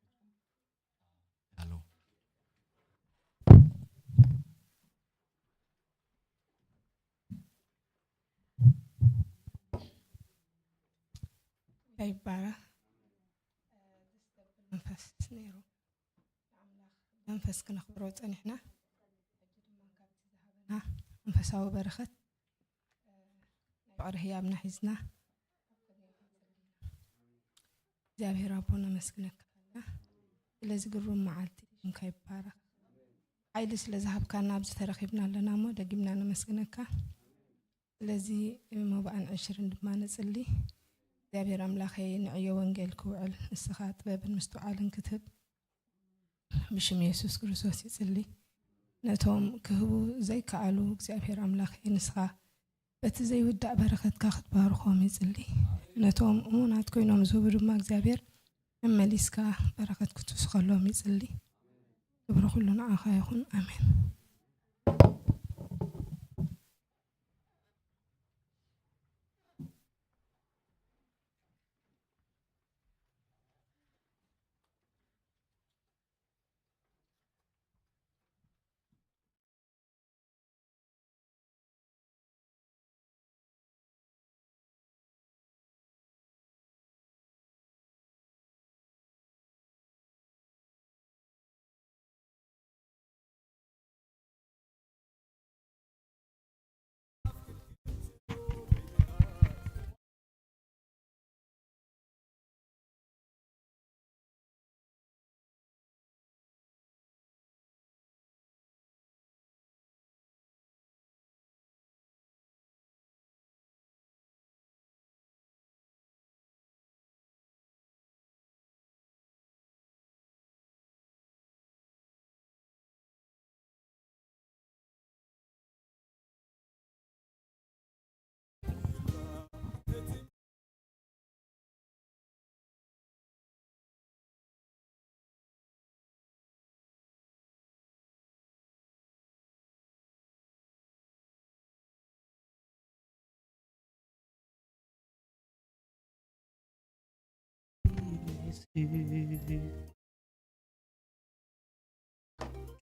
ኣሎ። ይባረኽ። መንፈስ ነይሩ። ኣምላኽ መንፈስ ክነኽብሮ ጸኒሕና። ሕጂ ድማ ካብቲ ዝሃበና መንፈሳዊ በረኸት፣ ናይ ፍቕሪ ህያብና ሒዝና እግዚኣብሔር ኣቦ ነመስግነካ ኣለና። ስለዚ ግሩም መዓልቲ ሽምካ ይባረኽ። ሓይሊ ስለ ዝሃብካና ኣብዚ ተረኺብና ኣለና እሞ ደጊምና ነመስግነካ። ስለዚ መባእን ዕሽርን ድማ ንጽሊ። እግዚኣብሔር ኣምላኸይ ንዕዮ ወንጌል ክውዕል ንስኻ ጥበብን ምስትውዓልን ክትህብ ብሽም የሱስ ክርስቶስ ይጽሊ። ነቶም ክህቡ ዘይከኣሉ እግዚኣብሔር ኣምላኸይ ንስኻ በቲ ዘይውዳእ በረኸትካ ክትባርኾም ይጽሊ። ነቶም እሙናት ኮይኖም ዝህቡ ድማ እግዚኣብሔር መመሊስካ በረኸት ክትውስኸሎም ይጽሊ። ክብሪ ኩሉ ንዓኻ ይኹን። ኣሜን።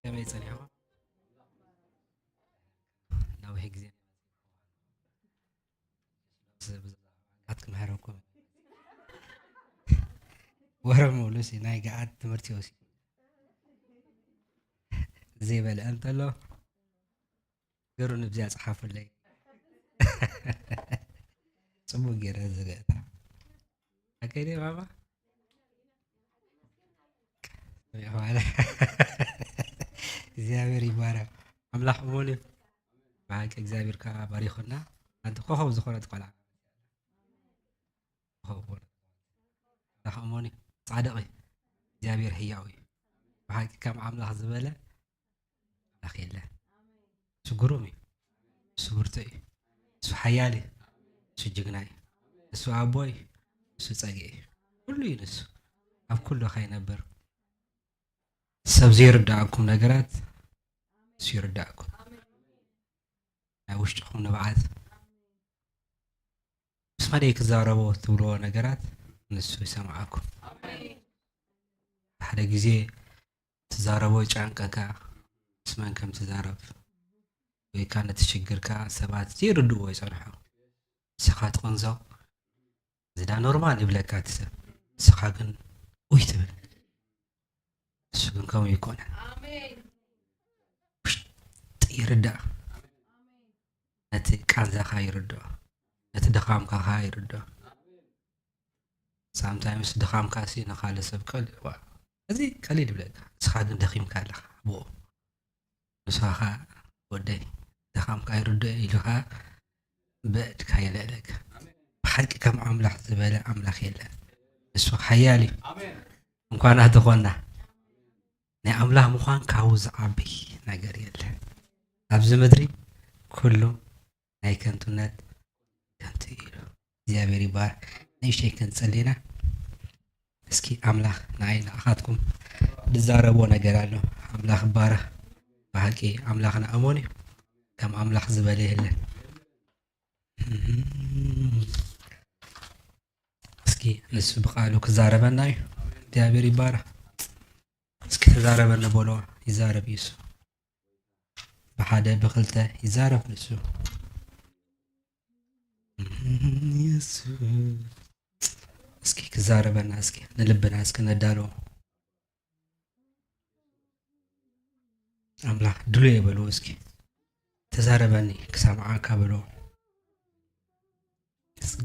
ከመይ ጸኒሕኩም? ነዊሕ ግዜ ብዙሓት ክምሃረኩም። ወረ ሙሉ ሲ ናይ ገዓት ትምህርቲ ወሲ ዘይበልዐ እንተሎ ገሩ ንብዚኣ ጸሓፉለይ። ጽቡቅ ገይረ ዝገእታ። ኣከይደ ባባ። እግዚኣብሔር ይባረክ። ኣምላኽ እሙን እዩ። ብሓቂ እግዚኣብሔር ከዓ ባሪኹና። ኣንቲ ኮኸብ ዝኾነት ቆልዓ። ኮኸብ ዝኾነት። ኣምላኽ እሙን እዩ። ጻድቕ እዩ። እግዚኣብሔር ህያው እዩ። ብሓቂ ከም ኣምላኽ ዝበለ ኣምላኽ የለን። እሱ ግሩም እዩ። እሱ ብርቱዕ እዩ። እሱ ሓያል እዩ። እሱ ጅግና እዩ። እሱ ኣቦ እዩ። እሱ ጸግዒ እዩ። ኩሉ እዩ ንሱ። ኣብ ኩሉ ከይነብር ሰብ ዘይርዳእኩም ነገራት እሱ ይርዳእኩም። ናይ ውሽጥኹም ንብዓት ምስ መን እየ ክዛረቦ ትብልዎ ነገራት ንሱ ይሰምዓኩም። ሓደ ግዜ ትዛረቦ ይጨንቀካ፣ ምስ መን ከም ትዛረብ ወይ ከዓ ነቲ ሽግርካ ሰባት ዘይርድእዎ ይጸንሖ። ንስኻ ትቕንዞ፣ እዚ ዳ ኖርማል ይብለካ እቲ ሰብ። ንስኻ ግን ውይ ትብል። እሱ ግን ከምኡ ይኮነ። ውሽጢ ይርዳእ። ነቲ ቃንዛኻ ይርድኦ። ነቲ ድኻምካ ኸዓ ይርድኦ። ሳምታይምስ ድኻምካ ሲ ንኻልእ ሰብ ቀል-፣ ዋ፣ እዚ ቀሊል ይብለካ። ንስኻ ግን ደኺምካ ኣለኻ ብኡ። ንስኻ ኸዓ ወደይ ድኻምካ ይርድኦ ኢሉ ኸዓ ብእድካ የልዕለካ። ብሓቂ ከም ኣምላኽ ዝበለ ኣምላኽ የለን። ንሱ ሓያል እዩ። እንኳን ኣተኾና ናይ ኣምላኽ ምዃን ካብኡ ዝዓቢ ነገር የለን። ኣብዚ ምድሪ ኩሉ ናይ ከንቱነት ከንቱ እዩ ኢሉ እግዚኣብሔር ይባረክ። ንእሽተይ ክንጸሊ ኢና። እስኪ ኣምላኽ ንዓይ ንዓኻትኩም ዝዛረቦ ነገር ኣሎ። ኣምላኽ ይባረክ። ብሓቂ ኣምላኽና እሙን እዩ። ከም ኣምላኽ ዝበለ የለን። እስኪ ንሱ ብቃሉ ክዛረበና እዩ። እግዚኣብሔር ይባረክ። እስኪ ተዛረበኒ በሎ። ይዛረብ እዩ እሱ። ብሓደ ብክልተ ይዛረብ ንሱ። የሱስ እስኪ ክዛረበና፣ እስኪ ንልብና እስኪ ነዳልዎ። ኣምላኽ ድሉየ በልዎ እስኪ። ተዛረበኒ ክሰምዓካ በልዎ።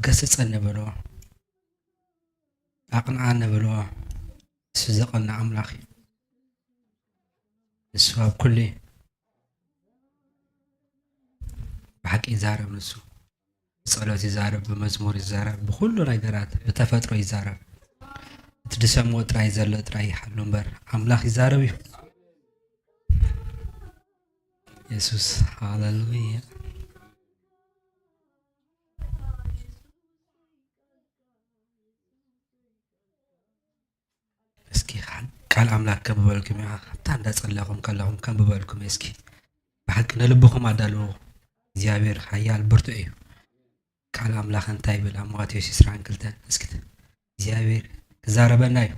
ገስጸኒ በልዎ። ኣቕንዓኒ በልዎ። ንሱ ዘቐንዕ ኣምላኽ እዩ። ንሱ ኣብ ኩሉ እዩ። ብሓቂ ይዛረብ ንሱ። ብጸሎት ይዛረብ፣ ብመዝሙር ይዛረብ፣ ብኹሉ ነገራት፣ ብተፈጥሮ ይዛረብ። እቲ ዝሰምዖ ጥራይ ዘሎ ጥራይ ይሓሉ እምበር ኣምላኽ ይዛረብ እዩ። የሱስ፣ ሃሌሉያ። እስኪ ቃል ኣምላኽ ከንብበልኩም እየ። ኣብታ እንዳጸለኹም ከለኹም ከንብበልኩም እየ። እስኪ ብሓቂ ንልብኹም ኣዳልዎ። እግዚኣብሔር ሓያል ብርቱዕ እዩ። ቃል ኣምላኽ እንታይ ይብል? ኣብ ማቴዎስ ዕስራን ክልተን እስኪ እግዚኣብሔር ክዛረበና እዩ።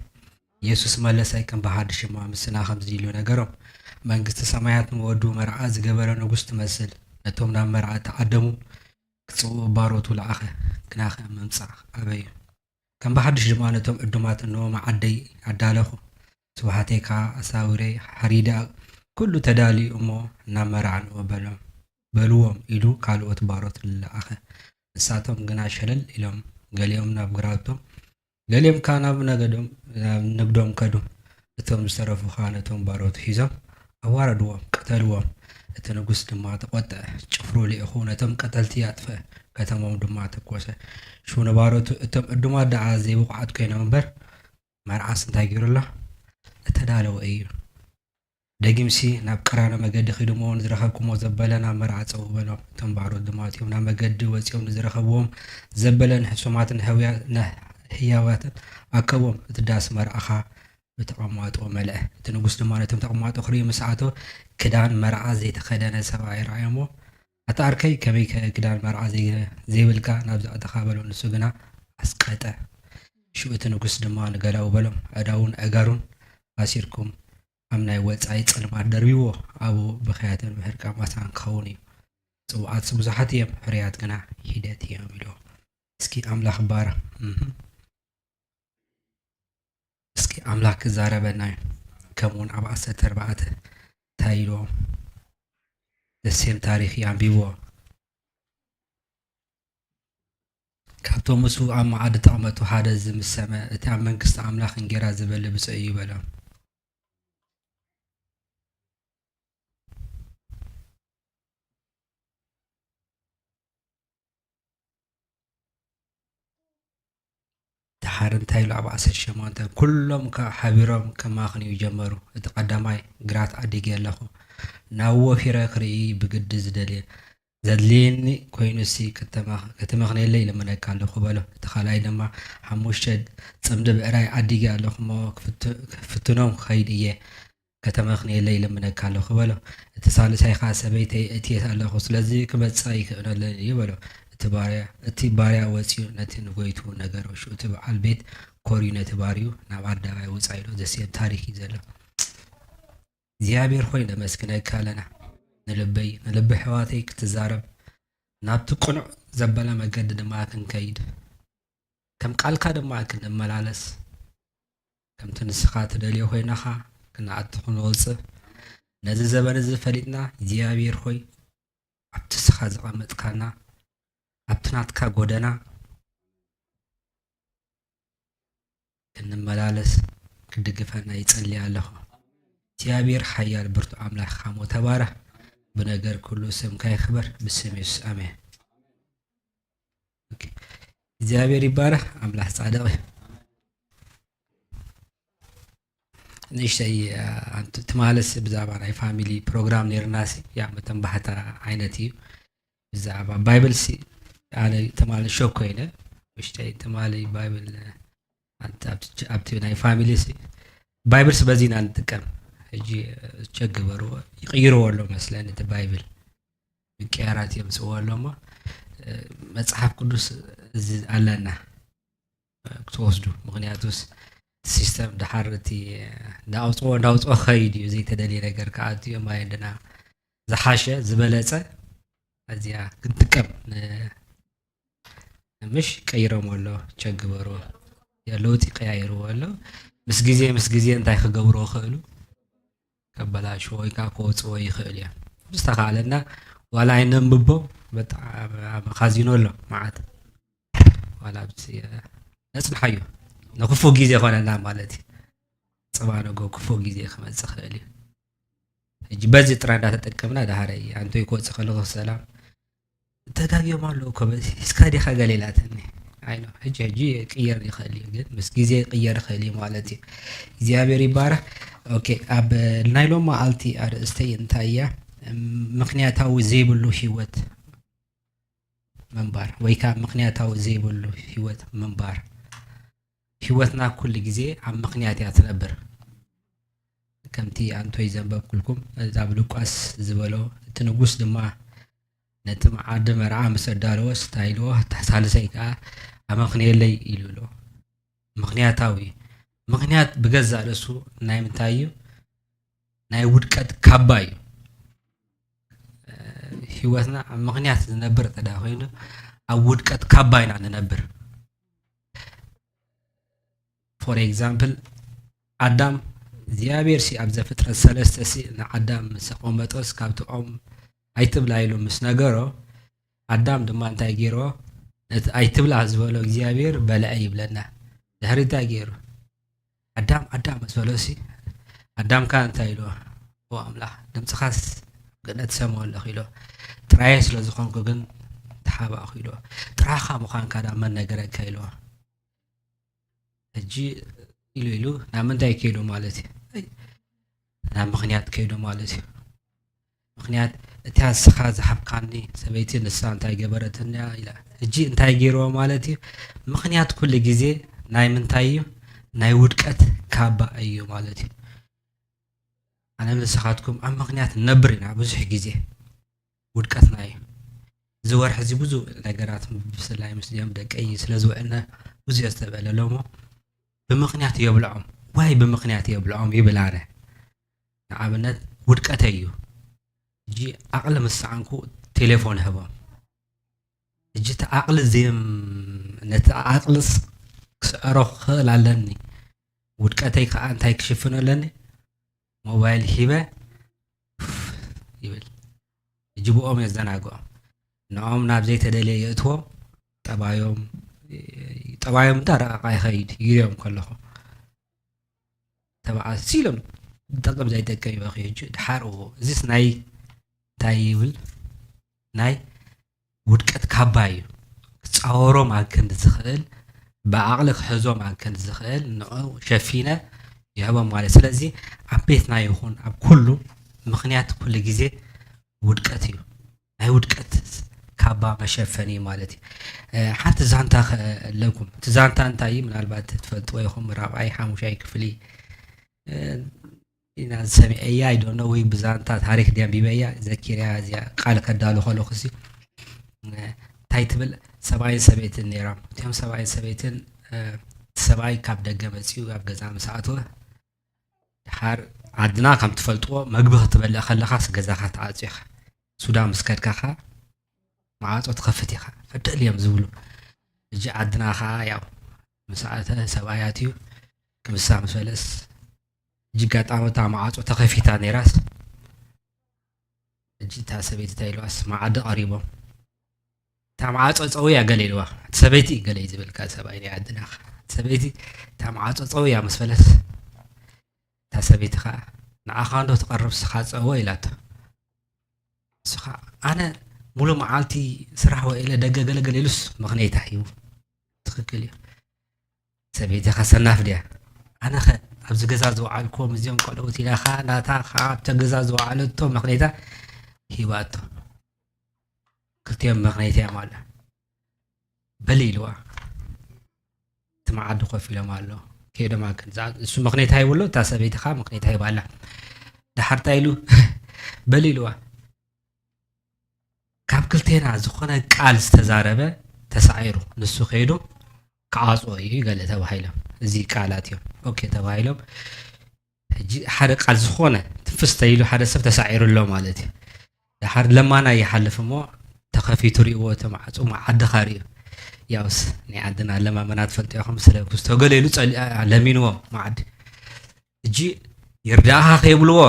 የሱስ መለሰ፣ ከም ብሓድሽ እሞ ምስና ከምዚ ኢሉ ነገሮም፣ መንግስቲ ሰማያት ንወዱ መርዓ ዝገበረ ንጉስ ትመስል። ነቶም ናብ መርዓ እተዓደሙ ክጽውዑ ባሮቱ ለኣኸ፣ ግናኸ ምምጻእ ኣበዩ። ከም ብሓድሽ ድማ ነቶም ዕዱማት፣ "እንሆ መዓደይ ኣዳለኹ፣ ስብሓተይ ከኣ ኣሳዊረይ ሓሪደ፣ ኩሉ ተዳልዩ እሞ ናብ መርዓ ንዑ በሎም፣ በልዎም" ኢሉ ካልኦት ባሮት ለኣኸ። ንሳቶም ግና ሸለል ኢሎም፣ ገሊኦም ናብ ግራውቶም፣ ገሊኦም ከኣ ናብ ነገዶም፣ ናብ ንግዶም ከዱ። እቶም ዝተረፉ ኸኣ ነቶም ባሮት ሒዞም ኣዋረድዎም፣ ቀተልዎም። እቲ ንጉስ ድማ ተቖጥዐ፣ ጭፍሩ ልኢኹ ነቶም ቀተልቲ ኣጥፍአ፣ ከተሞም ድማ ተኮሰ። ሽዑ ንባሮቱ፣ "እቶም ዕዱማት ደኣ ዘይብቑዓት ኮይኖም እምበር፣ መርዓስ እንታይ ገይሩ ኣሎ? እተዳለወ እዩ። ደጊምሲ ናብ ቀራነ መገዲ ኺዱ እሞ ንዝረኸብኩሞ ዘበለ ናብ መርዓ ጸውኡ" በሎም። እቶም ባሮት ድማ ኣትዮም ናብ መገዲ ወጺኦም ንዝረኸብዎም ዘበለን ሕሱማትን ህውያ-፣ ነ-፣ ህያዋትን ኣከብዎም። እቲ ዳስ መርዓ ኸኣ ብተቐማጦ መልአ። እቲ ንጉስ ድማ ነቶም ተቐማጦ ክርኢ ምስ ኣተወ፣ ክዳን መርዓ ዘይተኸደነ ሰብኣይ ረኣዮ እሞ፣ "ኣታ ዓርከይ፣ ከመይከ ክዳን መርዓ ዘይ-፣ ዘይብልካ ናብዚ ኣተኻ?" በሎ። ንሱ ግና ኣስቀጠ። ሽዑ እቲ ንጉስ ድማ ንገላኡ በሎም፣ "ኣእዳዉን ኣእጋሩን ኣሲርኩም ኣብ ናይ ወጻኢ ጸልማት ደርብይዎ፣ ኣብኡ ብኽያትን ብሕርቃን ማሳን ክኸውን እዩ። ጽቡቓትሲ ብዙሓት እዮም፣ ሕሩያት ግና ሒደት እዮም" ኢልዎ። እስኪ ኣምላኽ ይባረኽ። እህ። እስኪ ኣምላኽ ክዛረበና እዩ። ከምኡውን ኣብ ዓሰርተ ኣርባዕተ እንታይ ኢልዎ? ደሴም ታሪኽ እዩ፣ ኣንቢብዎ። ካብቶም ምስኡ ኣብ መኣዲ ተቐመጡ ሓደ እዚ ምስ ሰምዐ፣ እቲ ኣብ መንግስቲ ኣምላኽ እንጌራ ዝበሊ ብፁዕ እዩ በሎ። ደሓር እንታይ ኢሉ ኣብ ዓሰርተ ሸሞንተ፣ ኩሎም ከኣ ሓቢሮም ከማኽንዩ ጀመሩ። እቲ ቀዳማይ፣ ግራት ዓዲገ ኣለኹ፣ ናብ ወፊረ ክርኢ ብግዲ ዝደልየ፣ ዘድልየኒ ኮይኑሲ ከተመኽ-፣ ከተመኽንየለይ ይልምነካ ኣለኹ በሎ። እቲ ካልኣይ ድማ፣ ሓሙሽተ ጽምዲ ብዕራይ ዓዲገ ኣለኹ እሞ ክፍት-፣ ክፍትኖም ክኸይድ እየ፣ ከተመኽንየለይ ይልምነካ ኣለኹ በሎ። እቲ ሳልሳይ ኸኣ፣ ሰበይተይ እትየት ኣለኹ፣ ስለዚ ክመጽእ ኣይክእለለይ እዩ በሎ። እቲ ባርያ፣ እቲ ባርያ ወጺኡ ነቲ ንጎይትኡ ነገሮ። ሽዑ እቲ በዓል ቤት ኮርዩ ነቲ ባርዩ፣ "ናብ ኣደባባይ ውጻእ" ኢሉ ዘስየም ታሪኽ እዩ ዘሎ። እግዚኣብሔር ሆይ ነመስግነካ ኣለና። ንልበይ፣ ንልቢ ኣሕዋተይ ክትዛረብ፣ ናብቲ ቅኑዕ ዘበለ መገዲ ድማ ክንከይድ፣ ከም ቃልካ ድማ ክንመላለስ፣ ከምቲ ንስኻ ትደልዮ ኮይንኻ ክንኣቱ ክንወፅእ፣ ነዚ ዘበን እዚ ፈሊጥና እግዚኣብሔር ሆይ ኣብቲ ንስኻ ዘቐመጥካና ኣብቲ ናትካ ጎደና ክንመላለስ ክትድግፈና ይጸሊ ኣለኹ። እግዚኣብሔር ሓያል ብርቱዕ ኣምላኽ ኢኻ እሞ ተባረኽ። ብነገር ኩሉ ስምካ ይኽበር። ብስም የሱስ ኣሜን። ኦኬ። እግዚኣብሔር ይባረኽ። ኣምላኽ ጻድቕ እዩ። ንእሽተይ፣ አ፣ ኣንቱ-፣ ትማልስ ብዛዕባ ናይ ፋሚሊ ፕሮግራም ነይርና ሲ፣ ያ መተንባሕታ ዓይነት እዩ። ብዛዕባ ባይብል ሲ፣ ኣነ ትማሊ ሾክ ኮይነ፣ ውሽጠይ ትማሊ ባይብል፣ ኣንተ ኣብቲ፣ ኣብቲ ናይ ፋሚሊ ሲ፣ ባይብል ሲ በዚ ኢና ንጥቀም። ሕጂ ቸክ ግበርዎ፣ ይቕይርዎ ኣሎ መስለኒ እቲ ባይብል። ምቅያራት የምጽእዎ ኣሎ እሞ፣ እ፣ መጽሓፍ ቅዱስ እዚ ኣለና ክትወስዱ። ምኽንያቱስ ሲስተም ድሓር እቲ እንዳውጽዎ፣ እንዳውጽዎ ክኸይድ እዩ። ዘይተደልየ ነገር ክኣቱ እዩ። ማይ እንድና ዝሓሸ፣ ዝበለጸ፣ እዚኣ ክንጥቀም ን-፣ ምሽ ቀይሮም ኣሎ፣ ቸክ ግበርዎ። ያ ለውጢ ቀያይርዎ ኣሎ። ምስ ግዜ፣ ምስ ግዜ እንታይ ክገብርዎ ክኽእሉ? ከበላሽዎ ወይ ከዓ ከውፅዎ ይኽእል እዮም። ዝተኻእለና ዋላ ኣይነንብቦ፣ በጣም ኣብ ካዚኖ ኣሎ መዓት። ዋላ ኣብቲ፣ እ፣ ነጽንሓዮ። ንክፉእ ግዜ ይኾነና ማለት እዩ። ጽባሕ ንግሆ ክፉእ ግዜ ክመጽእ ይኽእል እዩ። ሕጂ በዚ ጥራይ እንዳተጠቀምና፣ ደሃረይ ኣንቶይ ክወጽእ ከለኹ ሰላም፣ ተጋግዮም ኣለዉ እኮ፣ በዚ ሒዝካ ዲኻ ገለ ኢላትኒ። ኣይ ኖ፣ ሕጂ፣ ሕጂ ይቅየር ይኽእል እዩ፣ ግን ምስ ግዜ ይቅየር ይኽእል እዩ ማለት እዩ። እግዚኣብሔር ይባረኽ። ኦኬ፣ ኣብ ናይ ሎማዓልቲ ኣርእስተይ እንታይ እያ? ምኽንያታዊ ዘይብሉ ህይወት ምንባር፣ ወይ ከዓ ምኽንያታዊ ዘይብሉ ህይወት ምንባር። ህይወትና ኩሉ ግዜ ኣብ ምኽንያት እያ ትነብር። ከምቲ ኣንቶይ ዘንበብኩልኩም፣ እዛ ኣብ ሉቃስ ዝበሎ፣ እቲ ንጉስ ድማ ነቲ መዓዲ መርዓ ምስ ኣዳለወስ፣ እንታይ ኢልዎ? "እታ ሳልሰይ ከኣ ኣመኽንየለይ" ኢሉ ኣሎ። ምኽንያታዊ እዩ። ምኽንያት ብገዛእ ርእሱ ናይ ምንታይ እዩ? ናይ ውድቀት ካባ እዩ። ህይወትና ኣብ ምኽንያት ዝነብር እንተ ደኣ ኮይኑ፣ ኣብ ውድቀት ካባ ኢና ንነብር። ፎር ኤግዛምፕል፣ ኣዳም እግዚኣብሔር ሲ ኣብ ዘፍጥረት ሰለስተ ሲ ንኣዳም ምስ ኣቐመጦስ ካብቲ ኦም ኣይትብላ ኢሉ ምስ ነገሮ፣ ኣዳም ድማ እንታይ ገይርዎ? ነቲ ኣይትብላ ዝበሎ እግዚኣብሔር በልዐ ይብለና። ድሕሪ እንታይ ገይሩ? ኣዳም፣ ኣዳም ምስ በሎ ሲ ኣዳም ከኣ እንታይ ኢልዎ? "ኦ ኣምላኽ፣ ድምፅኻስ ኣብ ገነት እሰምዖ ኣለኹ" ኢልዎ። "ጥራየ ስለ ዝኾንኩ ግን ተሓባእኹ" ኢልዎ። "ጥራኻ ምዃንካ ደኣ መን ነገረካ?" ኢልዎ። ሕጂ ኢሉ ኢሉ ናብ ምንታይ ከይዱ ማለት እዩ? ናይ-፣ ናብ ምኽንያት ከይዱ ማለት እዩ። ምኽንያት፣ "እቲ ንስኻ ዝሃብካኒ ሰበይቲ ንሳ እንታይ ገበረትኒ?" ኢላ። ሕጂ እንታይ ገይርዎ ማለት እዩ? ምኽንያት ኩሉ ግዜ ናይ ምንታይ እዩ? ናይ ውድቀት ካባ እዩ ማለት እዩ። ኣነ ንስኻትኩም ኣብ ምኽንያት ንነብር ኢና ብዙሕ ግዜ። ውድቀትና እዩ። እዚ ወርሒ እዚ ብዙሕ ነገራት ብፍላይ ምስ እዚኦም ደቀይ ስለ ዝውዕልነ ብዙሕ ዝተበለ ኣሎ እሞ ብምኽንያት የብልዖም። ዋይ ብምኽንያት የብልዖም ይብል ኣነ። ንኣብነት ውድቀተይ እዩ። ሕጂ ዓቕሊ ምስ ሰኣንኩ ቴሌፎን ህቦም። ሕጂ እቲ ዓቕሊ ዘም-፣ ነቲ ዓቕልስ ክስዕሮ ክኽእል ኣለኒ። ውድቀተይ ከዓ እንታይ ክሽፍን ኣለኒ? ሞባይል ሂበ ይብል። ሕጂ ብኦም የዘናግዖም። ንኦም ናብ ዘይተደልየ የእትዎም። ጠባዮም፣ ጠባዮም እንዳ ረቐቓ ይኸይድ፣ ይሪኦም ከለኹ። ተባኣስ ኢሎም ዝጠቅም ዘይጠቅም ይበኽዩ። ሕጂ ድሓር፣ እዎ፣ እዚስ ናይ እንታይ ይብል? ናይ ውድቀት ካባ እዩ። ክጻወሮም ኣብ ክንዲ ዝኽእል፣ ብዓቕሊ ክሕዞም ኣብ ክንዲ ዝኽእል፣ ንዑ ሸፊነ ይህቦም ማለት። ስለዚ ኣብ ቤትና ይኹን ኣብ ኩሉ ምኽንያት ኩሉ ግዜ ውድቀት እዩ። ናይ ውድቀት ካባ መሸፈኒ ማለት እዩ። እ፣ ሓንቲ ዛንታ ከ ኣለኩም። እቲ ዛንታ እንታይ እዩ? ምናልባት ትፈልጥዎ ኢኹም። ራብዓይ፣ ሓሙሻይ ክፍሊ፣ እ፣ ኢና ዝሰሚዐያ፣ I don't know፣ ወይ ብዛንታ ታሪክ ድያ ኣንቢበያ፣ ዘኪርያ እዚኣ ቃል ከዳሉ ከለኹ ሲ፣ እ፣ እንታይ ትብል? ሰብኣይን ሰበይትን ነይሮም። እቲኦም ሰብኣይን ሰበይትን፣ እ፣ ሰብኣይ ካብ ደገ መጺኡ ኣብ ገዛ ምስ ኣተወ፣ ድሓር ዓድና ከም ትፈልጥዎ መግቢ ክትበልዕ ከለኻስ ገዛኻ ትዓጽዮ ኢኻ። ሱዳን ምስ ከድካ ኸኣ መዓጾ ትኸፍት ኢኻ። ፈደል እዮም ዝብሉ። ሕጂ ዓድና ኸኣ ያው ምስ ኣተ ሰብኣይ ኣትዩ ክምሳ ምስ በለስ፣ ሕጂ ኣጋጣሚ እታ ማዕጾ ተኸፊታ ነይራስ፣ ሕጂ እታ ሰበይቲ እንታይ ኢልዋስ፣ መዓዲ ቀሪቦም፣ "እታ ማዕጾ ጸውያ" ገለ ኢልዋ። እቲ ሰበይቲ ገለ እዩ ዝብል፣ ካብ ሰብኣይ ናይ ዓድና። እቲ ሰበይቲ "እታ ማዕጾ ጸውያ" ምስ በለስ፣ እታ ሰበይቲ ኸኣ "ንዓኻ እንዶ ትቐርብ፣ ስኻ ጸዎ" ኢላቶ። ንሱ ኸኣ "ኣነ ሙሉ መዓልቲ ስራሕ ውዒለ ደገ ገለገለ" ኢሉስ ምኽንያት ሂቡ። ትኽክል እዩ። ሰበይቲ ኸሰናፍ ድያ? ኣነ ኸ ኣብዚ ገዛ ዝወዓልኩዎም እዚኦም ቆልዑት ኢላ ኸኣ ናታ ኸኣ ኣብቲ ገዛ ዝወዓለቶ ምኽንያታ ሂባቶ። ክልቲኦም ምኽንያት እዮም ኣላ። በሊ ኢልዋ። እቲ መዓዲ ኮፍ ኢሎም ኣሎ። ከይዶም ኣክል። እዛ-፣ እሱ ምኽንያት ሂብሉ፣ እታ ሰበይቲ ኸኣ ምኽንያት ሂባ ኣላ። ደሓር እንታይ ኢሉ? በሊ ኢልዋ። ካብ ክልቴና ዝኾነ ቃል ዝተዛረበ ተሳዒሩ፣ ንሱ ከይዱ ክዓጽዎ እዩ ገለ ተባሂሎም። እዚ ቃላት እዮም። ኦኬ ተባሂሎም። ሕጂ ሓደ ቃል ዝኾነ ትንፍስ ተይሉ ሓደ ሰብ ተሳዒሩ ኣሎ ማለት እዩ። ደሓር ለማና ይሓልፍ እሞ ተኸፊቱ ርእይዎ፣ እቲ ማዕጾ መዓዲ ኻርእዩ። ያውስ ናይ ዓድና ኣለማመና ትፈልጡ ኢኹም። ስለ ክስቶ ገለ ኢሉ ጸሊ-፣ ኣ-፣ ለሚንዎ መዓዲ። ሕጂ ይርዳእኻ ከይብልዎ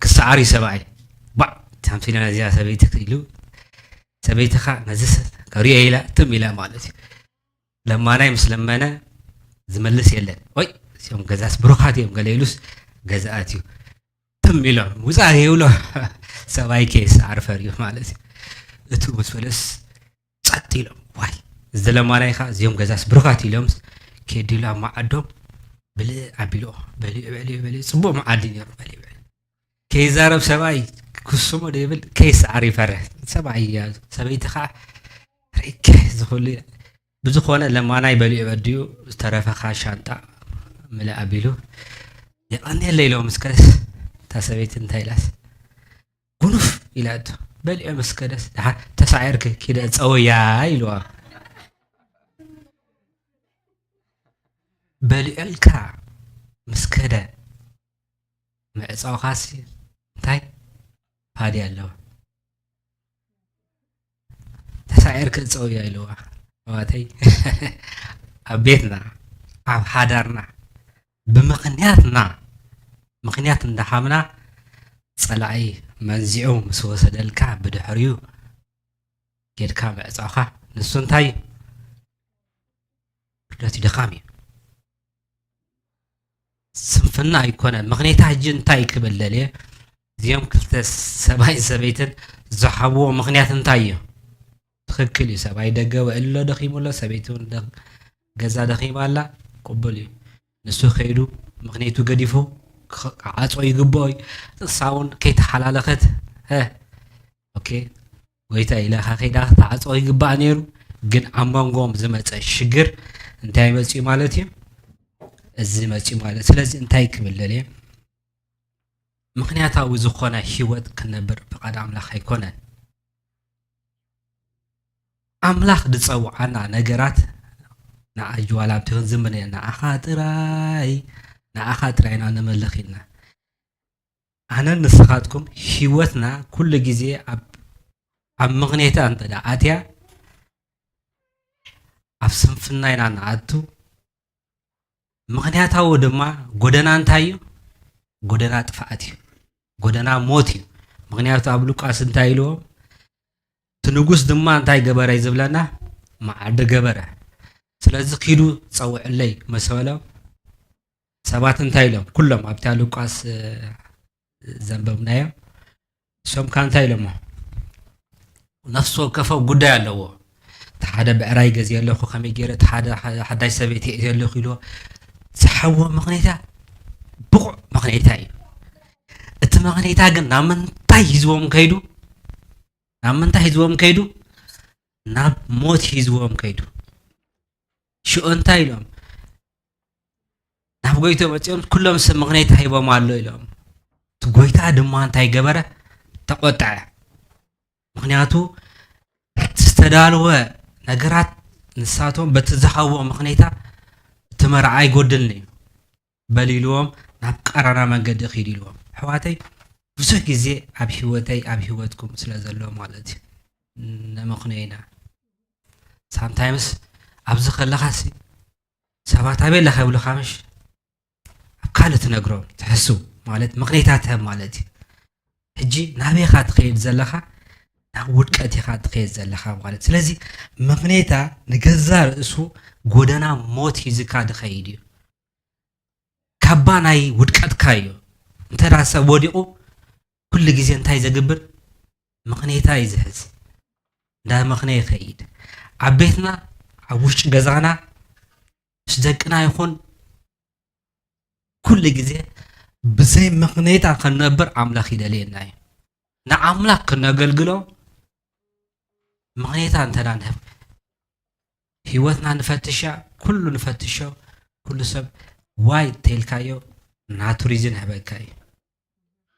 ክሰዓር እዩ ሰብኣይ። ባዕ፣ ታምሲለ ነዚኣ ሰበይቲ ኢሉ፣ ሰበይትኻ ነዚ ሰብ ከርእዮ ኢላ ትም ኢላ ማለት እዩ። ለማናይ ምስ ለመነ ዝመልስ የለን። ወይ እዚኦም ገዛስ ብሩኻት እዮም ገለ ኢሉስ ገዛ ኣትዩ ትም ኢሎም ውፃእ ይብሎ። ሰብኣይ ከይሰዓር ፈርዩ ማለት እዩ። እቱ ምስ በለስ ጸጥ ኢሎም፣ ዋይ፣ እዚ ለማናይ ኸዓ እዚኦም ገዛስ ብሩኻት ኢሎም ከይዲሉ ኣብ መዓዶም ብልዕ ኣቢልዎ። በሊዑ፣ በሊዑ፣ በሊዑ፣ ጽቡቕ መዓዲ ነይሩ፣ በሊዑ፣ በሊዑ። ከይዛረብ ሰብኣይ ክስሞ ዶ ይብል፣ ከይሰዓር ይፈርሕ። ሰብኣይ እያ፣ ሰበይቲ ኸዓ ርኢከ ዝኹሉ። ብዝኾነ ለማናይ በሊዑ በዲኡ፣ ዝተረፈ ኸዓ ሻንጣ ምልእ ኣቢሉ፣ የቐንየለይ ኢሎም ምስ ከደስ፣ እታ ሰበይቲ እንታይ ኢላስ፣ ጉኑፍ ኢላቶ። በሊዑ ምስ ከደስ፣ ደሓር ተሳዒርኪ ኪደ ጸወያ ኢልዋ። በሊዑልካ ምስ ከደ፣ ምዕጻውኻሲ እንታይ ፋድያ ኣለዎ? ተሳዒርኪ ጸውያ ኢልዋ። ኣሕዋተይ፣ ኣብ ቤትና፣ ኣብ ሓዳርና፣ ብምኽንያትና፣ ምኽንያት እንዳሃብና፣ ጸላኢ መንዚዑ ምስ ወሰደልካ፣ ብድሕሪኡ ኬድካ ምዕጻውኻ፣ ንሱ እንታይ እዩ? ውርደት እዩ፣ ድኻም እዩ። ስንፍና ኣይኮነን። ምኽንያታ ሕጂ እንታይ ክብል ደልየ? እዚኦም ክልተ ሰብኣይን ሰበይትን ዝሃብዎ ምኽንያት እንታይ እዩ? ትኽክል እዩ። ሰብኣይ ደገ ውዕል ኣሎ፣ ደኺሙ ኣሎ። ሰበይቲ እውን ደ-፣ ገዛ ደኺማ ኣላ። ቅቡል እዩ። ንሱ ከይዱ ምኽንያቱ ገዲፉ ክዓጾ ይግብኦ እዩ። ንሳ እውን ከይተሓላለኸት፣ ሀ፣ ኦኬ፣ ጎይታ ኢለኻ ከይዳ ክትዓጾ ይግባእ ነይሩ። ግን ኣብ መንጎም ዝመጸ ሽግር እንታይ መጽኡ ማለት እዩ? እዚ መጽኡ ማለት። ስለዚ እንታይ ክብል ደልየ? ምኽንያታዊ ዝኾነ ህይወት ክንነብር ፍቓድ ኣምላኽ ኣይኮነን። ኣምላኽ ዝጸውዓና ነገራት ንኣጅዋላብቲ ክንዝምነ ንዓኻ ጥራይ፣ ንዓኻ ጥራይ ኢና ነመልኽ ኢልና። ኣነን ንስኻትኩም ህይወትና ኩሉ ግዜ ኣብ፣ ኣብ ምኽንያታ እንተ ደኣ ኣትያ፣ ኣብ ስንፍና ኢና ንኣቱ። ምኽንያታዊ ድማ ጎደና እንታይ እዩ? ጎደና ጥፍኣት እዩ። ጎደና ሞት እዩ። ምኽንያቱ ኣብ ሉቃስ እንታይ ኢልዎም? እቲ ንጉስ ድማ እንታይ ገበረ እዩ ዝብለና? መዓዲ ገበረ። ስለዚ ኪዱ ጸውዕለይ ምስ በሎም፣ ሰባት እንታይ ኢሎም? ኩሎም ኣብታ ሉቃስ፣ እ፣ ዘንበብናዮ፣ እሶም ከ እንታይ ኢሎሞ? ነፍሲ ወከፎም ጉዳይ ኣለዎ። እቲ ሓደ ብዕራይ ገዝየ ኣለኹ፣ ከመይ ገይረ፣ እቲ ሓደ ሓ-፣ ሓዳሽ ሰበይቲ እየ ዘለኹ ኢልዎ። ዝሓዎ ምኽንያታ ብቑዕ ምኽንያታ እዩ። እቲ ምኽንያታ ግን ናብ ምንታይ ሂዝዎም ከይዱ? ናብ ምንታይ ሂዝዎም ከይዱ? ናብ ሞት ሂዝዎም ከይዱ። ሽዑ እንታይ ኢሎም? ናብ ጎይታ መጺኦም፣ "ኩሎም ሰብ ምኽንያት ሂቦም ኣሎ" ኢሎም። እቲ ጎይታ ድማ እንታይ ገበረ? ተቖጥዐ። ምኽንያቱ፣ እቲ ዝተዳለወ ነገራት ንሳቶም በቲ ዝሃብዎ ምኽንያታ፣ "እቲ መርዓ ኣይጎድልን እዩ" በል ኢልዎም፣ "ናብ ቀራና መንገዲ ኪድ" ኢልዎም። ኣሕዋተይ፣ ብዙሕ ግዜ ኣብ ህይወተይ፣ ኣብ ህይወትኩም ስለ ዘሎ ማለት እዩ፣ ነመኽንዮ ኢና። ሳምታይምስ ኣብዚ ከለኻሲ ሰባት ኣበይ ኣለኻ ይብሉኻ ምሽ? ትነግሮ፣ ትሕሱ ማለት ምኽንያታ ትህብ ማለት እዩ። ሕጂ ናበይ ኢኻ ትኸይድ ዘለኻ? ናብ ውድቀት ኢኻ ትኸይድ ዘለኻ ማለት። ስለዚ ምኽንያታ ንገዛ ርእሱ ጎደና ሞት ሒዝካ ድኸይድ እዩ። ካባ ናይ ውድቀትካ እዩ። እንተ ደኣ ሰብ ወዲቑ ኩሉ ግዜ እንታይ ዘግብር? ምኽንያታ እዩ ዝሕዝ። እንዳ ምኽንያ ይኸይድ። ኣብ ቤትና፣ ኣብ ውሽጢ ገዛና፣ ምስ ደቅና ይኹን ኩሉ ግዜ ብዘይ ምኽንያታ ክንነብር ኣምላኽ ይደልየና እዩ። ንኣምላኽ ክነገልግሎ ምኽንያታ እንተ ደኣ ንህብ፣ ህይወትና ንፈትሻ፣ ኩሉ ንፈትሾ፣ ኩሉ ሰብ ዋይ እንተኢልካዮ ናቱ ሪዝን ይህበካ እዩ።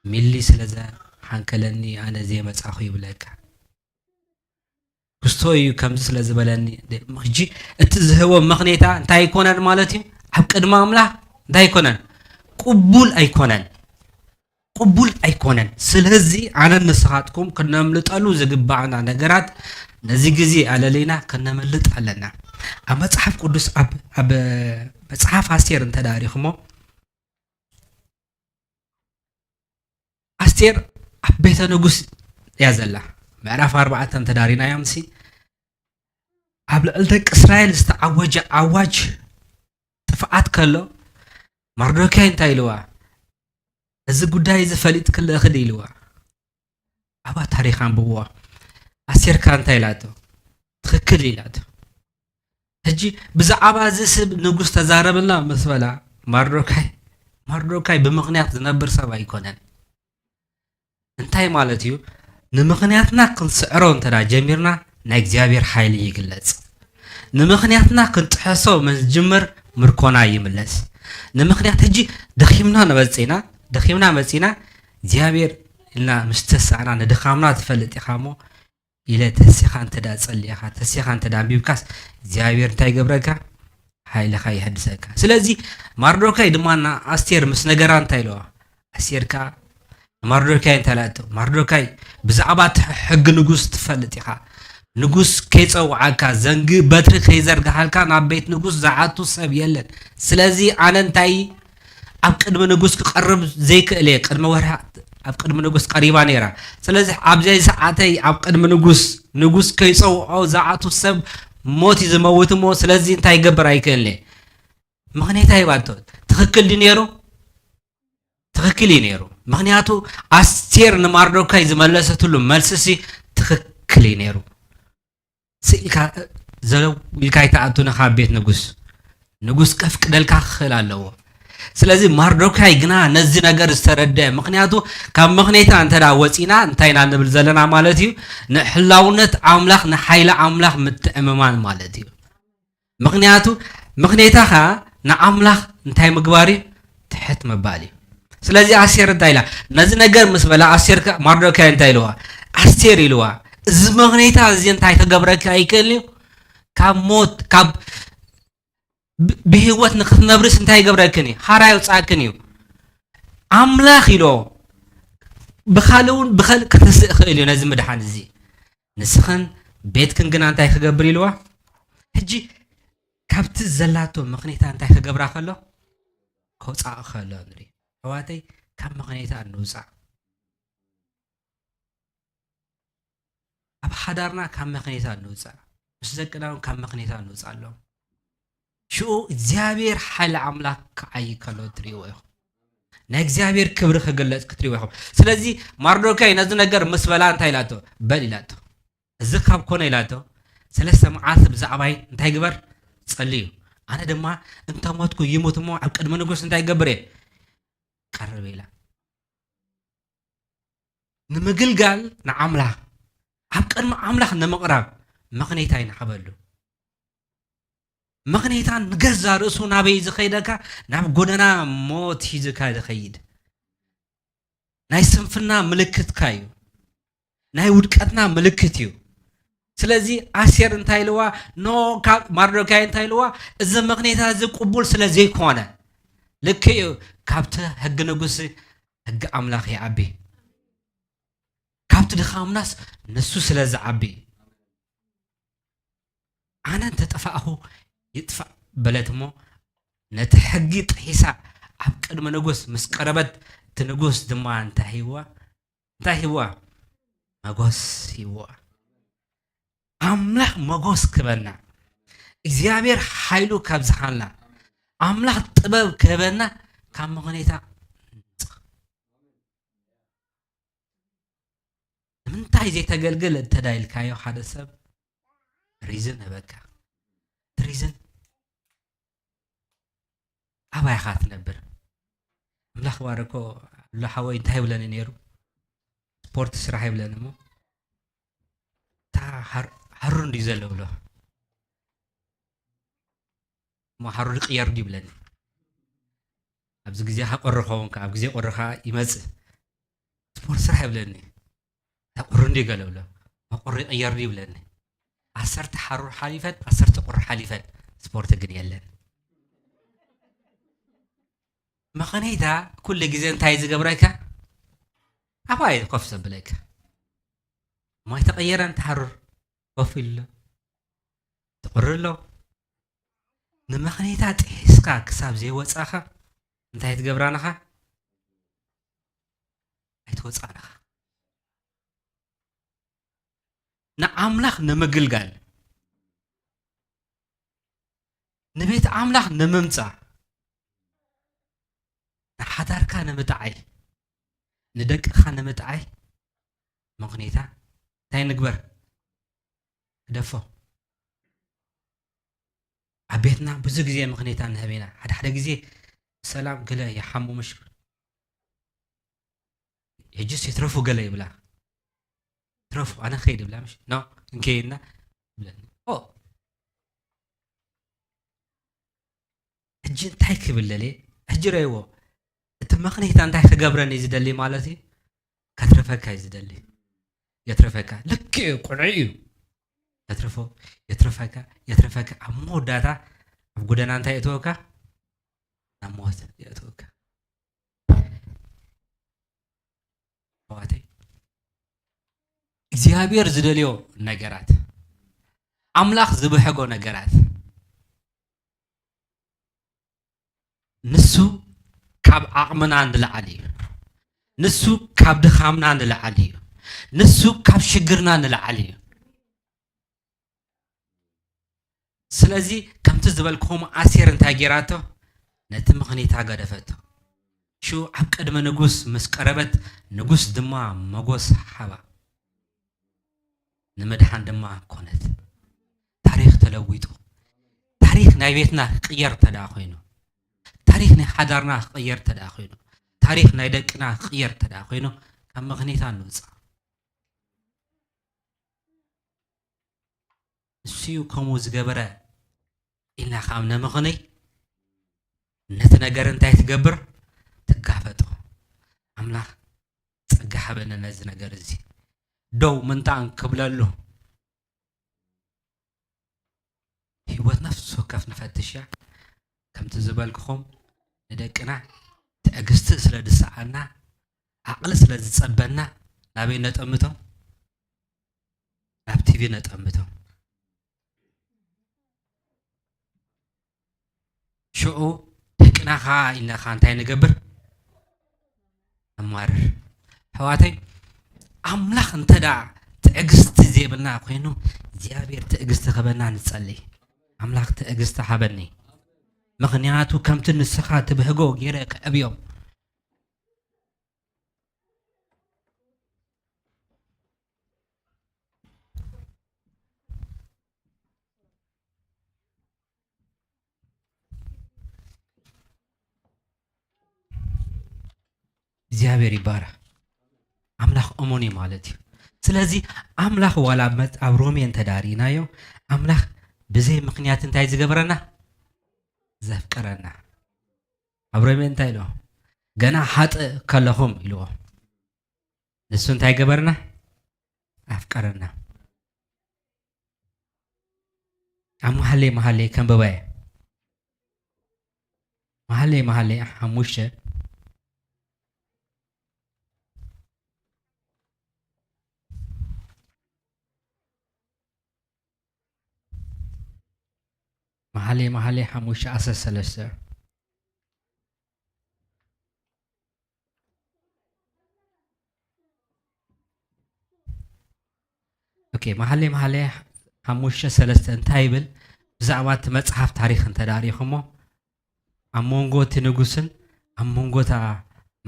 ሚሊ ስለ ዝሓንከለኒ ኣነ ዘይመጻኹ ይብለካ። ክስቶ እዩ ከምዚ ስለ ዝበለኒ። ሕጂ እቲ ዝህቦ ምኽንያታ እንታይ ኣይኮነን ማለት እዩ? ኣብ ቅድሚ ኣምላኽ እንታይ ኣይኮነን? ቅቡል ኣይኮነን። ቅቡል ኣይኮነን። ስለዚ ኣነን ንስኻትኩም ክነምልጠሉ ዝግባኣና ነገራት ነዚ ግዜ ኣለለይና ክነመልጥ ኣለና። ኣብ መጽሓፍ ቅዱስ፣ ኣብ፣ ኣብ መጽሓፍ ኣስቴር እንተ ደኣ ሪእኹሞ፣ ኣስቴር ኣብ ቤተ ንጉስ እያ ዘላ። ምዕራፍ ኣርባዕተ እንተ ደኣ ሪእናዮ፣ ምስ ኣብ ልዕሊ ደቂ እስራኤል ዝተዓወጀ ኣዋጅ ጥፍኣት ከሎ፣ ማርዶካይ እንታይ ኢልዋ? "እዚ ጉዳይ እዚ ፈሊጥክለኺ ዶ?" ኢልዋ። ኣባ ታሪኽ ኣንብብዋ። ኣስቴር ከኣ እንታይ ኢላቶ? "ትኽክል" ኢላቶ። ሕጂ ብዛዕባ እዚ ስብ ንጉስ ተዛረብላ ምስ በላ፣ ማርዶካይ፣ ማርዶካይ ብምኽንያት ዝነብር ሰብ ኣይኮነን። እንታይ ማለት እዩ? ንምኽንያትና ክንስዕሮ እንተ ደኣ ጀሚርና፣ ናይ እግዚኣብሔር ሓይሊ ይግለጽ። ንምኽንያትና ክንጥሕሶ ምስ ንጅምር፣ ምርኮና ይምለስ። ንምኽንያት፣ ሕጂ ደኺምና ንመጽእና፣ ደኺምና መጺና፣ እግዚኣብሔር ኢልና ምስ ተሳእና፣ ንድኻምና ትፈልጥ ኢኻ እሞ፣ ኢለ ተሲኻ እንተ ደኣ ጸሊእኻ፣ ተሲኻ እንተ ደኣ ኣንቢብካስ፣ እግዚኣብሔር እንታይ ይገብረካ? ሓይልኻ የሐድሰካ። ስለዚ ማርዶካይ ድማ ንኣስቴር ምስ ነገራ እንታይ ኢለዋ? ኣስቴር ከኣ ንማርዶካይ እንታይ ኢላቶ? "ማርዶካይ፣ ብዛዕባ እቲ ሕጊ ንጉስ ትፈልጥ ኢኻ። ንጉስ ከይጸውዓካ፣ ዘንጊ በትሪ ከይዘርግሃልካ ናብ ቤት ንጉስ ዝኣቱ ሰብ የለን። ስለዚ ኣነ እንታይ ኣብ ቅድሚ ንጉስ ክቐርብ ዘይክእል እየ?" ቅድሚ ወርሒ ኣብ ቅድሚ ንጉስ ቀሪባ ነይራ። ስለዚ ኣብ ዘይሰዓተይ ኣብ ቅድሚ ንጉስ፣ ንጉስ ከይጸውዖ ዝኣቱ ሰብ ሞት እዩ ዝመውት እሞ፣ ስለዚ እንታይ ይገብር ኣይክእልን እየ። ምኽንያት ኣይባቶ። ትኽክል ድዩ ነይሩ? ትኽክል እዩ ነይሩ። ምኽንያቱ ኣስቴር ንማርዶካይ ዝመለሰትሉ መልስሲ ትኽክል እዩ ነይሩ። ስኢልካ፣ ዘለው ኢልካ ኣይትኣቱን ኢኻ ኣብ ቤት ንጉስ። ንጉስ ከፍቅደልካ ክኽእል ኣለዎ። ስለዚ ማርዶካይ ግና ነዚ ነገር ዝተረድአ፣ ምኽንያቱ ካብ ምኽንያታ እንተ ደኣ ወጺና እንታይ ኢና ንብል ዘለና ማለት እዩ? ንሕላውነት ኣምላኽ፣ ንሓይሊ ኣምላኽ ምትእምማን ማለት እዩ። ምኽንያቱ ምኽንያታ ኸኣ ንኣምላኽ እንታይ ምግባር እዩ? ትሕት ምባል እዩ። ስለዚ ኣስቴር እንታይ ኢላ? ነዚ ነገር ምስ በላ ኣስቴር ከ-፣ ማርዶካይ እንታይ ኢልዋ? ኣስቴር ኢልዋ፣ "እዚ ምኽንያታ እዚ እንታይ ክገብረኪ ኣይክእልን እዩ? ካብ ሞት፣ ካብ ብ-፣ ብህይወት ንክትነብርስ እንታይ ይገብረክን እዩ? ሓራ የውጻእክን እዩ። ኣምላኽ" ኢሎ፣ "ብኻልእ እውን ብኸልእ ከተስእ ይኽእል እዩ ነዚ ምድሓን እዚ። ንስኽን ቤትክን ግና እንታይ ክገብር?" ኢልዋ። ሕጂ ካብቲ ዘላቶ ምኽንያታ እንታይ ክገብራ ከሎ? ከውጻእ ከሎ ንርኢ። ኣሕዋተይ፣ ካብ ምኽንያታ ንውጻእ። ኣብ ሓዳርና ካብ ምኽንያታ ንውጻእ። ምስ ደቅና እውን ካብ ምኽንያታ ንውጻእ ኣለዎም። ሽኡ እግዚኣብሔር ሓይሊ ኣምላኽ ክዓዪ ከሎ ትርእይዎ ኢኹም። ናይ እግዚኣብሔር ክብሪ ክግለጽ ክትርእይዎ ኢኹም። ስለዚ ማርዶካይ ነዚ ነገር ምስ በላ እንታይ ኢላቶ? በል ኢላቶ። እዚ ካብ ኮነ ኢላቶ፣ ሰለስተ መዓልቲ ብዛዕባይ እንታይ ግበር? ጸልዩ። ኣነ ድማ እንተ ሞትኩ ይሙት እሞ ኣብ ቅድሚ ንጉስ እንታይ ይገብር እየ? ቀርብ ኢላ። ንምግልጋል ንኣምላኽ፣ ኣብ ቅድሚ ኣምላኽ ንምቕራብ ምኽንያት ኣይንሃበሉ። ምኽንያታ ንገዛ ርእሱ ናበይ ዝኸይደካ? ናብ ጎደና ሞት ሒዝካ ዝኸይድ። ናይ ስንፍና ምልክትካ እዩ። ናይ ውድቀትና ምልክት እዩ። ስለዚ ኣስቴር እንታይ ኢልዋ? ኖ፣ ካብ ማርዶካይ እንታይ ኢልዋ? እዚ ምኽንያታ እዚ ቅቡል ስለ ዘይኮነ፣ ልክዕ እዩ፣ ካብቲ ሕጊ ንጉስ ሕጊ ኣምላኽ ይዓቢ። ካብቲ ድኻምናስ ንሱ ስለ ዝዓቢ። ኣነ እንተ ጠፋእኹ ይጥፋእ በለት እሞ፣ ነቲ ሕጊ ጥሒሳ ኣብ ቅድሚ ንጉስ ምስ ቀረበት፣ እቲ ንጉስ ድማ እንታይ ሂብዋ? እንታይ ሂብዋ? መጎስ ሂብዋ። ኣምላኽ መጎስ ክበና፣ እግዚኣብሔር ሓይሉ ካብዝሓልና፣ ኣምላኽ ጥበብ ክህበና ካብ ምኽኔታ ንውፃእ። ንምንታይ ዘይተገልግል እንተዳ ኢልካዮ ሓደ ሰብ ሪዝን ህበካ። ሪዝን ኣባይኻ ትነብር። ኣምላኽ ባረኮ። ኣሉላ ሓወይ እንታይ ይብለኒ ነይሩ? ስፖርት ስራሕ ይብለኒ እሞ፣ እታ ሃር-፣ ሃሩር እንድዩ ዘሎ ብሎ፣ እሞ ሃሩር ይቕየር ድዩ ይብለኒ። ኣብዚ ግዜ ቁሪ ክኸውን ከኣ፣ ኣብ ግዜ ቁሪ ከኣ ይመጽእ። ስፖርት ስራሕ ይብለኒ። እታ ቁሪ እንድዩ ገለ ብሎ፣ እሞ ቁሪ ይቕየር ድዩ ይብለኒ። ዓሰርተ ሓሩር ሓሊፈን፣ ዓሰርተ ቁሪ ሓሊፈን፣ ስፖርት ግን የለን። ምኽንያታ ኩሉ ግዜ እንታይ ዝገብረካ? ኣባይ ኮፍ ዘብለካ። ማይ ተቐየረ፣ እንተ ሓሩር ኮፍ ኢሉ ኣሎ። ትቕሪ ኣሎ። ንምኽንያታ ጥሒስካ ክሳብ ዘይወጻኻ እንታይ ትገብራንኻ? ኣይትወጻንኻ። ንኣምላኽ ንምግልጋል፣ ንቤት ኣምላኽ ንምምጻእ፣ ንሓዳርካ ንምጥዓይ፣ ንደቅኻ ንምጥዓይ፣ ምኽንያታ እንታይ ንግበር? ግደፎ። ኣብ ቤትና ብዙ ግዜ ምኽንያታ ንህብ ኢና። ሓደ ሓደ ግዜ ሰላም ገለ ይሓሙ ምሽ፣ ሕጅስ ይትረፉ ገለ ይብላ። ትረፉ፣ ኣነ ኸይድ ይብላ ምሽ። ኖ፣ እንከይና ይብለኒ። ኦ፣ ሕጂ እንታይ ክብል ደልየ? ሕጂ ረእይዎ። እቲ ምኽንያታ እንታይ ክገብረኒ እዩ ዝደሊ ማለት እዩ? ከትርፈካ እዩ ዝደሊ። የትርፈካ። ልክዕ እዩ፣ ቅኑዕ እዩ። የትርፎ፣ የትርፈካ፣ የትርፈካ። ኣብ መወዳእታ ኣብ ጎደና እንታይ የእትወካ? ናብ ሞት የእትወካ። ኣሕዋተይ፣ እግዚኣብሔር ዝደልዮ ነገራት፣ ኣምላኽ ዝብሕጎ ነገራት፣ ንሱ ካብ ዓቕምና ንላዕሊ እዩ። ንሱ ካብ ድኻምና ንላዕሊ እዩ። ንሱ ካብ ሽግርና ንላዕሊ እዩ። ስለዚ ከምቲ ዝበልክኹም ኣስቴር እንታይ ገይራቶ? ነቲ ምኽንያታ ገደፈቶ። ሽዑ ኣብ ቅድሚ ንጉስ ምስ ቀረበት፣ ንጉስ ድማ መጎስ ሓባ። ንምድሓን ድማ ኮነት። ታሪኽ ተለዊጡ። ታሪኽ ናይ ቤትና ክቕየር እንተ ደኣ ኮይኑ፣ ታሪኽ ናይ ሓዳርና ክቕየር እንተ ደኣ ኮይኑ፣ ታሪኽ ናይ ደቅና ክቕየር እንተ ደኣ ኮይኑ፣ ካብ ምኽንያታ ንውጻእ። ንሱ እዩ ከምኡ ዝገበረ ኢልና ካብ ነመኽንይ፣ ነቲ ነገር እንታይ ትገብር? ትጋፈጦ። ኣምላኽ ጸጋ ሃበነ ነዚ ነገር እዚ ደው ምንታን ክብለሉ። ህይወት ነፍሲ ወከፍ ንፈትሽ እያ። ከምቲ ዝበልክኹም ንደቅና ትዕግስቲ ስለ ዝሰኣና፣ ዓቕሊ ስለ ዝጸበና፣ ናበይ ነጠምቶም? ናብ ቲቪ ነጠምቶም። ሽዑ ደቅና ኸኣ ኢልና ኸኣ እንታይ ንገብር? ነማርር። ኣሕዋተይ፣ ኣምላኽ እንተ ደኣ ትዕግስቲ ዘይብልና ኮይኑ፣ እግዚኣብሔር ትዕግስቲ ክህበና ንጸሊ። ኣምላኽ ትዕግስቲ ሃበኒ። ምኽንያቱ ከምቲ ንስኻ ትብህጎ ገይረ ከዕብዮም። እግዚኣብሔር ይባረኽ። ኣምላኽ እሙን እዩ ማለት እዩ። ስለዚ ኣምላኽ ዋላ ኣብ መጽ-፣ ኣብ ሮሜ እንተ ደኣ ርኢናዮ፣ ኣምላኽ ብዘይ ምኽንያት እንታይ ዝገብረና? ዘፍቅረና። ኣብ ሮሜ እንታይ ኢልዎ? ገና ሓጥእ ከለኹም ኢልዎ። ንሱ እንታይ ገበርና? ኣፍቀረና። ኣብ መሓሌ መሓሌ ከንብባ እየ። መሓሌ መሓሌ ሓሙሽተ፣ መሓሌ መሓሌ ሓሙሽተ ዓሰርተ ሰለስተ። ኦኬ፣ መሓሌ መሓሌ ሓሙሽተ ሰለስተ እንታይ ይብል? ብዛዕባ እቲ መጽሓፍ ታሪኽ እንተ ደኣ ርኢኹሞ፣ ኣብ መንጎ እቲ ንጉስን ኣብ መንጎ እታ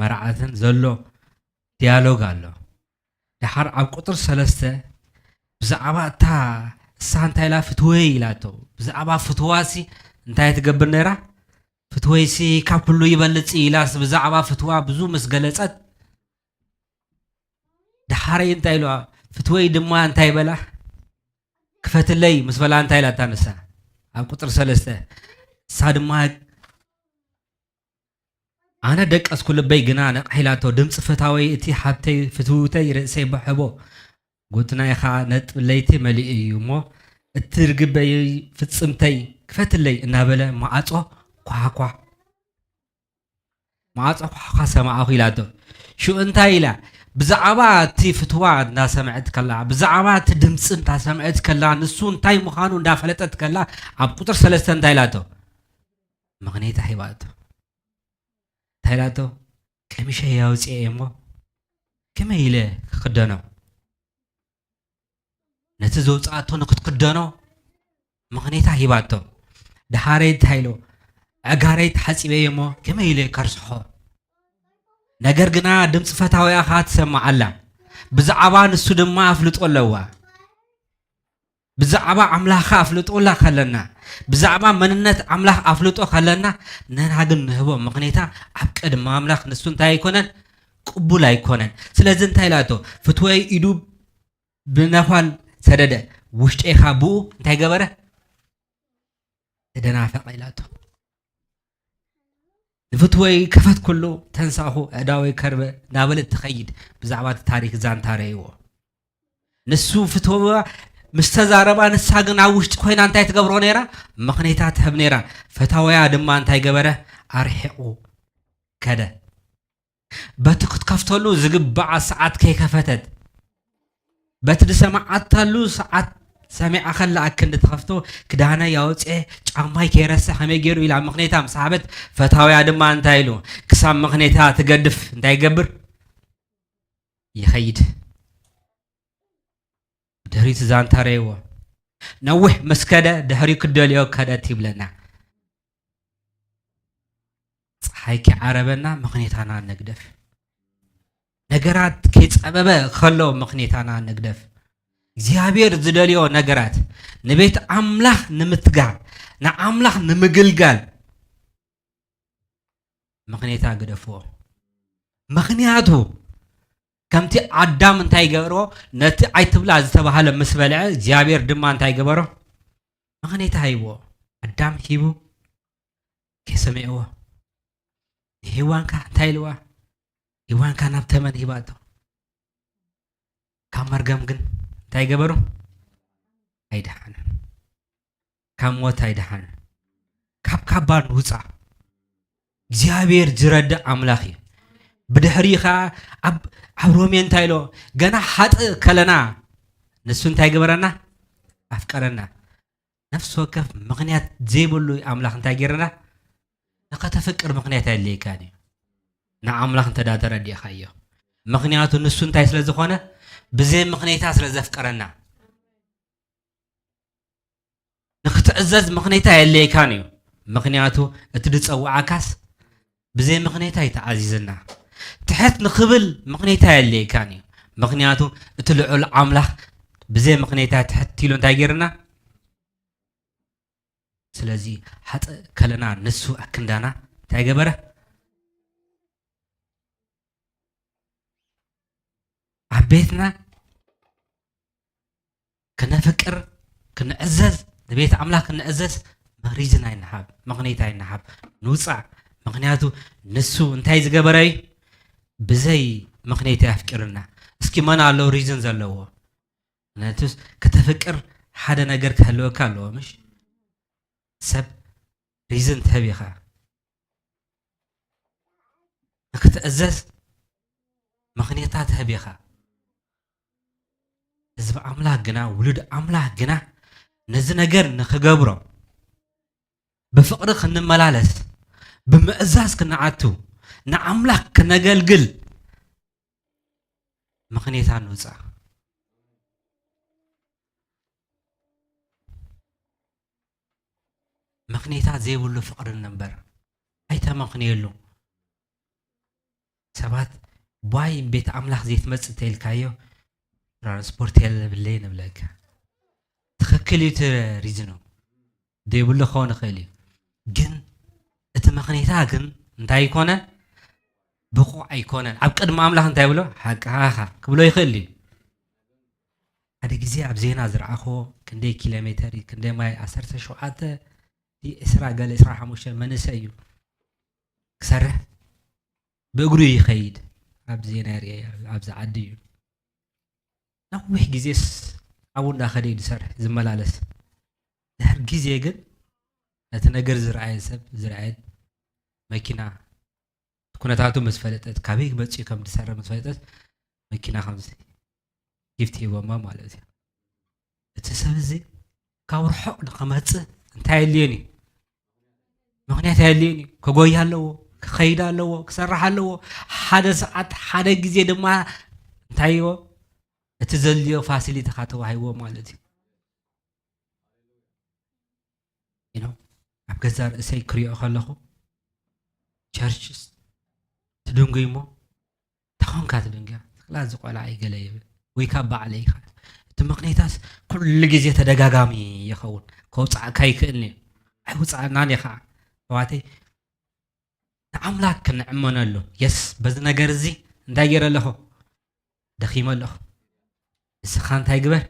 መርዓትን ዘሎ ዲያሎግ ኣሎ። ደሓር ኣብ ቁጥር ሰለስተ ብዛዕባ እታ እሳ እንታይ ኢላ? ፍትወይ ኢላቶ። ብዛዕባ ፍትዋሲ እንታይ ትገብር ነይራ? ፍትወይሲ ካብ ኩሉ ይበልጽ ኢላስ ብዛዕባ ፍትዋ ብዙ ምስ ገለጸት፣ ደሓረይ እንታይ ኢልዋ? ፍትወይ ድማ እንታይ በላ? ክፈትለይ ምስ በላ እንታይ ኢላታ ንሳ? ኣብ ቁጥር ሰለስተ እሳ ድማ ኣነ ደቀስኩ፣ ልበይ ግና ነቕሕ ኢላቶ። ድምፂ ፈታወይ እቲ ሓብተይ ፍትውተይ ርእሰይ በሐቦ፣ ጉትናይ ኸዓ ነጥቢ ለይቲ መሊኡ እዩ እሞ፣ እቲ ርግበይ ፍጽምተይ ክፈትለይ እናበለ ማዕጾ ኳሓኳ፣ ማዕጾ ኳሓኳ ሰማዕኹ ኢላቶ። ሽኡ እንታይ ኢላ? ብዛዕባ እቲ ፍትዋ እንዳሰምዐት ከላ፣ ብዛዕባ እቲ ድምፂ እንዳሰምዐት ከላ፣ ንሱ እንታይ ምዃኑ እንዳፈለጠት ከላ፣ ኣብ ቁጥር ሰለስተ እንታይ ኢላቶ? ምኽንያታ ሂባቶ። እንታይ ኢላቶ? ቀሚሸይ ኣውፅኤ እሞ ከመይ ኢለ ክኽደኖ? ነቲ ዘውፅኣቶ ንክትክደኖ ምኽንያታ ሂባቶ። ደሓረይ እንታይ ኢሎ? ኣእጋረይ ተሓፂበ እሞ ከመይ ኢለ ከርስሖ? ነገር ግና ድምፂ ፈታዊኣ ኸዓ ትሰማዕ ኣላ። ብዛዕባ ንሱ ድማ ኣፍልጦ ኣለዋ። ብዛዕባ ኣምላኽ ኣፍልጦ ላ ከለና፣ ብዛዕባ መንነት ኣምላኽ ኣፍልጦ ከለና፣ ነና ግን ንህቦ ምኽንያታ ኣብ ቅድሚ ኣምላኽ ንሱ እንታይ ኣይኮነን? ቅቡል ኣይኮነን። ስለዚ እንታይ ኢላቶ? ፍትወይ ኢዱ ብነዃል ሰደደ፣ ውሽጠይ ኸዓ ብኡ እንታይ ገበረ? ተደናፈቐ ኢላቶ። ንፍትወይ ከፈትኩሉ፣ ተንሳእኹ፣ ኣእዳወይ ከርበ እናበለት ትኸይድ። ብዛዕባ እቲ ታሪኽ ዛንታ ረእይዎ። ንሱ ፍትወ ምስ ተዛረባ፣ ንሳ ግን ኣብ ውሽጢ ኮይና እንታይ ትገብሮ ነይራ? ምኽንያታ ትህብ ነይራ። ፈታወያ ድማ እንታይ ገበረ? ኣርሒቑ ከደ። በቲ ክትከፍተሉ ዝግብኣ ሰዓት ከይከፈተት፣ በቲ ዝሰማዓታሉ ሰዓት ሰሚዓ ከላ ኣክንዲ ትኸፍቶ፣ ክዳነይ ኣውፅኤ፣ ጫማይ ከይረስዕ ከመይ ገይሩ ኢላ ምኽንያታ ምስ ሃበት፣ ፈታውያ ድማ እንታይ ኢሉ? ክሳብ ምኽንያታ ትገድፍ እንታይ ይገብር? ይኸይድ። ድሕሪት ዛንታ ረእይዎ። ነዊሕ ምስ ከደ፣ ድሕሪኡ ክደልዮ ከደት ይብለና። ፀሓይ ከይዓረበና ምኽንያታና ንግደፍ። ነገራት ከይፀበበ ከሎ ምኽንያታና ንግደፍ። እግዚኣብሔር ዝደልዮ ነገራት ንቤት ኣምላኽ ንምትጋር፣ ንኣምላኽ ንምግልጋል ምኽንያታ ግደፍዎ። ምኽንያቱ ከምቲ ኣዳም እንታይ ገበሮ? ነቲ ኣይትብላ ዝተባህለ ምስ በልዐ፣ እግዚኣብሔር ድማ እንታይ ገበሮ? ምኽንያታ ሂብዎ። ኣዳም ሂቡ ከይሰሚዕዎ፣ ንሄዋን ከ እንታይ ኢልዋ? ሄዋን ከ ናብ ተመን ሂባቶ። ካብ መርገም ግን እንታይ ገበሩ? ኣይደሓነን። ካብ ሞት ኣይደሓነን። ካብ ካባ ንውፃ። እግዚኣብሔር ዝረድእ ኣምላኽ እዩ። ብድሕሪ ኸዓ ኣብ ኣብ ሮሜ እንታይ ኢሎ? ገና ሓጥእ ከለና ንሱ እንታይ ገበረና? ኣፍቀረና። ነፍሲ ወከፍ ምኽንያት ዘይብሉ ኣምላኽ እንታይ ገይርና? ንኸተፍቅር ምኽንያት ኣየድልየካን እዩ። ንኣምላኽ እንተ ደኣ ተረዲእኻዮ። ምኽንያቱ ንሱ እንታይ ስለ ዝኾነ? ብዘይ ምኽንያታ ስለ ዘፍቀረና። ንኽትዕዘዝ ምኽንያት ኣየድልየካን እዩ። ምኽንያቱ እቲ ዝጸውዓካስ ብዘይ ምኽንያት ኣይተኣዚዝና። ትሕት ንኽብል ምኽንያት ኣየድልየካን እዩ። ምኽንያቱ እቲ ልዑል ኣምላኽ ብዘይ ምኽንያት ትሕት ኢሉ እንታይ ገይርና? ስለዚ ሓጥእ ከለና ንሱ ኣክንዳና እንታይ ገበረ? ኣብ ቤትና ክነፍቅር፣ ክንዕዘዝ፣ ንቤት ኣምላኽ ክንዕዘዝ ሪዝን ኣይንሃብ፣ ምኽንያት ኣይንሃብ፣ ንውፃእ። ምኽንያቱ ንሱ እንታይ ዝገበረ እዩ? ብዘይ ምኽንያት ኣፍቂሩና። እስኪ መን ኣሎ ሪዝን ዘለዎ? ምኽንያቱስ ከተፍቅር ሓደ ነገር ክህልወካ ኣለዎ፣ ምሽ? ሰብ ሪዝን ትህብ ኢኻ። ንክትእዘዝ ምኽንያታት ትህብ ኢኻ። ህዝቢ ኣምላኽ ግና፣ ውሉድ ኣምላኽ ግና ነዚ ነገር ንኽገብሮ፣ ብፍቕሪ ክንመላለስ፣ ብምእዛዝ ክንኣቱ፣ ንኣምላኽ ክነገልግል ምኽንያታት ንውፃእ። ምኽንያታት ዘይብሉ ፍቕሪ ንንበር። ኣይተመኽንየሉ። ሰባት፣ "ቧይ ቤት ኣምላኽ ዘይትመጽእ?" እንተኢልካዮ፣ "ትራንስፖርት የብለይን" ይብለካ። ትኽክል እዩ እቲ ሪዝኑ። ዘይብሉ ክኸውን ይኽእል እዩ። ግን እቲ ምኽንያታ ግን እንታይ ኣይኮነን? ብቑዕ ኣይኮነን። ኣብ ቅድሚ ኣምላኽ እንታይ ይብሎ? "ሓቅኻ ኢኻ" ክብሎ ይኽእል እዩ። ሓደ ግዜ ኣብ ዜና ዝረኣኽዎ፣ ክንደይ ኪሎ ሜተር እዩ፣ ክንደይ ማይ፣ ዓሰርተ ሸውዓተ ድዩ ዕስራ ገለ፣ ዕስራን ሓሙሽተን መንእሰይ እዩ ክሰርሕ፣ ብእግሩ ይኸይድ። ኣብ ዜና ይርአ፣ ኣብዚ ዓዲ እዩ። ነዊሕ ግዜስ ኣብኡ እንዳኸደ እዩ ዝሰርሕ፣ ዝመላለስ። ድሕሪ ግዜ ግን ነቲ ነገር ዝረኣየ ሰብ፣ ዝረኣየት መኪና፣ ኩነታቱ ምስ ፈለጠት፣ ካበይ መፂኡ ከም ዝሰርሕ ምስ ፈለጠት፣ መኪና ከምዚ ጊፍት ሂቦማ ማለት እዩ። እቲ ሰብ እዚ ካብ ርሑቕ ንኸመፅእ እንታይ የድልየን እዩ? ምኽንያት ኣየድልየን እዩ። ክጎይ ኣለዎ፣ ክኸይድ ኣለዎ፣ ክሰርሕ ኣለዎ። ሓደ ሰዓት፣ ሓደ ግዜ ድማ እንታይ ይዎ? እቲ ዘድልዮ ፋሲሊቲ ተዋሂብዎ ማለት እዩ። You know፣ ኣብ ገዛ ርእሰይ ክሪኦ ከለኹ፣ ቸርችስ ትድንጉይ እሞ፣ እንታይ ኾንካ ትድንግያ? ክላ እዚ ቆልዓ እዩ ገለ ይብል። ወይ ካብ ባዕለይ ይኻል። እቲ ምኽንያታስ ኩሉ ግዜ ተደጋጋሚ ይኸውን። ከውፅኣካ ይክእልን እዩ። ኣይውፅኣናን እዩ ከዓ። ኣሕዋተይ፣ ንኣምላክ ክንዕመነሉ። የስ፣ በዚ ነገር እዚ እንታይ ገይረ ኣለኹ? ደኺመ ኣለኹ። ንስኻ እንታይ ግበር?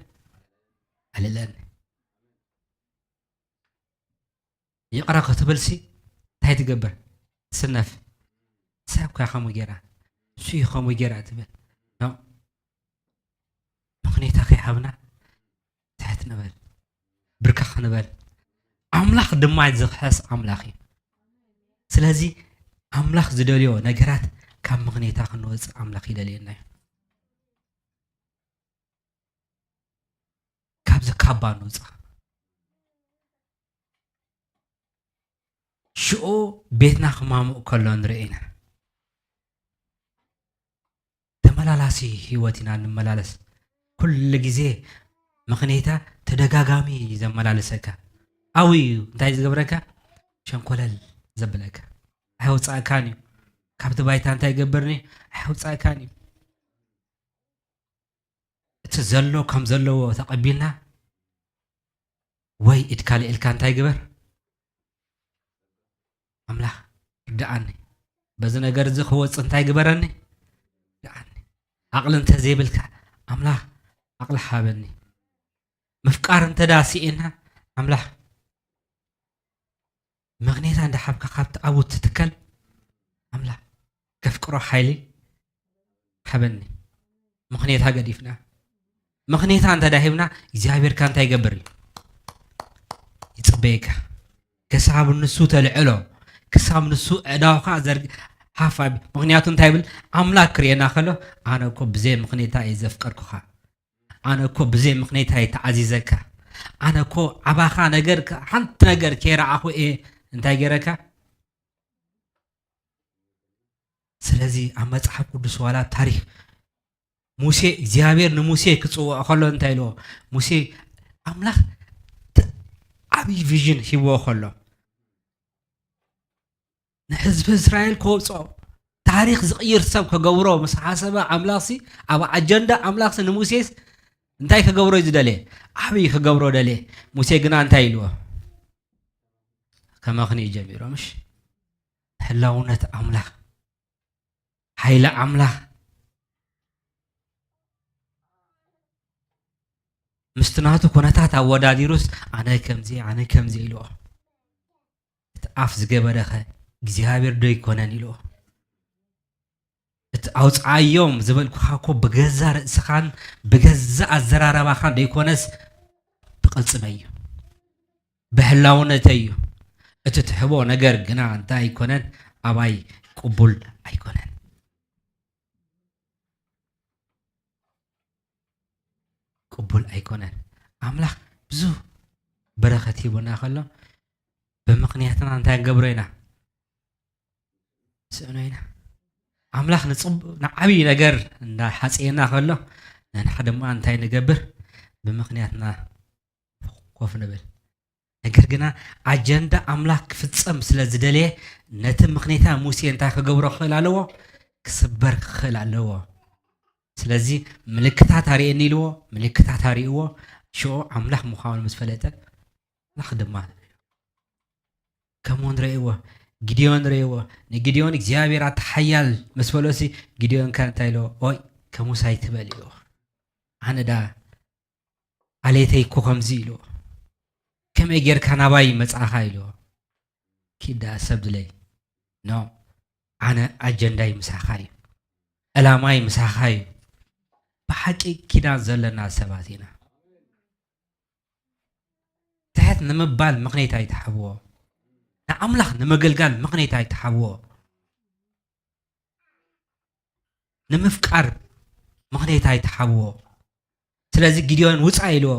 ኣልለኒ። ይቕረ ክትብልሲ እንታይ ትገብር? ትስነፍ። ሰብ እኮ ከምኡ ገይራ፣ ንሱ እዩ ከምኡ ገይራ ትብል። ኖ። ምኽንያታ ከይሃብና ትሕት ንበል። ብርክኽ ንበል። ኣምላኽ ድማ ዝኽሕስ ኣምላኽ እዩ። ስለዚ ኣምላኽ ዝደልዮ ነገራት ካብ ምኽንያታ ክንወፅእ ኣምላኽ ይደልየና እዩ። ካብዚ ካባ ንውፃእ። ሽዑ ቤትና ክማሙእ ከሎ ንርኢ ኢና። ተመላላሲ ህይወት ኢና እንመላለስ። ኩሉ ግዜ ምኽንያታ ተደጋጋሚ እዩ ዘመላልሰካ። ኣብኡ እዩ እንታይ ዝገብረካ? ሸንኮለል ዘብለካ። ኣየውፃእካን እዩ። ካብቲ ባይታ እንታይ ይገብርኒ? ኣየውፃእካን እዩ። እቲ ዘሎ ከም ዘለዎ ተቐቢልና፣ ወይ ኢድካ ልዒልካ እንታይ ግበር? ኣምላኽ ርድኣኒ፣ በዚ ነገር እዚ ክወፅ እንታይ ግበረኒ? ርድኣኒ። ዓቕሊ እንተዘይብልካ፣ ኣምላኽ ዓቕሊ ሃበኒ። ምፍቃር እንተ ደኣ ስኢና፣ ኣምላኽ ምኽንያታ እንዳሓብካ ካብቲ ኣብኡ ትትከል፣ ኣምላኽ ከፍቅሮ ሓይሊ ሓበኒ። ምኽንያታ ገዲፍና፣ ምኽንያታ እንተ ደኣ ሂብና፣ እግዚኣብሔር ከኣ እንታይ ይገብር እዩ? ይጽበየካ። ክሳብ ንሱ ተልዕሎ፣ ክሳብ ንሱ ኣእዳውካ ዘርግ-፣ ሓፍ ኣቢ-፣ ምኽንያቱ እንታይ ይብል? ኣምላኽ ክርእየና ከሎ፣ ኣነ እኮ ብዘይ ምኽንያታ እየ ዘፍቀርኩኻ። ኣነ እኮ ብዘይ ምኽንያታ እየ ተዓዚዘካ። ኣነ እኮ ኣባኻ ነገር ከ-፣ ሓንቲ ነገር ከይረኣኹ እየ እንታይ ገይረካ? ስለዚ ኣብ መጽሓፍ ቅዱስ ዋላ ኣብ ታሪኽ ሙሴ፣ እግዚኣብሔር ንሙሴ ክጽውዖ ከሎ እንታይ ኢልዎ? ሙሴ፣ ኣምላኽ ተ-፣ ዓብዪ ቪዥን ሂብዎ ከሎ፣ ንህዝቢ እስራኤል ከውፅኦ፣ ታሪኽ ዝቕይር ሰብ ከገብሮ ምስ ሓሰበ ኣምላኽሲ፣ ኣብ ኣጀንዳ ኣምላኽሲ ንሙሴስ እንታይ ከገብሮ እዩ ዝደልየ? ዓብዪ ከገብሮ ደልየ። ሙሴ ግና እንታይ ኢልዎ? ከመኽንዩ ጀሚሮም፣ እሺ? ህላውነት ኣምላኽ፣ ሓይሊ ኣምላኽ ምስቲ ናቱ ኩነታት ኣወዳዲሩስ፣ ኣነ ከምዚ፣ ኣነ ከምዚ ኢልዎ። እቲ ኣፍ ዝገበረኸ እግዚኣብሔር ዶ ኣይኮነን ኢልዎ። እቲ ኣውፅኣዮም ዝበልኩኻ እኮ ብገዛ ርእስኻን ብገዛ ኣዘራረባኻን ዘይኮነስ ብቕልፅመይ እዩ፣ ብህላውነተይ እዩ። እቲ ትሕቦ ነገር ግና እንታይ ኣይኮነን፣ ኣባይ ቅቡል ኣይኮነን። ቅቡል ኣይኮነን። ኣምላኽ ብዙ በረኸት ሂቡና ከሎ፣ ብምኽንያትና እንታይ ንገብሮ ኢና? ስእኖ ኢና። ኣምላኽ ንጽብ-፣ ንዓብዪ ነገር እንዳሓጽየና ከሎ፣ ንሕና ድማ እንታይ ንገብር? ብምኽንያትና ኮፍ ንብል። ነገር ግና ኣጀንዳ ኣምላኽ ክፍጸም ስለ ዝደለየ፣ ነቲ ምኽኔታ ሙሴ እንታይ ክገብሮ ክኽእል ኣለዎ? ክስበር ክኽእል ኣለዎ። ስለዚ ምልክታት ኣርእየኒ ኢልዎ፣ ምልክታት ኣርእይዎ። ሽዑ ኣምላኽ ምዃኑ ምስ ፈለጠ፣ ኣምላኽ ድማ ከምኡ ንርእይዎ። ጊድዮን ርእይዎ። ንጊድዮን እግዚኣብሔር ኣቲ ሓያል ምስ በሎሲ፣ ጊድዮን ከ እንታይ ኢልዎ? ኦይ፣ ከሙስ ኣይትበል ኢልዎ። ኣነ ዳ ዓሌተይ እኮ ከምዚ ኢልዎ። ከመይ ጌርካ ናባይ መጻእኻ ኢልዎ። ኪድ ደኣ ሰብ ድለይ። ኖ፣ ኣነ ኣጀንዳይ ምሳኻ እዩ። ዕላማይ ምሳኻ እዩ። ብሓቂ ኪዳን ዘለና ሰባት ኢና። ትሕት ንምባል ምኽንያት ኣይትሓብዎ። ንኣምላኽ ንምግልጋል ምኽንያት ኣይትሓብዎ። ንምፍቃር ምኽንያት ኣይትሓብዎ። ስለዚ ጊድዮን ውጻእ ኢልዎ።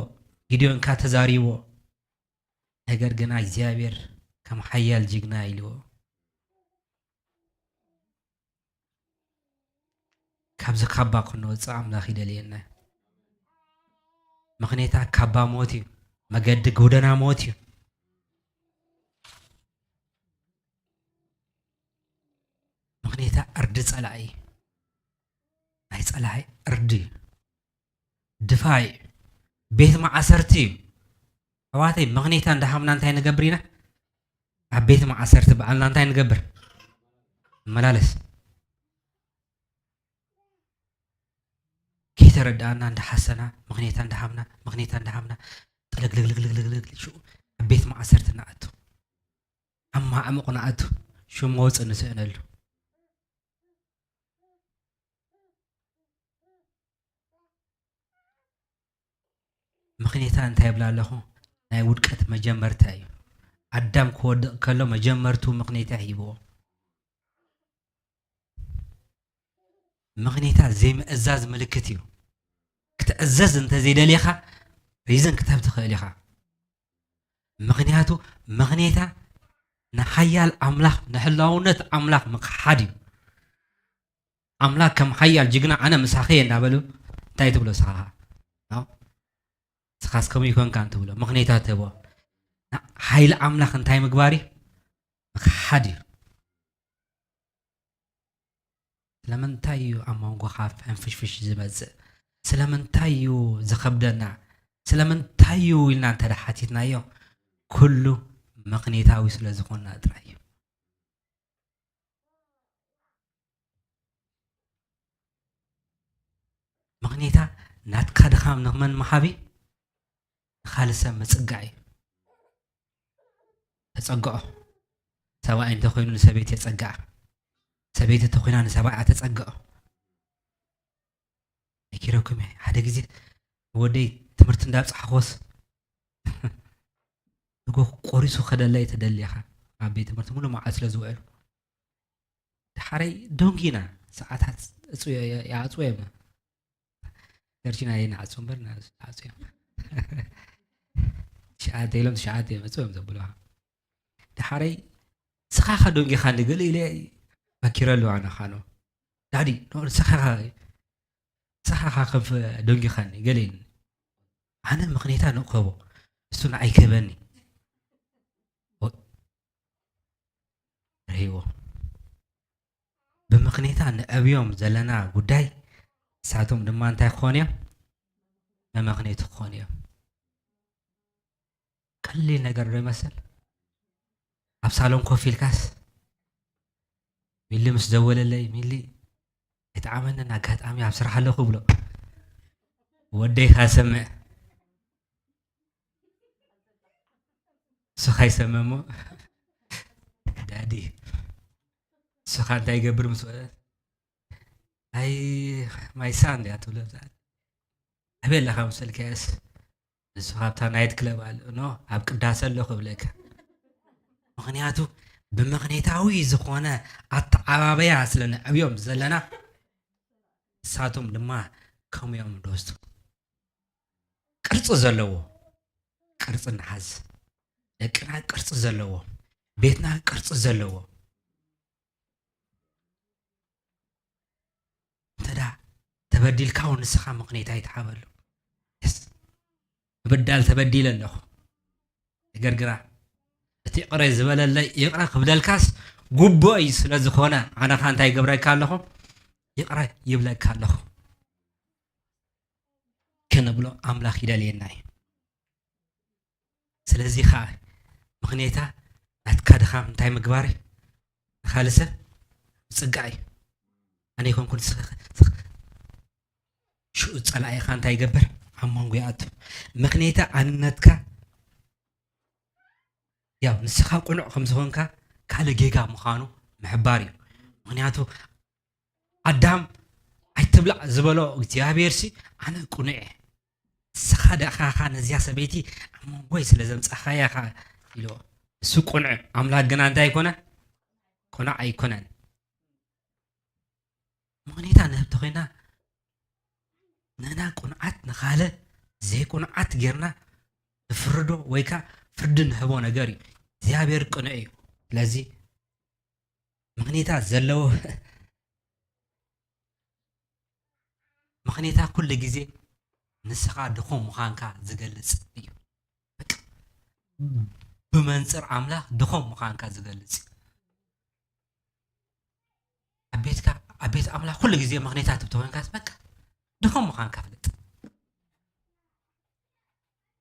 ጊድዮን ከኣ ተዛሪብዎ። ነገር ግና እግዚኣብሔር ከም ሓያል ጅግና ኢልዎ። ካብዚ ካባ ክንወፅእ ኣምላኽ ይደልየና። ምኽንያታ ካባ ሞት እዩ። መገዲ ጎደና ሞት እዩ። ምኽንያታ ዕርዲ ጸላኢ፣ ናይ ጸላኢ ዕርዲ እዩ። ድፋ እዩ። ቤት ማእሰርቲ እዩ። ኣሕዋተይ፣ ምኽንያታ እንዳሃብና እንታይ ንገብር ኢና? ኣብ ቤት ማእሰርቲ በዓልና እንታይ ንገብር? ንመላለስ። ከይተረዳእና እንዳሓሰና፣ ምኽንያታ እንዳሃብና፣ ምኽንያታ እንዳሃብና፣ ጥልግልግልግልግልግልግ፣ ሽዑ ኣብ ቤት ማእሰርቲ ንኣቱ። ኣብ ማዕሙቕ ንኣቱ። ሽዑ መውጽኢ ንስእነሉ። ምኽንያታ እንታይ ይብላ ኣለኹ? ናይ ውድቀት መጀመርታ እዩ። ኣዳም ክወድቕ ከሎ መጀመርቱ ምኽንያታ ሂብዎ። ምኽንያታ ዘይምእዛዝ ምልክት እዩ። ክትእዘዝ እንተዘይደሊኻ ሪዝን ክትህብ ትኽእል ኢኻ። ምኽንያቱ ምኽንያታ ንሓያል ኣምላኽ፣ ንሕላውነት ኣምላኽ ምኽሓድ እዩ። ኣምላኽ ከም ሓያል ጅግና ኣነ ምሳኺ እየ እንዳበሉ እንታይ ትብሎ ንስኻ? ኖ? ንስኻስ ከምኡ ይኮንካን ትብሎ። ምኽንያታ ትህቦ። ና-፣ ሓይሊ ኣምላኽ እንታይ ምግባር እዩ? ምኽሓድ እዩ። ስለምንታይ እዩ ኣብ መንጎኻ ሕንፍሽፍሽ ዝመጽእ? ስለምንታይ እዩ ዝኸብደና? ስለምንታይ እዩ ኢልና እንተ ደኣ ሓቲትናዮ፣ ኩሉ ምኽንያታዊ ስለ ዝኾንና ጥራይ እዩ። ምኽንያታ ናትካ ድኻም ንመን ምሃብ እዩ? ንኻልእ ሰብ ምጽጋዕ እዩ። ተጸግዖ። ሰብኣይ እንተኾይኑ ንሰበይቲ የጸግዓ። ሰበይቲ እንተኾይና ንሰብኣያ ተጸግዖ። ነጊረኩም እየ። ሓደ ግዜ ወደይ ትምህርቲ እንዳብጻሕኩዎስ ንጎ ቆሪሱ ከደለይ ተደሊኻ ኣብ ቤት ትምህርቲ ሙሉ መዓልቲ ስለ ዝውዕሉ ደሓረይ ደንጊና ሰዓታት እጽዮ-፣ ይኣጽዎ እዮም። ገርጂና የንዓጹ እምበር ንኣጹ እዮም። ትሽዓተ ኢሎም ትሽዓተ እዮም እጽዎ እዮም ዘብሉኻ። ደሓረይ ንስኻ ኸ ደንጊኻኒ ገለ ኢለ መኪረሉ ኣነ ኻኖ። ዳዲ፣ ኖ፣ ንስኻ ኸ፣ ንስኻ ኸ ከም ፈ-፣ ደንጊኻኒ ገለ ኢልኒ። ኣነ ምኽንያታ ንእከቦ፣ እሱ ንዓይ ክህበኒ። ኦ-፣ ርህይዎ። ብምኽንያታ ንዕብዮም ዘለና ጉዳይ፣ ንሳቶም ድማ እንታይ ክኾኑ እዮም? መመኽንያቱ ክኾኑ እዮም። ቀሊል ነገር ዶ ይመስል? ኣብ ሳሎን ኮፍ ኢልካስ፣ ሚሊ ምስ ደወለለይ፣ "ሚሊ፣ ኣይጠዓመንን፣ ኣጋጣሚ ኣብ ስራሕ ኣለኹ" ብሎ። ወደይ ከኣ ሰምዕ። ንሱ ከይሰምዕ እሞ፣ "ዳዲ፣ ንሱ ከኣ እንታይ ይገብር?" ምስ በለ፣ "ኣይ፣ ማይ ሳን ድያ ትብሎ እዛ? ኣበይ ኣለኻ መሰልካስ?" "ንሱ ካብታ ናይት ክለብ ኣሎ፣ ኖ፣ ኣብ ቅዳሴ ኣለኹ" እብለካ። ምኽንያቱ፣ ብምኽንያታዊ ዝኾነ ኣተዓባበያ ስለ ንዕብዮም ዘለና፣ ንሳቶም ድማ ከምኡ እዮም ዝወስዱ። ቅርጺ ዘለዎ ቅርጺ ንሓዝ። ደቅና ቅርጺ ዘለዎ፣ ቤትና ቅርጺ ዘለዎ። እንተ ደኣ ተበዲልካ እውን ንስኻ ምኽንያት ኣይትሓበሉ። የስ፣ ምብዳል ተበዲለ ኣለኹ። ነገር ግና እቲ ይቕረ ዝበለለይ ይቕረ ክብለልካስ ግቡእ እዩ። ስለ ዝኾነ ኣነ ኸኣ እንታይ ይገብረካ ኣለኹ? ይቕረ ይብለካ ኣለኹ ክንብሎ ኣምላኽ ይደልየና እዩ። ስለዚ ኸኣ ምኽንያታ ናትካ ድኻም እንታይ ምግባር እዩ? ንኻልእ ሰብ ምጽጋዕ እዩ። ኣነ ይኮንኩ ንስኻ ሽኡ ጸላኢኻ እንታይ ይገብር? ኣብ መንጎ ይኣቱ። ምኽንያታ ኣንነትካ ያው ንስኻ ቅኑዕ ከም ዝኾንካ ካልእ ጌጋ ምዃኑ ምሕባር እዩ። ምኽንያቱ ኣዳም ኣይትብላዕ ዝበሎ እግዚኣብሔር ሲ ኣነ ቅኑዕ እየ። ንስኻ ደኣ ኻኻ ነዚያ ሰበይቲ ኣብ መንጎይ ስለ ዘምጻኻያ ኢኻ ኢልዎ። እሱ ቅኑዕ ኣምላኽ ግና እንታይ ኣይኮነ? ቅኑዕ ኣይኮነን። ምኽንያታ ንህብ ተኾይና ንሕና ቅኑዓት ንኻልእ ዘይቅኑዓት ጌርና ንፍርዶ ወይ ከኣ ፍርዲ ንህቦ ነገር እዩ። እግዚኣብሔር ቅኑዕ እዩ። ስለዚ ምኽንያታ ዘለዎ ምኽንያታ ኩሉ ግዜ ንስኻ ድኹም ምዃንካ ዝገልጽ እዩ። በቃ ብመንጽር ኣምላኽ ድኹም ምዃንካ ዝገልጽ እዩ። ኣብ ቤትካ ኣብ ቤት ኣምላኽ ኩሉ ግዜ ምኽንያታት እንተኾይንካስ በቃ ድኹም ምዃንካ ፍለጥ።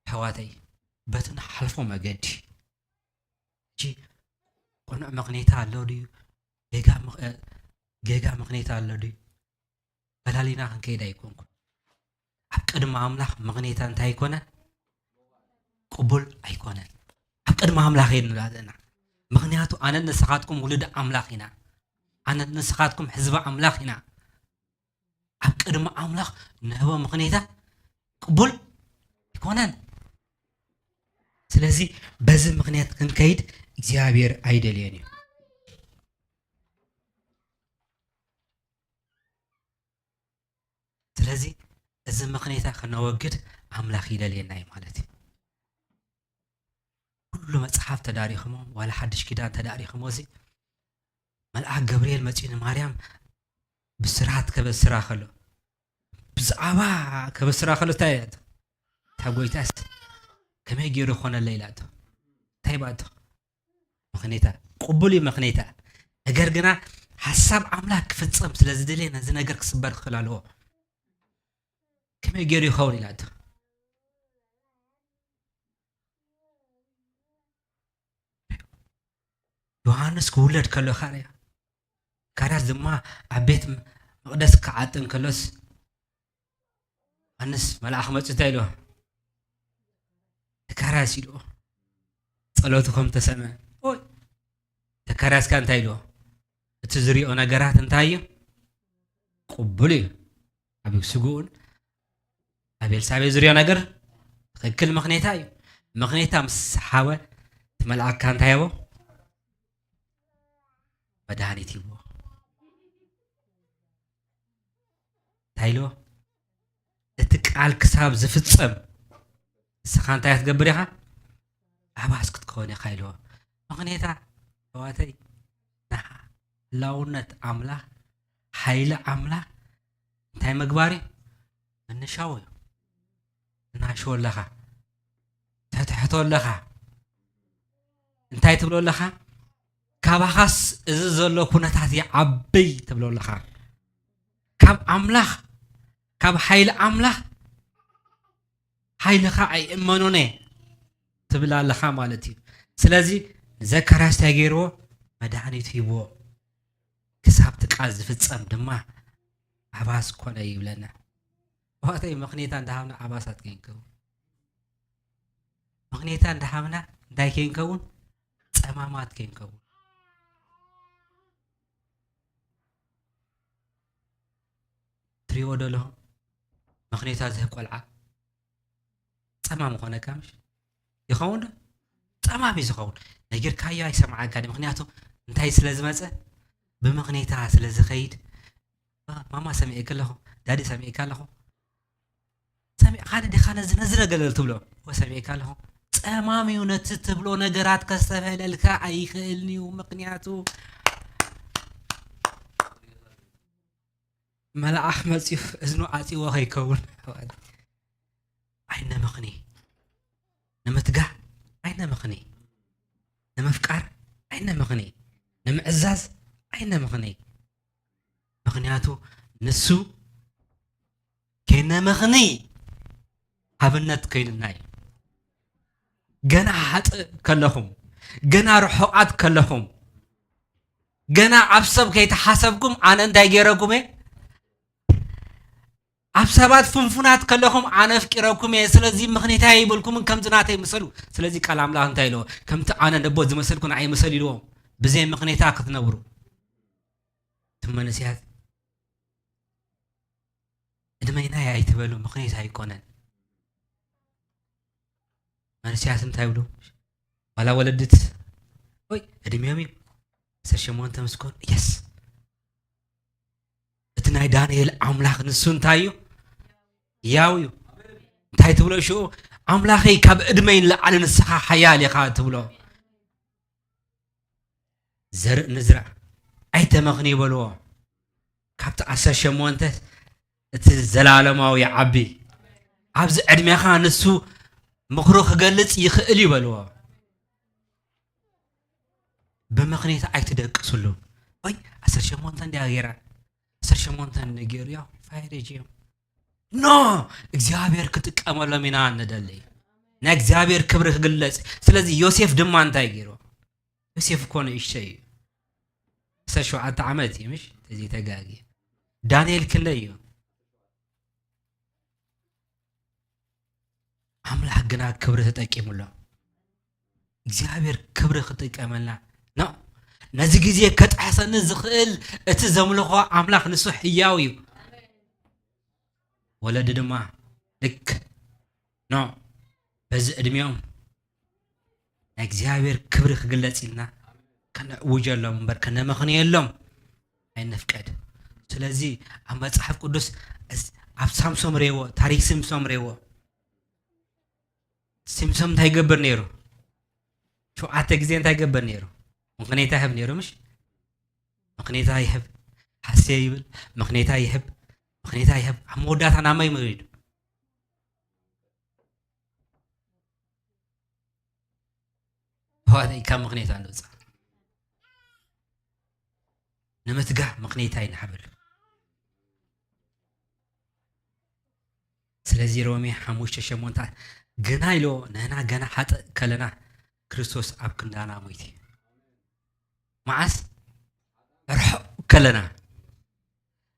ኣሕዋተይ በቲ ንሓልፎ መገዲ ሕጂ ቅኑዕ ምኽንያት ኣሎ ድዩ? ጌጋ ምኽ- እ፣ ጌጋ ምኽንያት ኣሎ ድዩ? ፈላሊና ክንከይድ ኣይኮንኩን። ኣብ ቅድሚ ኣምላኽ ምኽንያታ እንታይ ኣይኮነን? ቅቡል ኣይኮነን። ኣብ ቅድሚ ኣምላኽ እየ ንብላ ዘለና። ምኽንያቱ ኣነን ንስኻትኩም ውሉድ ኣምላኽ ኢና። ኣነን ንስኻትኩም ሕዝቢ ኣምላኽ ኢና። ኣብ ቅድሚ ኣምላኽ ንህቦ ምኽንያታ ቅቡል ኣይኮነን። ስለዚ በዚ ምኽንያት ክንከይድ እግዚኣብሔር ኣይደልዮን እዩ። ስለዚ እዚ ምኽንያታ ክነወግድ ኣምላኽ ይደልየና እዩ ማለት እዩ። ኩሉ መጽሓፍ ተዳሪኽሞ ዋላ ሓድሽ ኪዳን ተዳሪኽሞ እዚ መልኣክ ገብርኤል መጺኡ ንማርያም ብስራት ከበስራ ከሎ ብዛዕባ ከበስራ ከሎ እንታይ ኢላቶ? እታ ጎይታስ ከመይ ገይሩ ክኾነለይ ኢላቶ። እንታይ ባእቶ? ምኽንያታ ቅቡል እዩ ምኽንያታ። ነገር ግና ሓሳብ ኣምላኽ ክፍጸም ስለ ዝደለየ ነዚ ነገር ክስበር ክኽእል ኣለዎ። ከመይ ገይሩ ይኸውን ኢላቶ። ዮሃንስ ክውለድ ከሎ ካርያ ካርያስ ድማ ኣብ ቤት መቕደስ ክዓጥን ከሎስ ዮሃንስ መልኣኽ መፁ እንታይ ኢልዎ? ዘካርያስ ኢልዎ። ጸሎቱ ከም ተሰምዐ ኦይ ዘካርያስ ከ እንታይ ኢልዎ? እቲ ዝሪኦ ነገራት እንታይ እዩ? ቅቡል እዩ። ኣብ ስግኡን ኣብ ኤልሳቤ ዝሪኦ ነገር ትኽክል ምኽንያታ እዩ። ምኽንያታ ምስ ሰሓበ እቲ መልኣካ እንታይ ይቦ? መድሃኒት ይቦ። እንታይ ኢልዎ? እቲ ቃል ክሳብ ዝፍጸም ንስኻ እንታይ ክትገብር ኢኻ? ኣባስ ክትከውን ኢኻ ኢልዎ። ምኽንያታ ኣሕዋተይ ንሓ ህላውነት ኣምላኽ ሓይሊ ኣምላኽ እንታይ ምግባር እዩ? ምንሻው እዩ። እናሸወ ኣለኻ ተትሕቶ ኣለኻ እንታይ ትብሎ ኣለኻ? ካባኻስ እዚ ዘሎ ኩነታት ይዓብይ ትብሎ ኣለኻ። ካብ ኣምላኽ ካብ ሓይሊ ኣምላኽ ሓይልኻ ኣይእመኖነ ትብል ኣለኻ ማለት እዩ። ስለዚ ዘካርያስ እንታይ ገይርዎ? መድሃኒት ሂብዎ። ክሳብ እቲ ቃል ዝፍጸም ድማ ኣባስ ኮነ ይብለና። ዋተይ ምኽንያታ እንዳሃብና ኣባሳት ከይንከውን ምኽንያታ እንዳሃብና እንታይ ከይንከውን ጸማማት ከይንከውን ትሪዎ ዶ ኣለኹም? ምኽንያታ ዝህብ ቆልዓ ጸማም ኾነካ ምሽ ይኸውን ዶ? ጸማም እዩ ዝኸውን። ነጊርካዮ ኣይሰምዓካ ድዩ? ምኽንያቱ እንታይ ስለ ዝመጸ? ብምኽንያታ ስለ ዝኸይድ። አ፣ ማማ ሰሚዐኪ ኣለኹ፣ ዳዲ ሰሚዕካ ኣለኹ። ሰሚዕካ ዲኻ ነዚ ነዚ ነገር ትብሎ? ወ ሰሚዕካ ኣለኹ። ጸማም እዩ፣ ነቲ ትብሎ ነገራት ከስተብህለልካ ኣይኽእልን እዩ። ምኽንያቱ መልኣኽ መጺኡ እዝኑ ዓጺዎ ከይከውን። ኣይነምኽኒ ንምትጋህ ኣይነምኽኒ። ንምፍቃር ኣይነመኽንይ፣ ንምዕዛዝ ኣይነመኽንይ። ምኽንያቱ ንሱ ከይነመኽንይ ኣብነት ኮይኑና እዩ። ገና ሓጥእ ከለኹም፣ ገና ርሑቓት ከለኹም፣ ገና ኣብ ሰብ ከይተሓሰብኩም ኣነ እንታይ ገይረኩም እየ? ኣብ ሰባት ፍንፉናት ከለኹም ኣነ ኣፍቂረኩም እየ። ስለዚ ምኽንያት ኣይብልኩምን ከምዚ ናተይ ምሰሉ። ስለዚ ቃል ኣምላኽ እንታይ ኢልዎ? ከምቲ ኣነ ነቦ ዝመሰልኩ ንዓይ ምሰሉ ኢልዎም። ብዘይ ምኽንያት ክትነብሩ። እቶም መንእሰያት ዕድመይና ኣይትበሉ፣ ምኽንያት ኣይኮነን። መንእሰያት እንታይ ይብሉ? ዋላ ወለድት ወይ ዕድሜኦም እዩ። ዓሰርተ ሸሞንተ ምስ ኮኑ፣ የስ። እቲ ናይ ዳንኤል ኣምላኽ ንሱ እንታይ እዩ? ያው እዩ። እንታይ ትብሎ ሽዑ? ኣምላኸይ ካብ ዕድመይ ንላዕሊ ንስኻ ሓያል ኢኻ ትብሎ። ዘርእ ንዝራእ ኣይተመኽኒ ይበልዎ። ካብቲ ዓሰርተ ሸሞንተ እቲ ዘላለማዊ ይዓቢ። ኣብዚ ዕድሜኻ ንሱ ምኽሩ ክገልጽ ይኽእል ይበልዎ። ብምኽንያት ኣይትደቅስሉ። ወይ ዓሰርተ ሸሞንተ እንድያ ገይራ፣ ዓሰርተ ሸሞንተ እንድያ ገይሩ፣ ያው ፋይሬጅ እዮም። ኖ፣ እግዚኣብሔር ክጥቀመሎም ኢና ንደሊ። ናይ እግዚኣብሔር ክብሪ ክግለጽ። ስለዚ ዮሴፍ ድማ እንታይ ገይሩ? ዮሴፍ እኮ ንእሽተይ እዩ። ዓሰርተ ሸውዓተ ዓመት እዩ፣ ምሽ? ተዘይተጋግየ። ዳንኤል ክንደይ እዩ? ኣምላኽ ግና ክብሪ ተጠቂሙሎ። እግዚኣብሔር ክብሪ ክጥቀመልና ነው። ነዚ ግዜ ከጥሕሰኒ ዝኽእል እቲ ዘምልኾ ኣምላኽ ንሱ ሕያው እዩ። ወለዲ ድማ ልክ ኖ፣ በዚ ዕድሜኦም ናይ እግዚኣብሔር ክብሪ ክግለጽ ኢልና ከነእውጀሎም እምበር ከነመኽንየሎም ኣይንፍቀድ። ስለዚ ኣብ መጽሓፍ ቅዱስ እስ-፣ ኣብ ሳምሶም ሬዎ፣ ታሪክ ሲምሶም ሬዎ። ሲምሶም እንታይ ይገብር ነይሩ? ሸውዓተ ግዜ እንታይ ይገብር ነይሩ? ምኽንያት ይህብ ነይሩ፣ ምሽ? ምኽንያት ይህብ፣ ሃስየ ይብል፣ ምኽንያት ይህብ፣ ምኽንያት ይህብ። ኣብ መወዳእታ ናብ መን ይመሪዱ? ተዋዕጠይ ካብ ምኽንያት ንወፃ። ንምትጋህ ምኽንያት ኣይንሓበሉ። ስለዚ ሮሜ ሓሙሽተ ሸሞንተ ግና ኢሎ፣ ንሕና ገና ሓጥእ ከለና ክርስቶስ ኣብ ክንዳና ሞይቱ። መዓስ? ርሑቕ ከለና።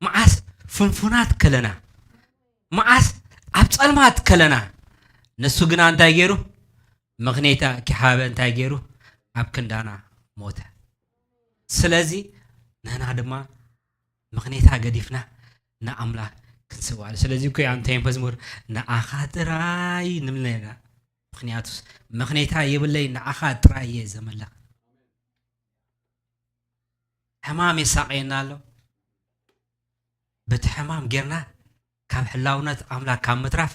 መዓስ? ፍንፉናት ከለና። መዓስ? ኣብ ጸልማት ከለና። ንሱ ግና እንታይ ገይሩ? ምኽንያታ ኪሓበ እንታይ ገይሩ? ኣብ ክንዳና ሞተ። ስለዚ ንሕና ድማ ምኽንያታ ገዲፍና ንኣምላኽ ክንስዋዕሉ። ስለዚ እኮ እዩ እንታይ መዝሙር ንኣኻ ጥራይ ንብል ነርና። ምኽንያቱስ ምኽንያታ የብለይ፣ ንኣኻ ጥራይ እየ ዘመልኽ። ሕማም የሳቕየና ኣሎ። በቲ ሕማም ጌርና ካብ ሕላውነት ኣምላኽ ካብ ምትራፍ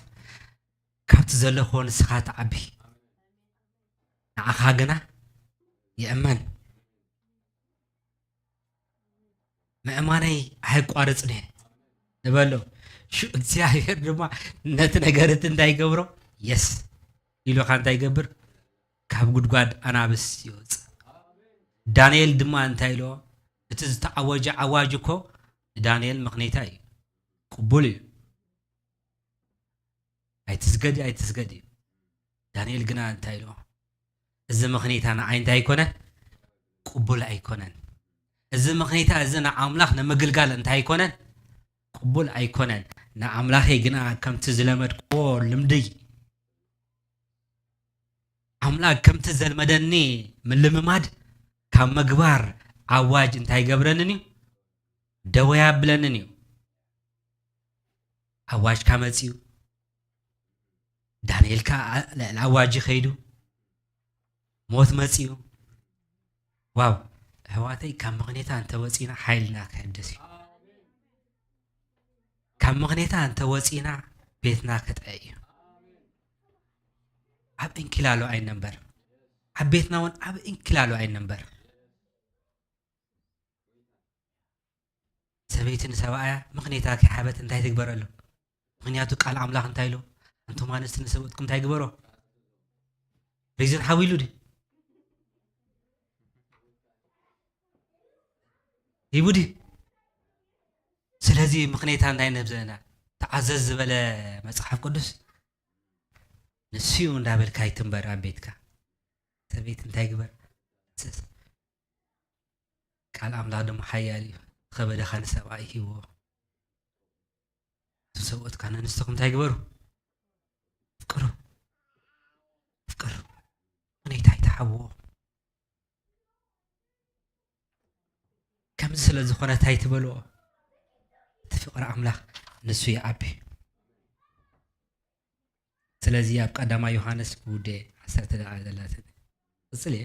ካብቲ ዘለኽዎ ንስኻ ትዓቢ። ንዓኻ ግና ይእመን። ምእማነይ ኣይቋርጽን እየ ንበሎ። ሹ እግዚኣብሔር ድማ ነቲ ነገር እቲ እንታይ ይገብሮ? የስ ኢሉኻ እንታይ ይገብር? ካብ ጉድጓድ ኣናብስ ይወጽእ። ዳንኤል ድማ እንታይ ኢልዎ? እቲ ዝተኣወጀ ኣዋጅ እኮ ንዳንኤል ምኽንያታ እዩ። ቅቡል እዩ። ኣይትስገድ፣ ኣይትስገድ እዩ። ዳንኤል ግና እንታይ ኢልዎ? እዚ ምኽንያታ ንዓይ እንታይ ኣይኮነን? ቅቡል ኣይኮነን። እዚ ምኽንያታ እዚ ንኣምላኽ ንምግልጋል እንታይ ኣይኮነን? ቅቡል ኣይኮነን። ንኣምላኸይ ግና ከምቲ ዝለመድክዎ ልምዲ፣ ኣምላኽ ከምቲ ዘልመደኒ ምልምማድ ካብ ምግባር ኣዋጅ እንታይ ይገብረንን እዩ? ደወ ያብለንን እዩ። ኣዋጅ ካ መጽዩ፣ ዳንኤል ካ ኣ-፣ ልዕሊ ኣዋጅ ከይዱ፣ ሞት መጽዩ። ዋው፣ ኣሕዋተይ፣ ካብ ምኽንያታ እንተወጺና ሓይልና ክሕደስ እዩ። ካብ ምኽንያታ እንተወጺና ቤትና ክጥዐ እዩ። ኣብ እንኪላሎ ኣይነንበር። ኣብ ቤትና እውን ኣብ እንኪላሎ ኣይነንበር። ሰበይቲ ንሰብኣያ ምኽንያታ ከይሓበት እንታይ ትግበረሉ? ምኽንያቱ ቃል ኣምላኽ እንታይ ኢሉ? ኣንቱም ኣንስቲ ንሰብኡትኩም እንታይ ግበሮ? ሪዝን ሓው ኢሉ ድዩ? ይቡዲ። ስለዚ ምኽንያታ እንታይ ነብዘና ተዓዘዝ ዝበለ መጽሓፍ ቅዱስ ንስዩ እንዳበልካ ኣይትንበር ኣብ ቤትካ። ሰበይቲ እንታይ ግበር? ስስ። ቃል ኣምላኽ ድማ ሓያል እዩ። ከበደኻ ንሰብኣይ ሂቦ። እቶም ሰብኦትካ ነንስትኹም እንታይ ግበሩ? ፍቅሩ። ፍቅሩ። ምኽንያታ ኣይትሓብዎ። ከምዚ ስለ ዝኾነ እንታይ ትበልዎ? እቲ ፍቕሪ ኣምላኽ ንሱ ይዓቢ። ስለዚ ኣብ ቀዳማይ ዮሃንስ ክውደ ዓሰርተ ደኣ ዘላትን። ቅጽል እየ።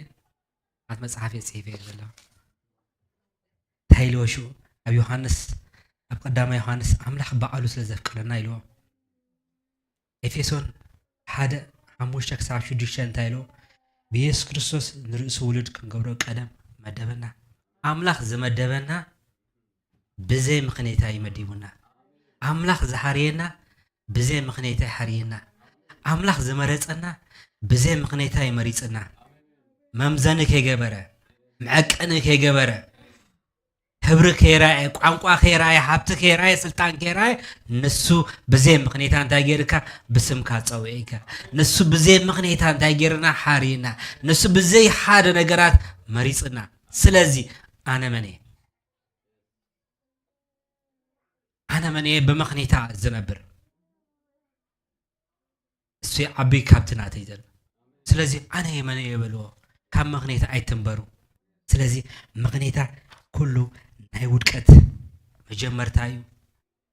ኣት መጽሓፍ እየ ጽሒፈ እየ ዘለኹ። እንታይ ኢልዎ ሽኡ? ኣብ ዮሃንስ፣ ኣብ ቀዳማይ ዮሃንስ ኣምላኽ ባዕሉ ስለ ዘፍቀረና ኢልዎ። ኤፌሶን ሓደ፣ ሓሙሽተ ክሳብ ሽዱሽተ እንታይ ኢልዎ? ብየሱስ ክርስቶስ ንርእሱ ውሉድ ክንገብሮ ቀደም መደበና። ኣምላኽ ዝመደበና ብዘይ ምኽንያት ኣይመዲቡና። ኣምላኽ ዝሓርየና ብዘይ ምኽንያት ኣይሓርየና። ኣምላኽ ዝመረጸና ብዘይ ምኽንያት ኣይመሪጽና። መምዘኒ ከይገበረ፣ መዐቀኒ ከይገበረ፣ ሕብሪ ከይራየ፣ ቋንቋ ከይራየ፣ ሃብቲ ከይራየ፣ ስልጣን ከይራየ፣ ንሱ ብዘይ ምኽንያት እንታይ ገይርካ? ብስምካ ጸዊዕካ። ንሱ ብዘይ ምኽንያት እንታይ ገይርና? ሓርየና። ንሱ ብዘይ ሓደ ነገራት መሪጽና። ስለዚ ኣነ መን እየ? ኣነ መን እየ ብምኽንያታ ዝነብር? እሱ ይዓቢ ካብቲ ናተይ ዘሎ። ስለዚ ኣነ መን እየ በልዎ። ካብ ምኽንያታ ኣይትንበሩ። ስለዚ ምኽንያታ ኩሉ ናይ ውድቀት መጀመርታ እዩ፣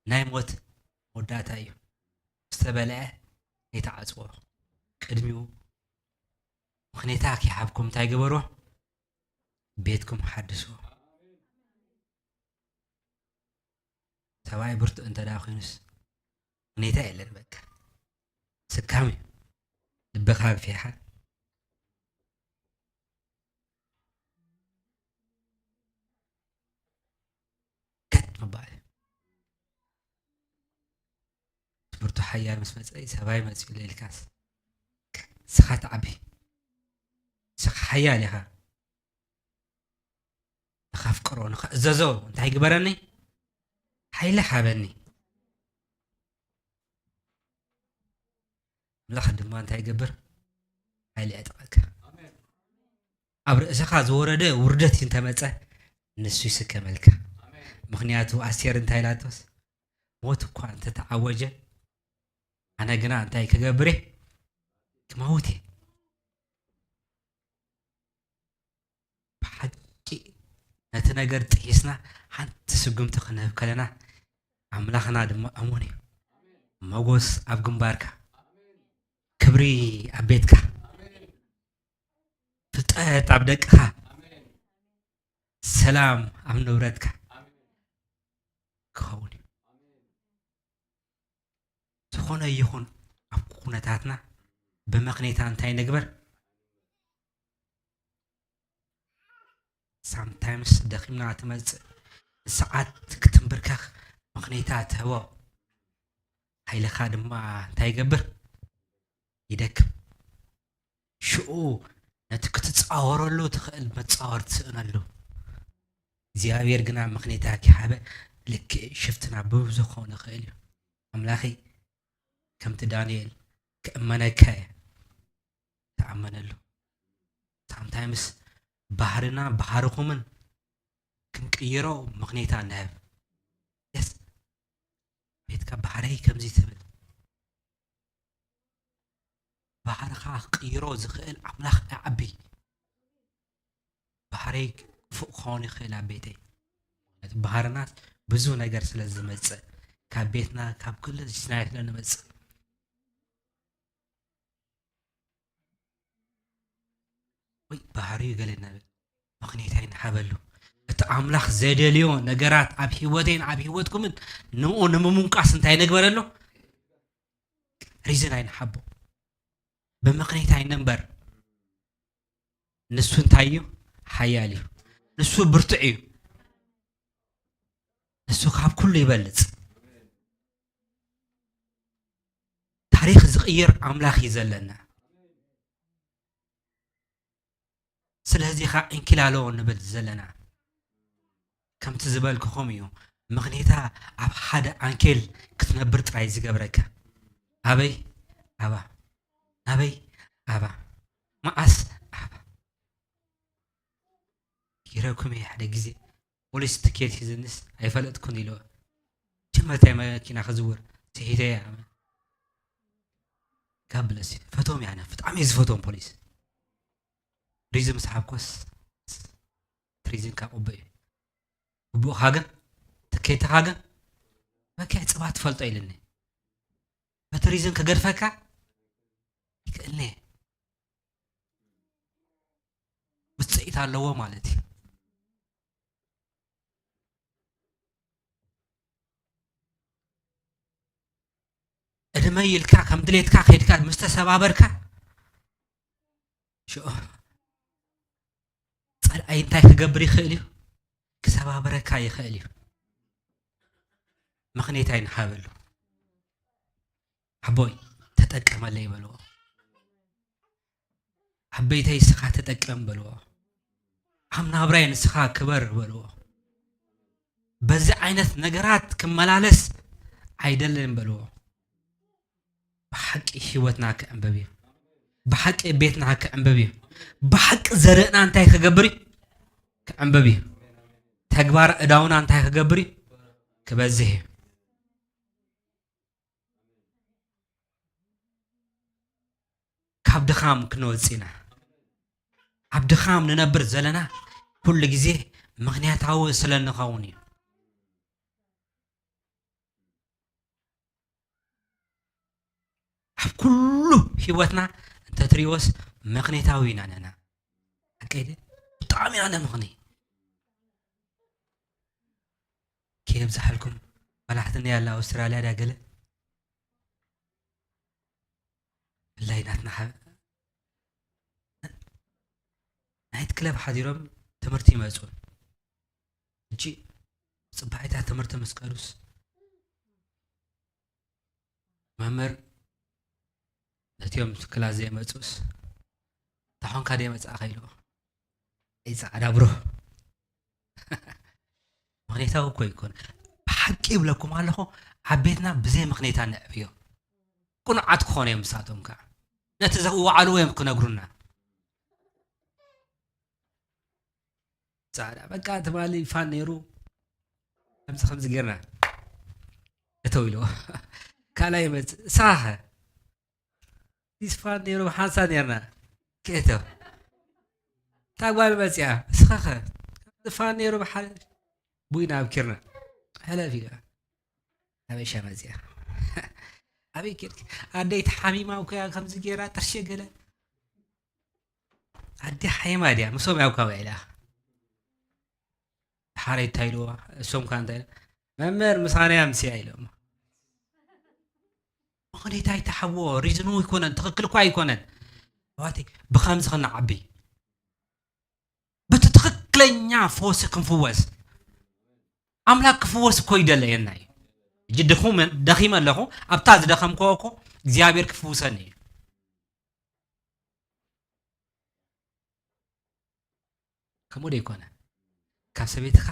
ናይ ሞት መወዳእታ እዩ። ዝተበልዐ ኣይትዓጽዎ። ቅድሚኡ ምኽንያታ ከይሃብኩም እንታይ ግበርዎ? ቤትኩም ሓድስዎ። ሰብኣይ ብርቱዕ እንተ ደኣ ኮይኑስ፣ ሁኔታ የለን። በቃ ስካም እዩ። ልብኻ ኣግፊሕኻ ከት ምባል እዩ። እቲ ብርቱዕ ሓያል ምስ መጸ፣ ሰብኣይ መጺኡ ኢልካስ፣ ንስኻ ትዓቢ። ንስኻ ሓያል ኢኻ። ንኸፍቅሮ፣ ንኸእዘዞ እንታይ ግበረኒ? ሓይሊ ሃበኒ። ኣምላኽ ድማ እንታይ ይገብር? ሓይሊ የዕጥቐካ። ኣብ ርእስኻ ዝወረደ ውርደት እንተመጸ፣ ንሱ ይስከመልካ። ምኽንያቱ ኣስቴር እንታይ ኢላቶስ? ሞት እኳ እንተተዓወጀ፣ ኣነ ግና እንታይ ክገብር እየ? ክመውት እየ። ብሓቂ ነቲ ነገር ጥሒስና ሓንቲ ስጉምቲ ክንህብ ከለና፣ ኣምላኽና ድማ እሙን እዩ። ሞጎስ ኣብ ግንባርካ፣ ክብሪ ኣብ ቤትካ፣ ፍልጠት ኣብ ደቅኻ፣ ሰላም ኣብ ንብረትካ ክኸውን እዩ። ዝኾነ ይኹን ኣብ ኩነታትና ብምኽንያታ እንታይ ንግበር? ሳምታይምስ ደኺምና ትመጽእ፣ ንሰዓት ክትንብርከኽ ምኽንያታ ትህቦ፣ ሓይልኻ ድማ እንታይ ይገብር? ይደክም። ሽኡ ነቲ ክትጻወረሉ ትኽእል መጻወር ትስእነሉ። እግዚኣብሔር ግና ምኽንያታ ኪሓበ ልክዕ ሽፍትና ብብዙ ክኸውን ይኽእል እዩ። ኣምላኸይ ከምቲ ዳንኤል ክእመነካ እየ። ተኣመነሉ። ሳምታይምስ ባህርና ባህርኹምን ክንቅይሮ ምኽንያታ ንህብ። የስ ቤትካ ባህረይ ከምዚ ትብል ባህርኻ ክቅይሮ ዝኽእል ኣምላኽ ኣዓቢ። ባህረይ ክፉእ ክኸውን ይኽእል ኣብ ቤተይ። ምኽንያቱ ባህርናስ ብዙ ነገር ስለ ዝመጽእ ካብ ቤትና ካብ ኩሉ ዝስናይ ስለ ንመጽእ ወይ ባህርዩ ገለ ነብል ምኽንያት ኣይንሓበሉ። እቲ ኣምላኽ ዘደልዮ ነገራት ኣብ ህይወተይን ኣብ ህይወትኩምን ንኡ ንምምንቃስ እንታይ ነግበረሉ? ሪዝን ኣይንሓቦ። ብምኽንያት ኣይንንበር። ንሱ እንታይ እዩ? ሓያል እዩ። ንሱ ብርቱዕ እዩ። ንሱ ካብ ኩሉ ይበልጽ። ታሪኽ ዝቕይር ኣምላኽ እዩ ዘለና። ስለዚ ኸዓ እንኪላሎ ንብል ዘለና። ከምቲ ዝበልክኹም እዩ። ምኽንያታ ኣብ ሓደ ዓንኬል ክትነብር ጥራይ ዝገብረካ። ኣበይ? ኣባ። ኣበይ? ኣባ። መዓስ? ኣባ። ይረኩም እየ ሓደ ግዜ ፖሊስ ትኬት ሒዝንስ ኣይፈለጥኩን ኢለዋ። ጀመርታይ መኪና ክዝውር ትሒተ እያ። ካብ ብለሲ ፈቶም ያነ ብጣዕሚ እየ ዝፈቶም ፖሊስ። ሪዝን ምስ ሓብኮስ ትሪዝን ካብ ቅቡእ እዩ። ግቡእኻ ግን ትኬትኻ ግን መኪያ ጽባ ትፈልጦ ኢልኒ። በቲ ሪዝን ክገድፈካ ይክእልኒ። ውፅኢት ኣለዎ ማለት እዩ። እድመይ ኢልካ ከም ድሌትካ ከይድካ ምስ ተሰባበርካ ሽዑ ጸልኣይ እንታይ ክገብር ይኽእል እዩ? ክሰባብረካ ይኽእል እዩ። ምኽንያት ኣይንሃበሉ። ኣቦይ ተጠቀመለይ በልዎ። ዓበይተይ ንስኻ ተጠቀም በልዎ። ኣብ ናብራይ ንስኻ ክበር በልዎ። በዚ ዓይነት ነገራት ክመላለስ ኣይደልን በልዎ። ብሓቂ ህይወትና ክዕንብብ እዩ። ብሓቂ ቤትና ክዕንብብ እዩ። ብሓቂ ዘርእና እንታይ ክገብር እዩ? ክዕንብብ እዩ። ተግባር እዳውና እንታይ ክገብር እዩ? ክበዝሕ እዩ። ካብ ድኻም ክንወጽእ ኢና። ኣብ ድኻም ንነብር ዘለና ኩሉ ግዜ ምኽንያታዊ ስለ እንኸውን እዩ። ኣብ ኩሉ ህይወትና እንተትሪእዎስ ምኽንያታዊ ኢና ነና። ሓቀይ ድየ? ብጣዕሚ ኣነ ምኽኒ ከየብዝሓልኩም በላሕትና ያለ ኣውስትራልያ ዳ ገለ ብላይ ናትና ሓ-፣ ናይት ክለብ ሓዲሮም ትምህርቲ ይመጹ። እጂ ጽባሒታት ትምህርቲ ምስ ከዱስ መምህር ነቲኦም ክላስ ዘይመጹስ፣ "እንታይ ኾንካ ደይ መጻእኻ?" ኢልዎ። "ኣይ ጻዕዳ ብሮ፣ ምኽንያታዊ እኮ ይኮን። ብሓቂ ይብለኩም ኣለኹ፣ ኣብ ቤትና ብዘይ ምኽንያታ ንዕብዮ። ቅኑዓት ክኾኑ እዮም ንሳቶም ከዓ። ነቲ ዘወዓልዎ እዮም ክነግሩና። ጻዕዳ በቃ ትማሊ ፋን ነይሩ፣ ከምዚ ከምዚ ጌርና እተው ኢልዎ። ካልኣይ ይመጽእ፣ ንስኻ ኸ?" ዲስ ፋን ነይሩ፣ ብሓንሳብ ኔርና። ክእቶ። እታ ጓል መጽያ፣ "እስኻ ኸ?" "ፋን ነይሩ፣ ብሓ-" ቡይና ኣብኪርና። ሕለፍ ኢላ። ኣበሻ መጽያ። "ኣበይ ኬድኪ?" "ኣደይ ተሓሚማ እኮ እያ፣ ከምዚ ጌራ፣ ጥርሸ ገለ." ኣደ ሓይማ ድያ፣ ምሶም ያው ካብ ኢላ። ሓረይ እንታይ ኢልዋ? እሶም ከ እንታይ ኢሎም? "መምህር፣ ምሳና እያ ምስያ" ኢሎም። ምኽንያት ኣይትሓብዎ፣ ሪዝኑ ኣይኮነን፣ ትኽክል እኳ ኣይኮነን። ኣሕዋተይ፣ ብኸምዚ ክንዓቢ፣ በቲ ትኽክለኛ ፈውሲ ክንፍወስ፣ ኣምላክ ክፍወስ እኮ ይደለየና እዩ። ሕጂ ድኹም፣ ደኺመ ኣለኹ፣ ኣብታ ዝደኸምክዎ እኮ እግዚኣብሔር ክፍውሰኒ እዩ። ከምኡ ዶ ይኮነ? ካብ ሰበይትኻ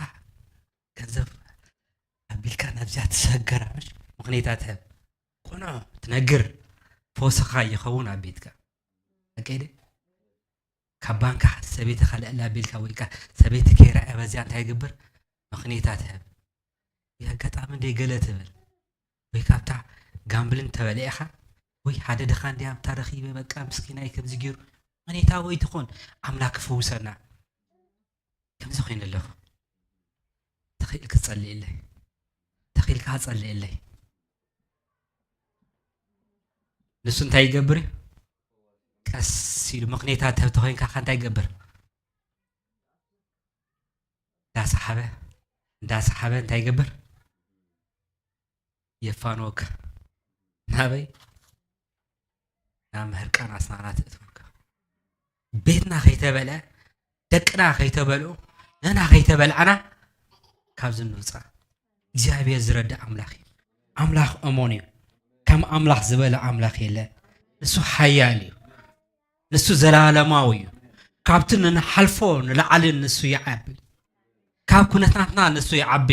ገንዘብ ኣቢልካ ናብዚኣ ትሰገራ፣ ምሽ? ምኽንያታ ትህብ። ኮኖ ትነግር፣ ፈውስኻ ይኸውን ኣብ ቤትካ። ሓቀይ ድየ? ካብ ባንካ ሰበይትኻ ልዕሊ ኣቢልካ ወይ ከኣ ሰበይቲ ከይረኣየ በዚኣ እንታይ ይገብር? ምኽንያታ ትህብ። ወይ ኣጋጣሚ እንደ ገለ ትብል። ወይ ካብታ ጋምብልን ተበሊዕኻ፣ ወይ ሓደ ድኻ እንደ ኣብታ ረኺበ፣ በቃ ምስኪናይ ከምዚ ገይሩ። ምኽንያታ ወይ ትኾን፣ ኣምላክ ክፍውሰና። ከምዚ ኮይነ ኣለኹ። ተኽኢልክ ጸልየለይ። ተኽኢልካ ጸልየለይ። ንሱ እንታይ ይገብር እዩ? ቀስ ኢሉ ምኽንያታት ተብ-፣ ተኾይንካ ከ እንታይ ይገብር? እንዳሰሓበ፣ እንዳሰሓበ እንታይ ይገብር? የፋንወካ። ናበይ? ናብ ምህርቃን ኣስናናት እትወካ። ቤትና ከይተበልዐ፣ ደቅና ከይተበልዑ፣ ንሕና ከይተበልዓና ካብዚ ንውፃእ። እግዚኣብሔር ዝረድእ ኣምላኽ እዩ። ኣምላኽ እሙን እዩ። ከም ኣምላኽ ዝበለ ኣምላኽ የለን። ንሱ ሓያል እዩ። ንሱ ዘላለማዊ እዩ። ካብቲ ንንሓልፎ ንላዕሊ ንሱ ይዓቢ። ካብ ኩነታትና ንሱ ይዓቢ።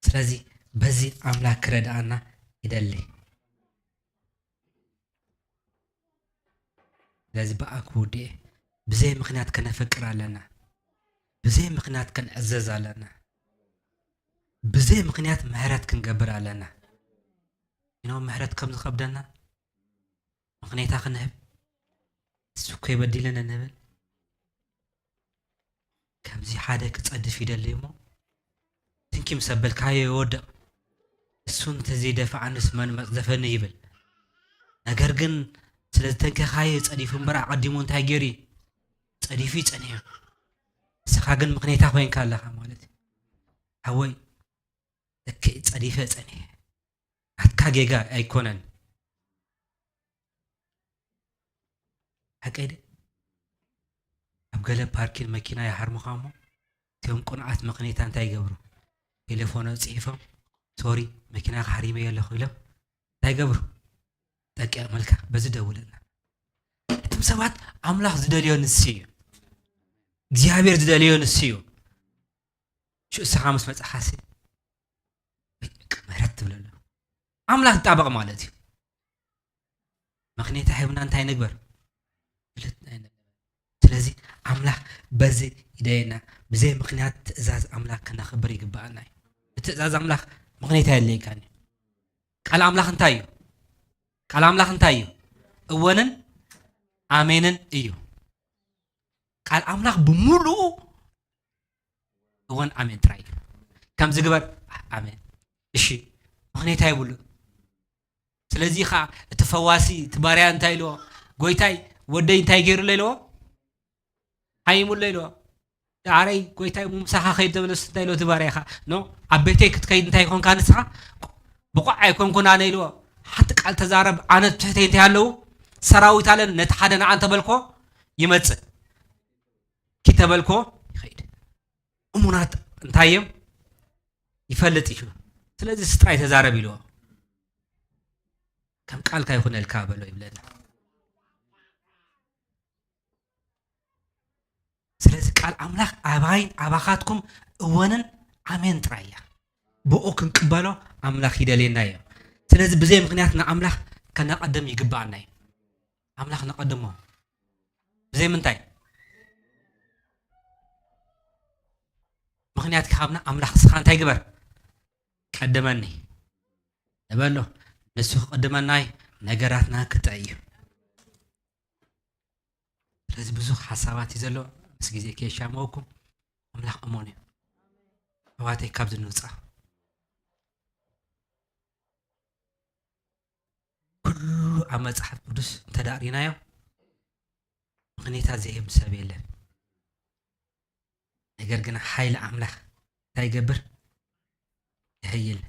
ስለዚ በዚ ኣምላኽ ክረድኣና ይደሊ። ስለዚ ብኣክ ውድኤ ብዘይ ምኽንያት ከነፈቅር ኣለና። ብዘይ ምኽንያት ከንዕዘዝ ኣለና። ብዘይ ምኽንያት ምሕረት ክንገብር ኣለና። ኢኖ ምሕረት ከም ዝኸብደና ምኽንያታ ክንህብ፣ እሱ እኮ ይበዲለነ ንብል። ከምዚ ሓደ ክጸድፍ ይደሊ እሞ፣ ትንኪ ምስ ኣበልካዮ ይወድቕ። እሱ እንተዘይደፍኣንስ መን መጽደፈኒ ይብል። ነገር ግን ስለ ዝተንከኻዮ ጸዲፉ እምበር ኣቐዲሙ እንታይ ገይሩ እዩ? ጸዲፉ እዩ ጸኒሑ። ንስኻ ግን ምኽንያታ ኮይንካ ኣለኻ ማለት እዩ። ሓወይ፣ ልክዕ ጸዲፈ ጸኒሐ። ናትካ ጌጋ ኣይኮነን። ሓቀይ ደ? ኣብ ገለ ፓርኪን መኪና ይሃርሙኻ እሞ፣ እቲኦም ቁንዓት ምኽንያታ እንታይ ይገብሩ? ቴሌፎኖ ጽሒፎም፣ "ሶሪ፣ መኪና ክሃሪመዮ ኣለኹ" ኢሎም እንታይ ይገብሩ? ጠቂዖምልካ፣ በዚ ደውለና። እቶም ሰባት ኣምላኽ ዝደልዮ ንሱ እዩ። እግዚኣብሔር ዝደልዮ ንሱ እዩ። ሽዑ ንስኻ ምስ መጻኻሲ፣ ምሕረት ትብለሉ። ኣምላኽ ይጣበቕ ማለት እዩ። ምኽንያት ሂብና እንታይ ንግበር? ፍልጥ ኣይንበል። ስለዚ ኣምላኽ በዚ ይደየና። ብዘይ ምኽንያት ትእዛዝ ኣምላኽ ከነኽብር ይግብኣና እዩ። ብትእዛዝ ኣምላኽ ምኽንያት ኣየድልየካን እዩ። ቃል ኣምላኽ እንታይ እዩ? ቃል ኣምላኽ እንታይ እዩ? እወንን ኣሜንን እዩ። ቃል ኣምላኽ ብምሉኡ እወን ኣሜን ጥራይ እዩ። ከምዚ ግበር፣ ኣሜን። እሺ፣ ምኽንያት የብሉን። ስለዚ ኸዓ እቲ ፈዋሲ፣ እቲ ባርያ እንታይ ኢልዎ? "ጎይታይ፣ ወደይ እንታይ ገይሩለይ?" ኢልዎ። "ሓይሙለይ?" ኢልዎ። "ደዓረይ ጎይታይ፣ ምሳኻ ከይድ ዘበለስ እንታይ?" ኢልዎ እቲ ባርያ ኸዓ። "ኖ፣ ኣብ ቤተይ ክትከይድ እንታይ ኮንካ ንስኻ? ብቑዕ ኣይኮንኩን ኣነ" ኢልዎ። "ሓንቲ ቃል ተዛረብ፣ ኣነ ትሕተይ እንታይ ኣለዉ? ሰራዊት ኣለን፣ ነቲ ሓደ ንዓ እንተበልኮ ይመጽእ። ኪድ ተበልኮ ይኸይድ። እሙናት እንታይ እዮም? ይፈልጥ እዩ። ስለዚ ንሱ ጥራይ ተዛረብ" ኢልዎ። "ከም ቃልካ ይኹነልካ" በሎ ይብለና። ስለዚ ቃል ኣምላኽ ኣባይን ኣባኻትኩም እወንን ኣሜን ጥራይ እያ። ብኡ ክንቅበሎ ኣምላኽ ይደልየና እዩ። ስለዚ ብዘይ ምኽንያት ንኣምላኽ ከነቐድም ይግብኣና እዩ። ኣምላኽ ነቐድሞ። ብዘይ ምንታይ? ምኽንያት ክሃብና ኣምላኽ ንስኻ እንታይ ግበር? ቀድመኒ ንበሎ። ንሱ ክቕድመና እዩ፣ ነገራትና ክጥዕይ እዩ። ስለዚ ብዙሕ ሓሳባት እዩ ዘሎ፣ ምስ ግዜ ከየሻመወኩም። ኣምላኽ እሙን እዩ። ኣሕዋተይ፣ ካብዚ ንውፃእ። ኩሉ ኣብ መጽሓፍ ቅዱስ እንተ ደኣ ርኢናዮ፣ ምኽንያታት ዘይህብ ሰብ የለን። ነገር ግን ሓይሊ ኣምላኽ እንታይ ይገብር? የሕይል።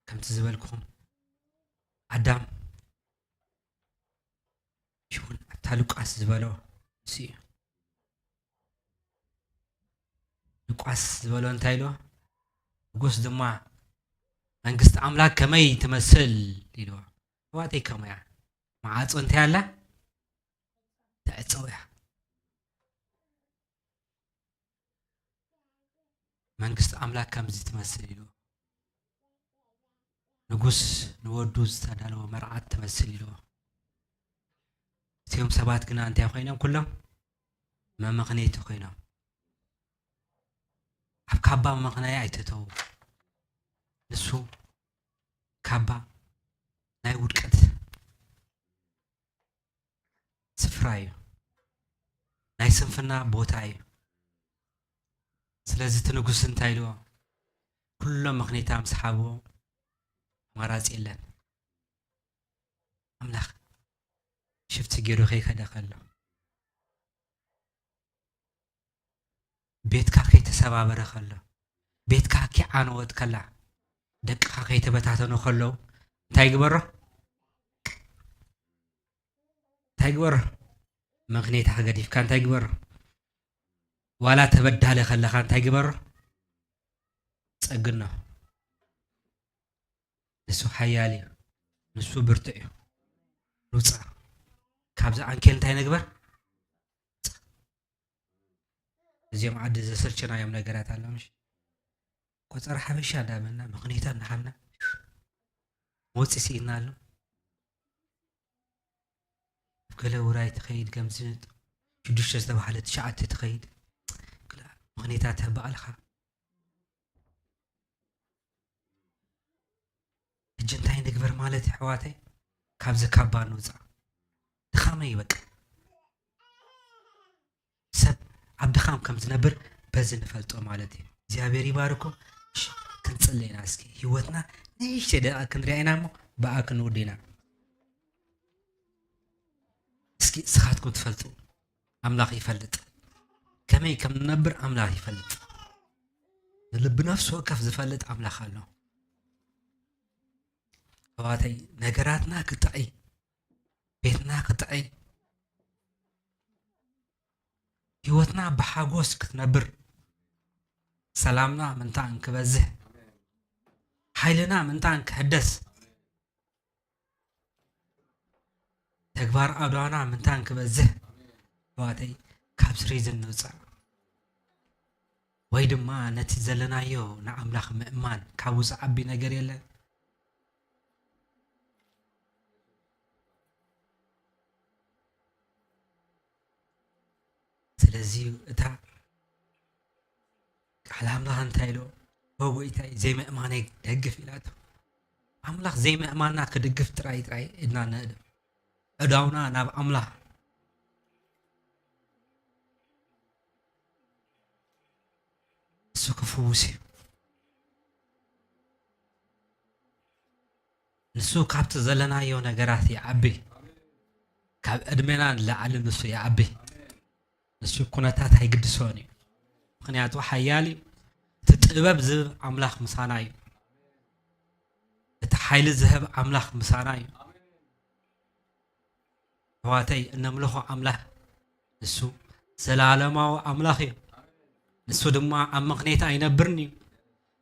ከምቲ ዝበልኩኹም፣ ኣዳም ሽውን ኣብታ ሉቃስ ዝበሎ ንሱ እዩ። ሉቃስ ዝበሎ እንታይ ኢልዎ? ንጉስ ድማ፣ "መንግስቲ ኣምላኽ ከመይ ትመስል?" ኢልዎ። ኣሕዋተይ፣ ከምኡ እያ። መዓጾ እንታይ ኣላ? ትዕጸው እያ። መንግስቲ ኣምላኽ ከምዚ ትመስል ኢልዎ። ንጉስ ንወዱ ዝተዳለወ መርዓት ትመስል ኢልዎ። እቲኦም ሰባት ግና እንታይ ኮይኖም? ኩሎም መመኽነይቲ ኮይኖም። ኣብ ካባ መመኽነያ ኣይተተዉ። ንሱ ካባ ናይ ውድቀት ስፍራ እዩ። ናይ ስንፍና ቦታ እዩ። ስለዚ እቲ ንጉስ እንታይ ኢልዎ? ኩሎም ምኽንያታ ምስ ሓብዎ፣ ኣማራጺ የለን። ኣምላኽ ሽፍቲ ገይሩ ከይከደ ከሎ፣ ቤትካ ከይተሰባበረ ከሎ፣ ቤትካ ከይዓነወት ከላ፣ ደቅኻ ከይተበታተኑ ከለዉ፣ እንታይ ግበሮ? እንታይ ግበሮ? ምኽንያትካ ገዲፍካ እንታይ ግበሮ? ዋላ ተበዳሊ ከለኻ እንታይ ግበሮ? ጸግኖ። ንሱ ሓያል እዩ። ንሱ ብርቱዕ እዩ። ሩጻ። ካብዚ ዓንኬል እንታይ ንግበር? ሩጻ። እዚኦም ዓዲ ዘሰልቸናዮም ነገራት ኣሎ፣ ምሽ? ቆጸራ ሓበሻ እንዳበልና፣ ምኽንያታት እናሃብና፣ መወጽኢ ስኢና ኣሎ። ገለ ውራይ ትኸይድ፣ ከምዚ ሽዱሽተ ዝተባህለ ትሽዓተ ትኸይድ። ምኽንያታት ተባዕልኻ። ሕጂ እንታይ ንግበር ማለት እዩ፣ ኣሕዋተይ? ካብዚ ካባ ንውፃእ። ድኻመይ በቃ። ሰብ ኣብ ድኻም ከም ዝነብር በዚ ንፈልጦ ማለት እዩ። እግዚኣብሔር ይባርኮ። እሺ፣ ክንጽሊ ኢና እስኪ። ህይወትና ንእሽተይ ደቂቕ ክንሪኣ ኢና እሞ ብኣ ክንውድ ኢና። እስኪ ንስኻትኩም ትፈልጡ፣ ኣምላኽ ይፈልጥ። ከመይ ከም ንነብር ኣምላኽ ይፈልጥ። ንልቢ ነፍሲ ወከፍ ዝፈልጥ ኣምላኽ ኣሎ። ኣሕዋተይ፣ ነገራትና ክጥዕይ፣ ቤትና ክጥዕይ፣ ህይወትና ብሓጎስ ክትነብር፣ ሰላምና ምንታን ክበዝሕ፣ ሓይልና ምንታን ክሕደስ፣ ተግባር ኣእዳውና ምንታን ክበዝሕ፣ ኣሕዋተይ፣ ካብ ሪዝን ንውፃእ። ወይ ድማ ነቲ ዘለናዮ ንኣምላኽ ምእማን፣ ካብኡ ዝዓቢ ነገር የለን። ስለዚ እታ ቃል ኣምላኽ እንታይ ኢሉ? "ኦ ጎይታይ፣ ዘይምእማነይ ደግፍ" ኢላቶ። ኣምላኽ ዘይምእማንና ክድግፍ ጥራይ ጥራይ ኢድና ነእድም። ኣእዳውና ናብ ኣምላኽ። እሱ ክፍውስ እዩ። ንሱ ካብቲ ዘለናዮ ነገራት ይዓቢ። ካብ ዕድሜና ንላዕሊ ንሱ ይዓቢ። ንሱ ኩነታት ኣይግድሶን እዩ። ምኽንያቱ ሓያል እዩ። እቲ ጥበብ ዝህብ ኣምላኽ ምሳና እዩ። እቲ ሓይሊ ዝህብ ኣምላኽ ምሳና እዩ። ኣሕዋተይ፣ እነምልኾ ኣምላኽ ንሱ ዘላለማዊ ኣምላኽ እዩ። ንሱ ድማ ኣብ ምኽንያት ኣይነብርን እዩ።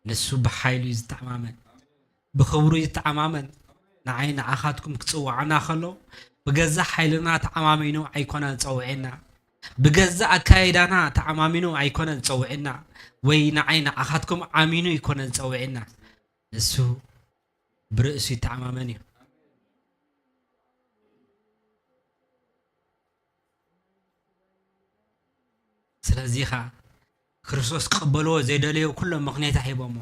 ንሱ ብሓይሉ እዩ ዝተዓማመን፣ ብኽብሩ እዩ ዝተዓማመን። ንዓይ ንዓኻትኩም ክጽውዓና ከሎ ብገዛእ ሓይልና ተዓማሚኑ ኣይኮነን ጸውዒና። ብገዛእ ኣካይዳና ተዓማሚኑ ኣይኮነን ጸውዒና። ወይ ንዓይ ንዓኻትኩም ዓሚኑ ኣይኮነን ጸውዒና። ንሱ ብርእሱ ይተዓማመን እዩ። ስለዚ ኸዓ ክርስቶስ ክቕበልዎ ዘይደለዩ ኩሎም ምኽንያታ ሂቦሞ።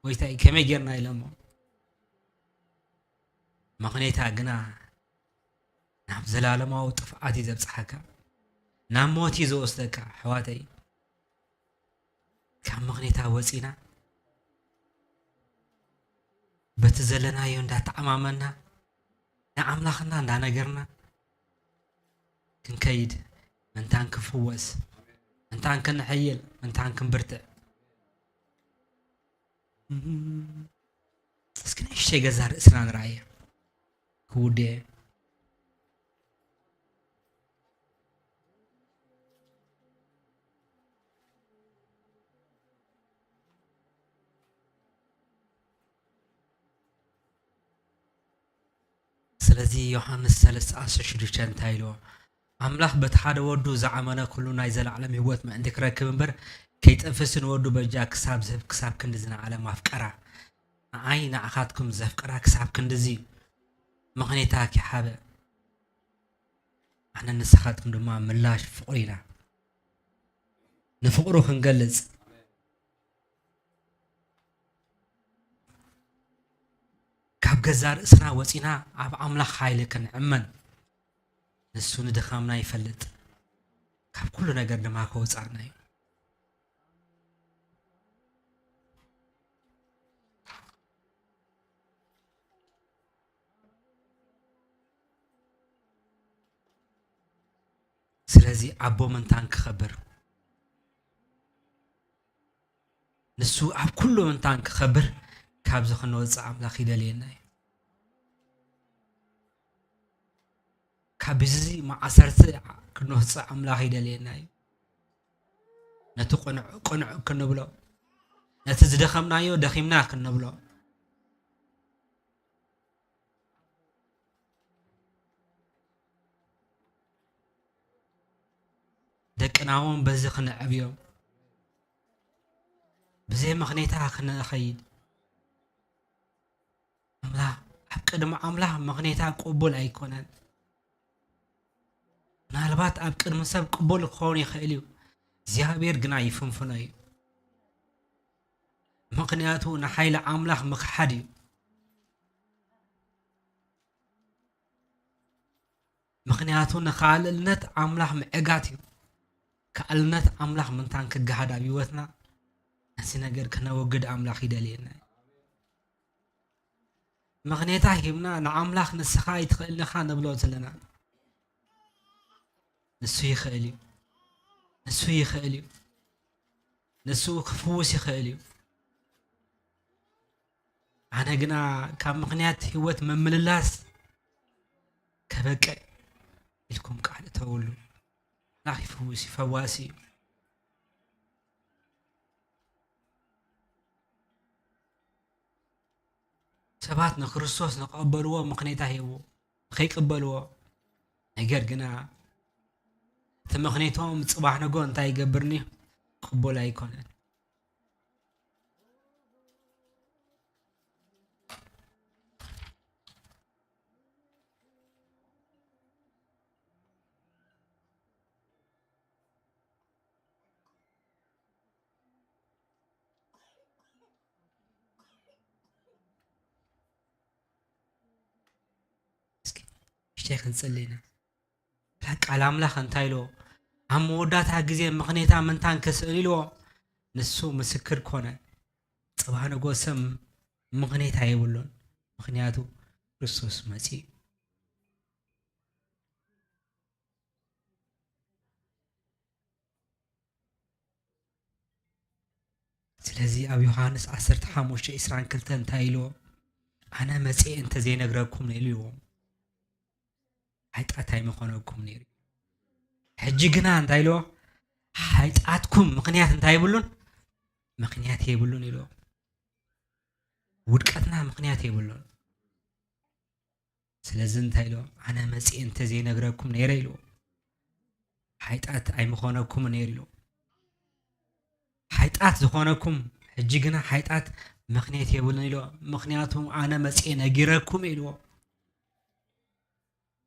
ጎይታይ፣ ከመይ ጌርና ኢሎሞ። ምኽንያታ ግና ናብ ዘላለማዊ ጥፍኣት እዩ ዘብጽሓካ። ናብ ሞት እዩ ዝወስደካ፣ ኣሕዋተይ። ካብ ምኽንያታ ወጺና፣ በቲ ዘለናዮ እንዳተዓማመና፣ ንኣምላኽና እንዳነገርና ክንከይድ፣ ምንታን ክፍወስ፣ ምንታን ክንሕይል፣ ምንታን ክንብርትዕ። እስኪ ንእሽተይ ገዛ ርእስና ንርኣያ። ክውድየ። ስለዚ ዮሃንስ ሰለስተ ዓሰርተ ሽዱሽተ እንታይ ኢልዎ? ኣምላኽ በቲ ሓደ ወዱ ዝኣመነ ኩሉ ናይ ዘለዓለም ህይወት ምእንቲ ክረክብ እምበር ከይጠፍእስ ንወዱ በጃ ክሳብ ዝህብ ክሳብ ክንድዚ ንዓለም ኣፍቀራ። ንዓይ ንዓኻትኩም ዘፍቀራ ክሳብ ክንድዚ እዩ። ምኽንያታ ኪሓበ ኣነ ንስኻትኩም ድማ ምላሽ ፍቕሪ ኢና። ንፍቕሩ ክንገልጽ ካብ ገዛ ርእስና ወጺና ኣብ ኣምላኽ ሓይሊ ክንዕመን፣ ንሱ ንድኻምና ይፈልጥ፣ ካብ ኩሉ ነገር ድማ ከውጻና እዩ። ስለዚ ኣቦ ምንታን ክኸብር፣ ንሱ ኣብ ኩሉ ምንታን ክኸብር፣ ካብዚ ክንወጽእ ኣምላኽ ይደልየና እዩ። ካብ እዚ ማእሰርቲ ክንወጽእ ኣምላኽ ይደልየና እዩ። ነቲ ቅኑዕ ቅኑዕ ክንብሎ፣ ነቲ ዝደኸምናዮ ደኺምና ክንብሎ፣ ደቅና እውን በዚ ክንዕብዮም፣ ብዘይ ምኽኔታ ክንኸይድ። ኣምላኽ፣ ኣብ ቅድሚ ኣምላኽ ምኽኔታ ቅቡል ኣይኮነን። ምናልባት ኣብ ቅድሚ ሰብ ቅቡል ክኸውን ይኽእል እዩ፣ እግዚኣብሔር ግና ይፍንፍኖ እዩ። ምኽንያቱ ንሓይሊ ኣምላኽ ምኽሓድ እዩ። ምኽንያቱ ንኻልእነት ኣምላኽ ምዕጋት እዩ። ካልእነት ኣምላኽ ምንታን ክገሃድ ኣብ ህይወትና፣ ነዚ ነገር ክነወግድ ኣምላኽ ይደልየና እዩ። ምኽንያታ ሂብና ንኣምላኽ ንስኻ ኣይትኽእልን ኢኻ ንብሎ ዘለና። ንሱ ይኽእል እዩ። ንሱ ይኽእል እዩ። ንሱ ክፍውስ ይኽእል እዩ። ኣነ ግና ካብ ምኽንያት ህይወት ምምልላስ ከበቅዕ ኢልኩም ቃል እተውሉ። ኣምላኽ ይፍውስ እዩ፣ ፈዋሲ እዩ። ሰባት ንክርስቶስ ንቐበልዎ ምኽንያት ሂቡ ንኸይቅበልዎ። ነገር ግና እቲ ምኽንያቶም ጽባሕ ንጎ እንታይ ይገብርኒ? ቅቡል ኣይኮነን። እስኪ ንእሽተይ ክንጽሊ ኢና። ቃል ኣምላኽ እንታይ ኢልዎ? ኣብ መወዳእታ ግዜ ምኽኔታ ምንታን ክስእን ኢልዎ። ንሱ ምስክር ኮነ። ጽባሕ ንጎ ሰብ ምኽኔታ የብሉን። ምኽንያቱ ክርስቶስ መጺኡ። ስለዚ ኣብ ዮሃንስ ዓሰርተ ሓሙሽተ ዕስራን ክልተን እንታይ ኢልዎ? ኣነ መጺኤ እንተ ዘይነግረኩም ነይሩ ኢልዎም። ሓይጣት ኣይምኾነኩም ነይሩ። ሕጂ ግና እንታይ ኢልዎ? ሓይጣትኩም ምኽንያት እንታይ የብሉን? ምኽንያት የብሉን ኢልዎ። ውድቀትና ምኽንያት የብሉን። ስለዚ እንታይ ኢልዎ? ኣነ መጺኤ እንተ ዘይነግረኩም ነይረ ኢልዎ። ሓይጣት ኣይምኾነኩም ነይሩ ኢልዎ። ሓይጣት ዝኾነኩም ሕጂ ግና ሓይጣት ምኽንያት የብሉን ኢልዎ። ምኽንያቱ ኣነ መጺኤ ነጊረኩም ኢልዎ።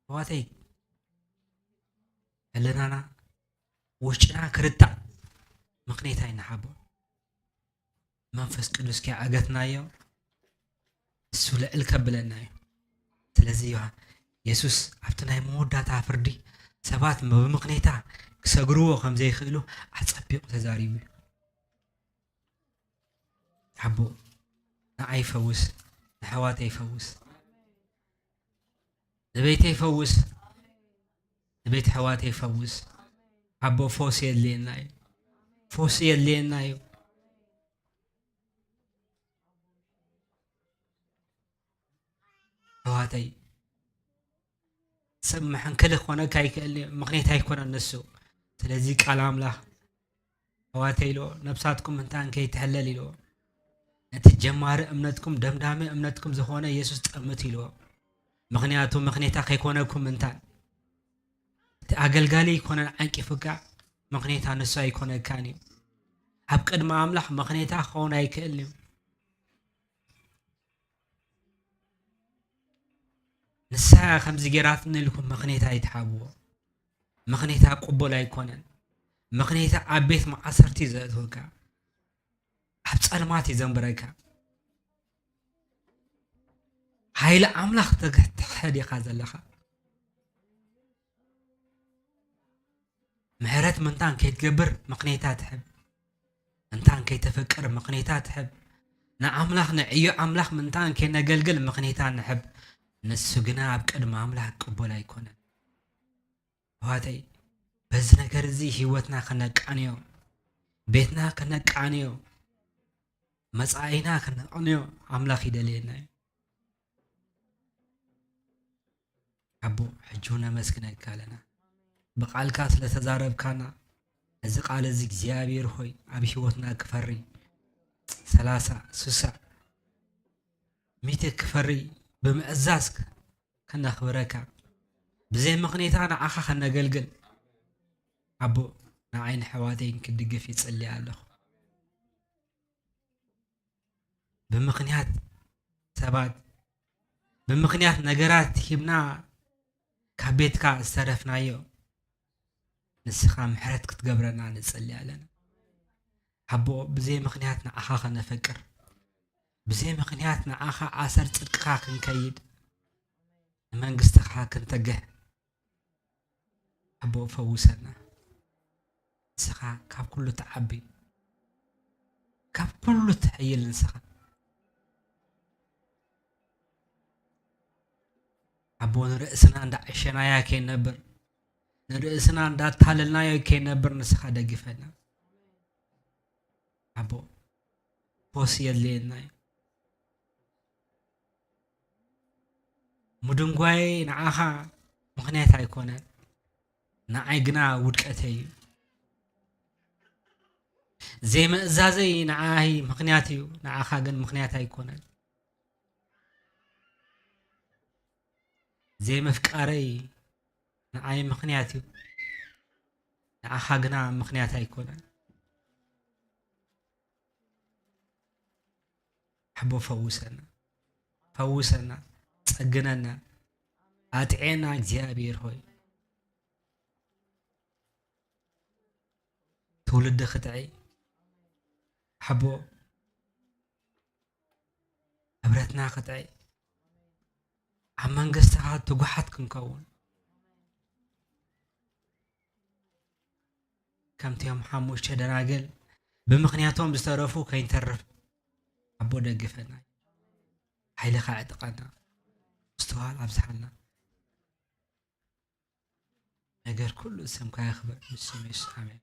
ኣሕዋተይ፣ ህልናና ውሽጥና ክርታዕ ምኽንያት ኣይንሓቦ። መንፈስ ቅዱስ ከይዓገትናዮ እሱ ልዕል ከብለና እዩ። ስለዚ ዮሃ-፣ የሱስ ኣብቲ ናይ መወዳእታ ፍርዲ ሰባት ብምኽንያታ ክሰግርዎ ከም ዘይኽእሉ ኣጸቢቑ ተዛሪቡ እዩ። ኣቦ፣ ንዓይ ፈውስ፣ ንኣሕዋተይ ፈውስ፣ ንቤተይ ፈውስ፣ ንቤት ኣሕዋተይ ፈውስ። ኣቦ፣ ፈውስ የድልየና እዩ፣ ፈውስ የድልየና እዩ። ኣሕዋተይ፣ ሰብ መሐንከሊ ክኾነካ ኣይክእልን እዩ፣ ምኽንያት ኣይኮነን ንሱ። ስለዚ ቃል ኣምላኽ ኣሕዋተይ ኢልዎ፣ ነብሳትኩም እንታን ከይትሕለል ኢልዎ። ነቲ ጀማሪ እምነትኩም ደምዳሚ እምነትኩም ዝኾነ የሱስ ጠምት ኢልዎ። ምኽንያቱ ምኽንያታ ከይኮነኩም እንታን። እቲ ኣገልጋሊ ኣይኮነን ዓንቂፉካ፣ ምኽንያታ ንሱ ኣይኮነካን እዩ። ኣብ ቅድሚ ኣምላኽ ምኽንያታ ክኸውን ኣይክእልን እዩ። ንሳ እያ ከምዚ ጌራትኒ ኢልኩም ምኽንያታ ኣይትሓብዎ። ምኽንያታ ቅቡል ኣይኮነን። ምኽንያታ ኣብ ቤት ማእሰርቲ እዩ ዘእትወካ። ኣብ ጸልማት እዩ ዘንብረካ። ሓይሊ ኣምላኽ ተግ-፣ ትሕድ ኢኻ ዘለኻ። ምሕረት ምንታን ከይትገብር ምኽንያታ ትሕብ። እንታን ከይተፈቅር ምኽንያታ ትሕብ። ንኣምላኽ ንዕዮ ኣምላኽ ምንታን ከይነገልግል ምኽንያታ ንሕብ። ንሱ ግና ኣብ ቅድሚ ኣምላኽ ቅቡል ኣይኮነን። ኣሕዋተይ፣ በዚ ነገር እዚ ህይወትና ከነቃንዮ፣ ቤትና ከነቃንዮ፣ መጻኢና ከነቃንዮ ኣምላኽ ይደልየና እዩ። ኣቦ፣ ሕጂ እውን ነመስግነካ ኣለና ብቃልካ ስለተዛረብካና። እዚ ቃል እዚ እግዚኣብሔር ሆይ ኣብ ህይወትና ክፈሪ፣ ሰላሳ፣ ስሳ፣ ሚእቲ ክፈሪ ብምእዛዝ ከነኽብረካ፣ ብዘይ ምኽንያታ ንዓኻ ከነገልግል። ኣቦ፣ ንዓይን ኣሕዋተይን ክድግፍ ይጽሊ ኣለኹ። ብምኽንያት ሰባት፣ ብምኽንያት ነገራት ሂብና ካብ ቤትካ ዝተረፍናዮ፣ ንስኻ ምሕረት ክትገብረና ንጽሊ ኣለና። ኣቦ፣ ብዘይ ምኽንያት ንዓኻ ከነፈቅር፣ ብዘይ ምኽንያት ንዓኻ ኣሰር ጽድቅኻ ክንከይድ፣ ንመንግስትኻ ክንተግህ፣ ኣቦ፣ ፈውሰና። ንስኻ ካብ ኩሉ ትዓቢ፣ ካብ ኩሉ ትሕይል ንስኻ። ኣቦ፣ ንርእስና እንዳዓሸናያ ከይነብር፣ ንርእስና እንዳታለልናዮ ከይነብር ንስኻ ደግፈና። ኣቦ፣ ፈውሲ የድልየና እዩ። ምድንጓየይ ንዓኻ ምኽንያት ኣይኮነን፣ ንዓይ ግና ውድቀተይ እዩ። ዘይምእዛዘይ ንዓይ ምኽንያት እዩ፣ ንዓኻ ግን ምኽንያት ኣይኮነን። ዘይምፍቃረይ ንዓይ ምኽንያት እዩ፣ ንዓኻ ግና ምኽንያት ኣይኮነን። ኣቦ፣ ፈውሰና፣ ፈውሰና፣ ጸግነና፣ ኣጥዕየና እግዚኣብሔር ሆይ። ትውልዲ ክጥዒ፣ ኣቦ፣ ሕብረትና ክጥዒ፣ ኣብ መንግስትኻ ትጉሓት ክንከውን፣ ከምቲኦም ሓሙሽተ ደናግል ብምኽንያቶም ዝተረፉ ከይንተርፍ፣ ኣቦ፣ ደግፈና፣ ሓይልኻ ዕጥቀና፣ ምስትውዓል ኣብዝሓልና። ነገር ኩሉ ስምካ ይኽበር፣ ንስም የሱስ፣ ኣሜን።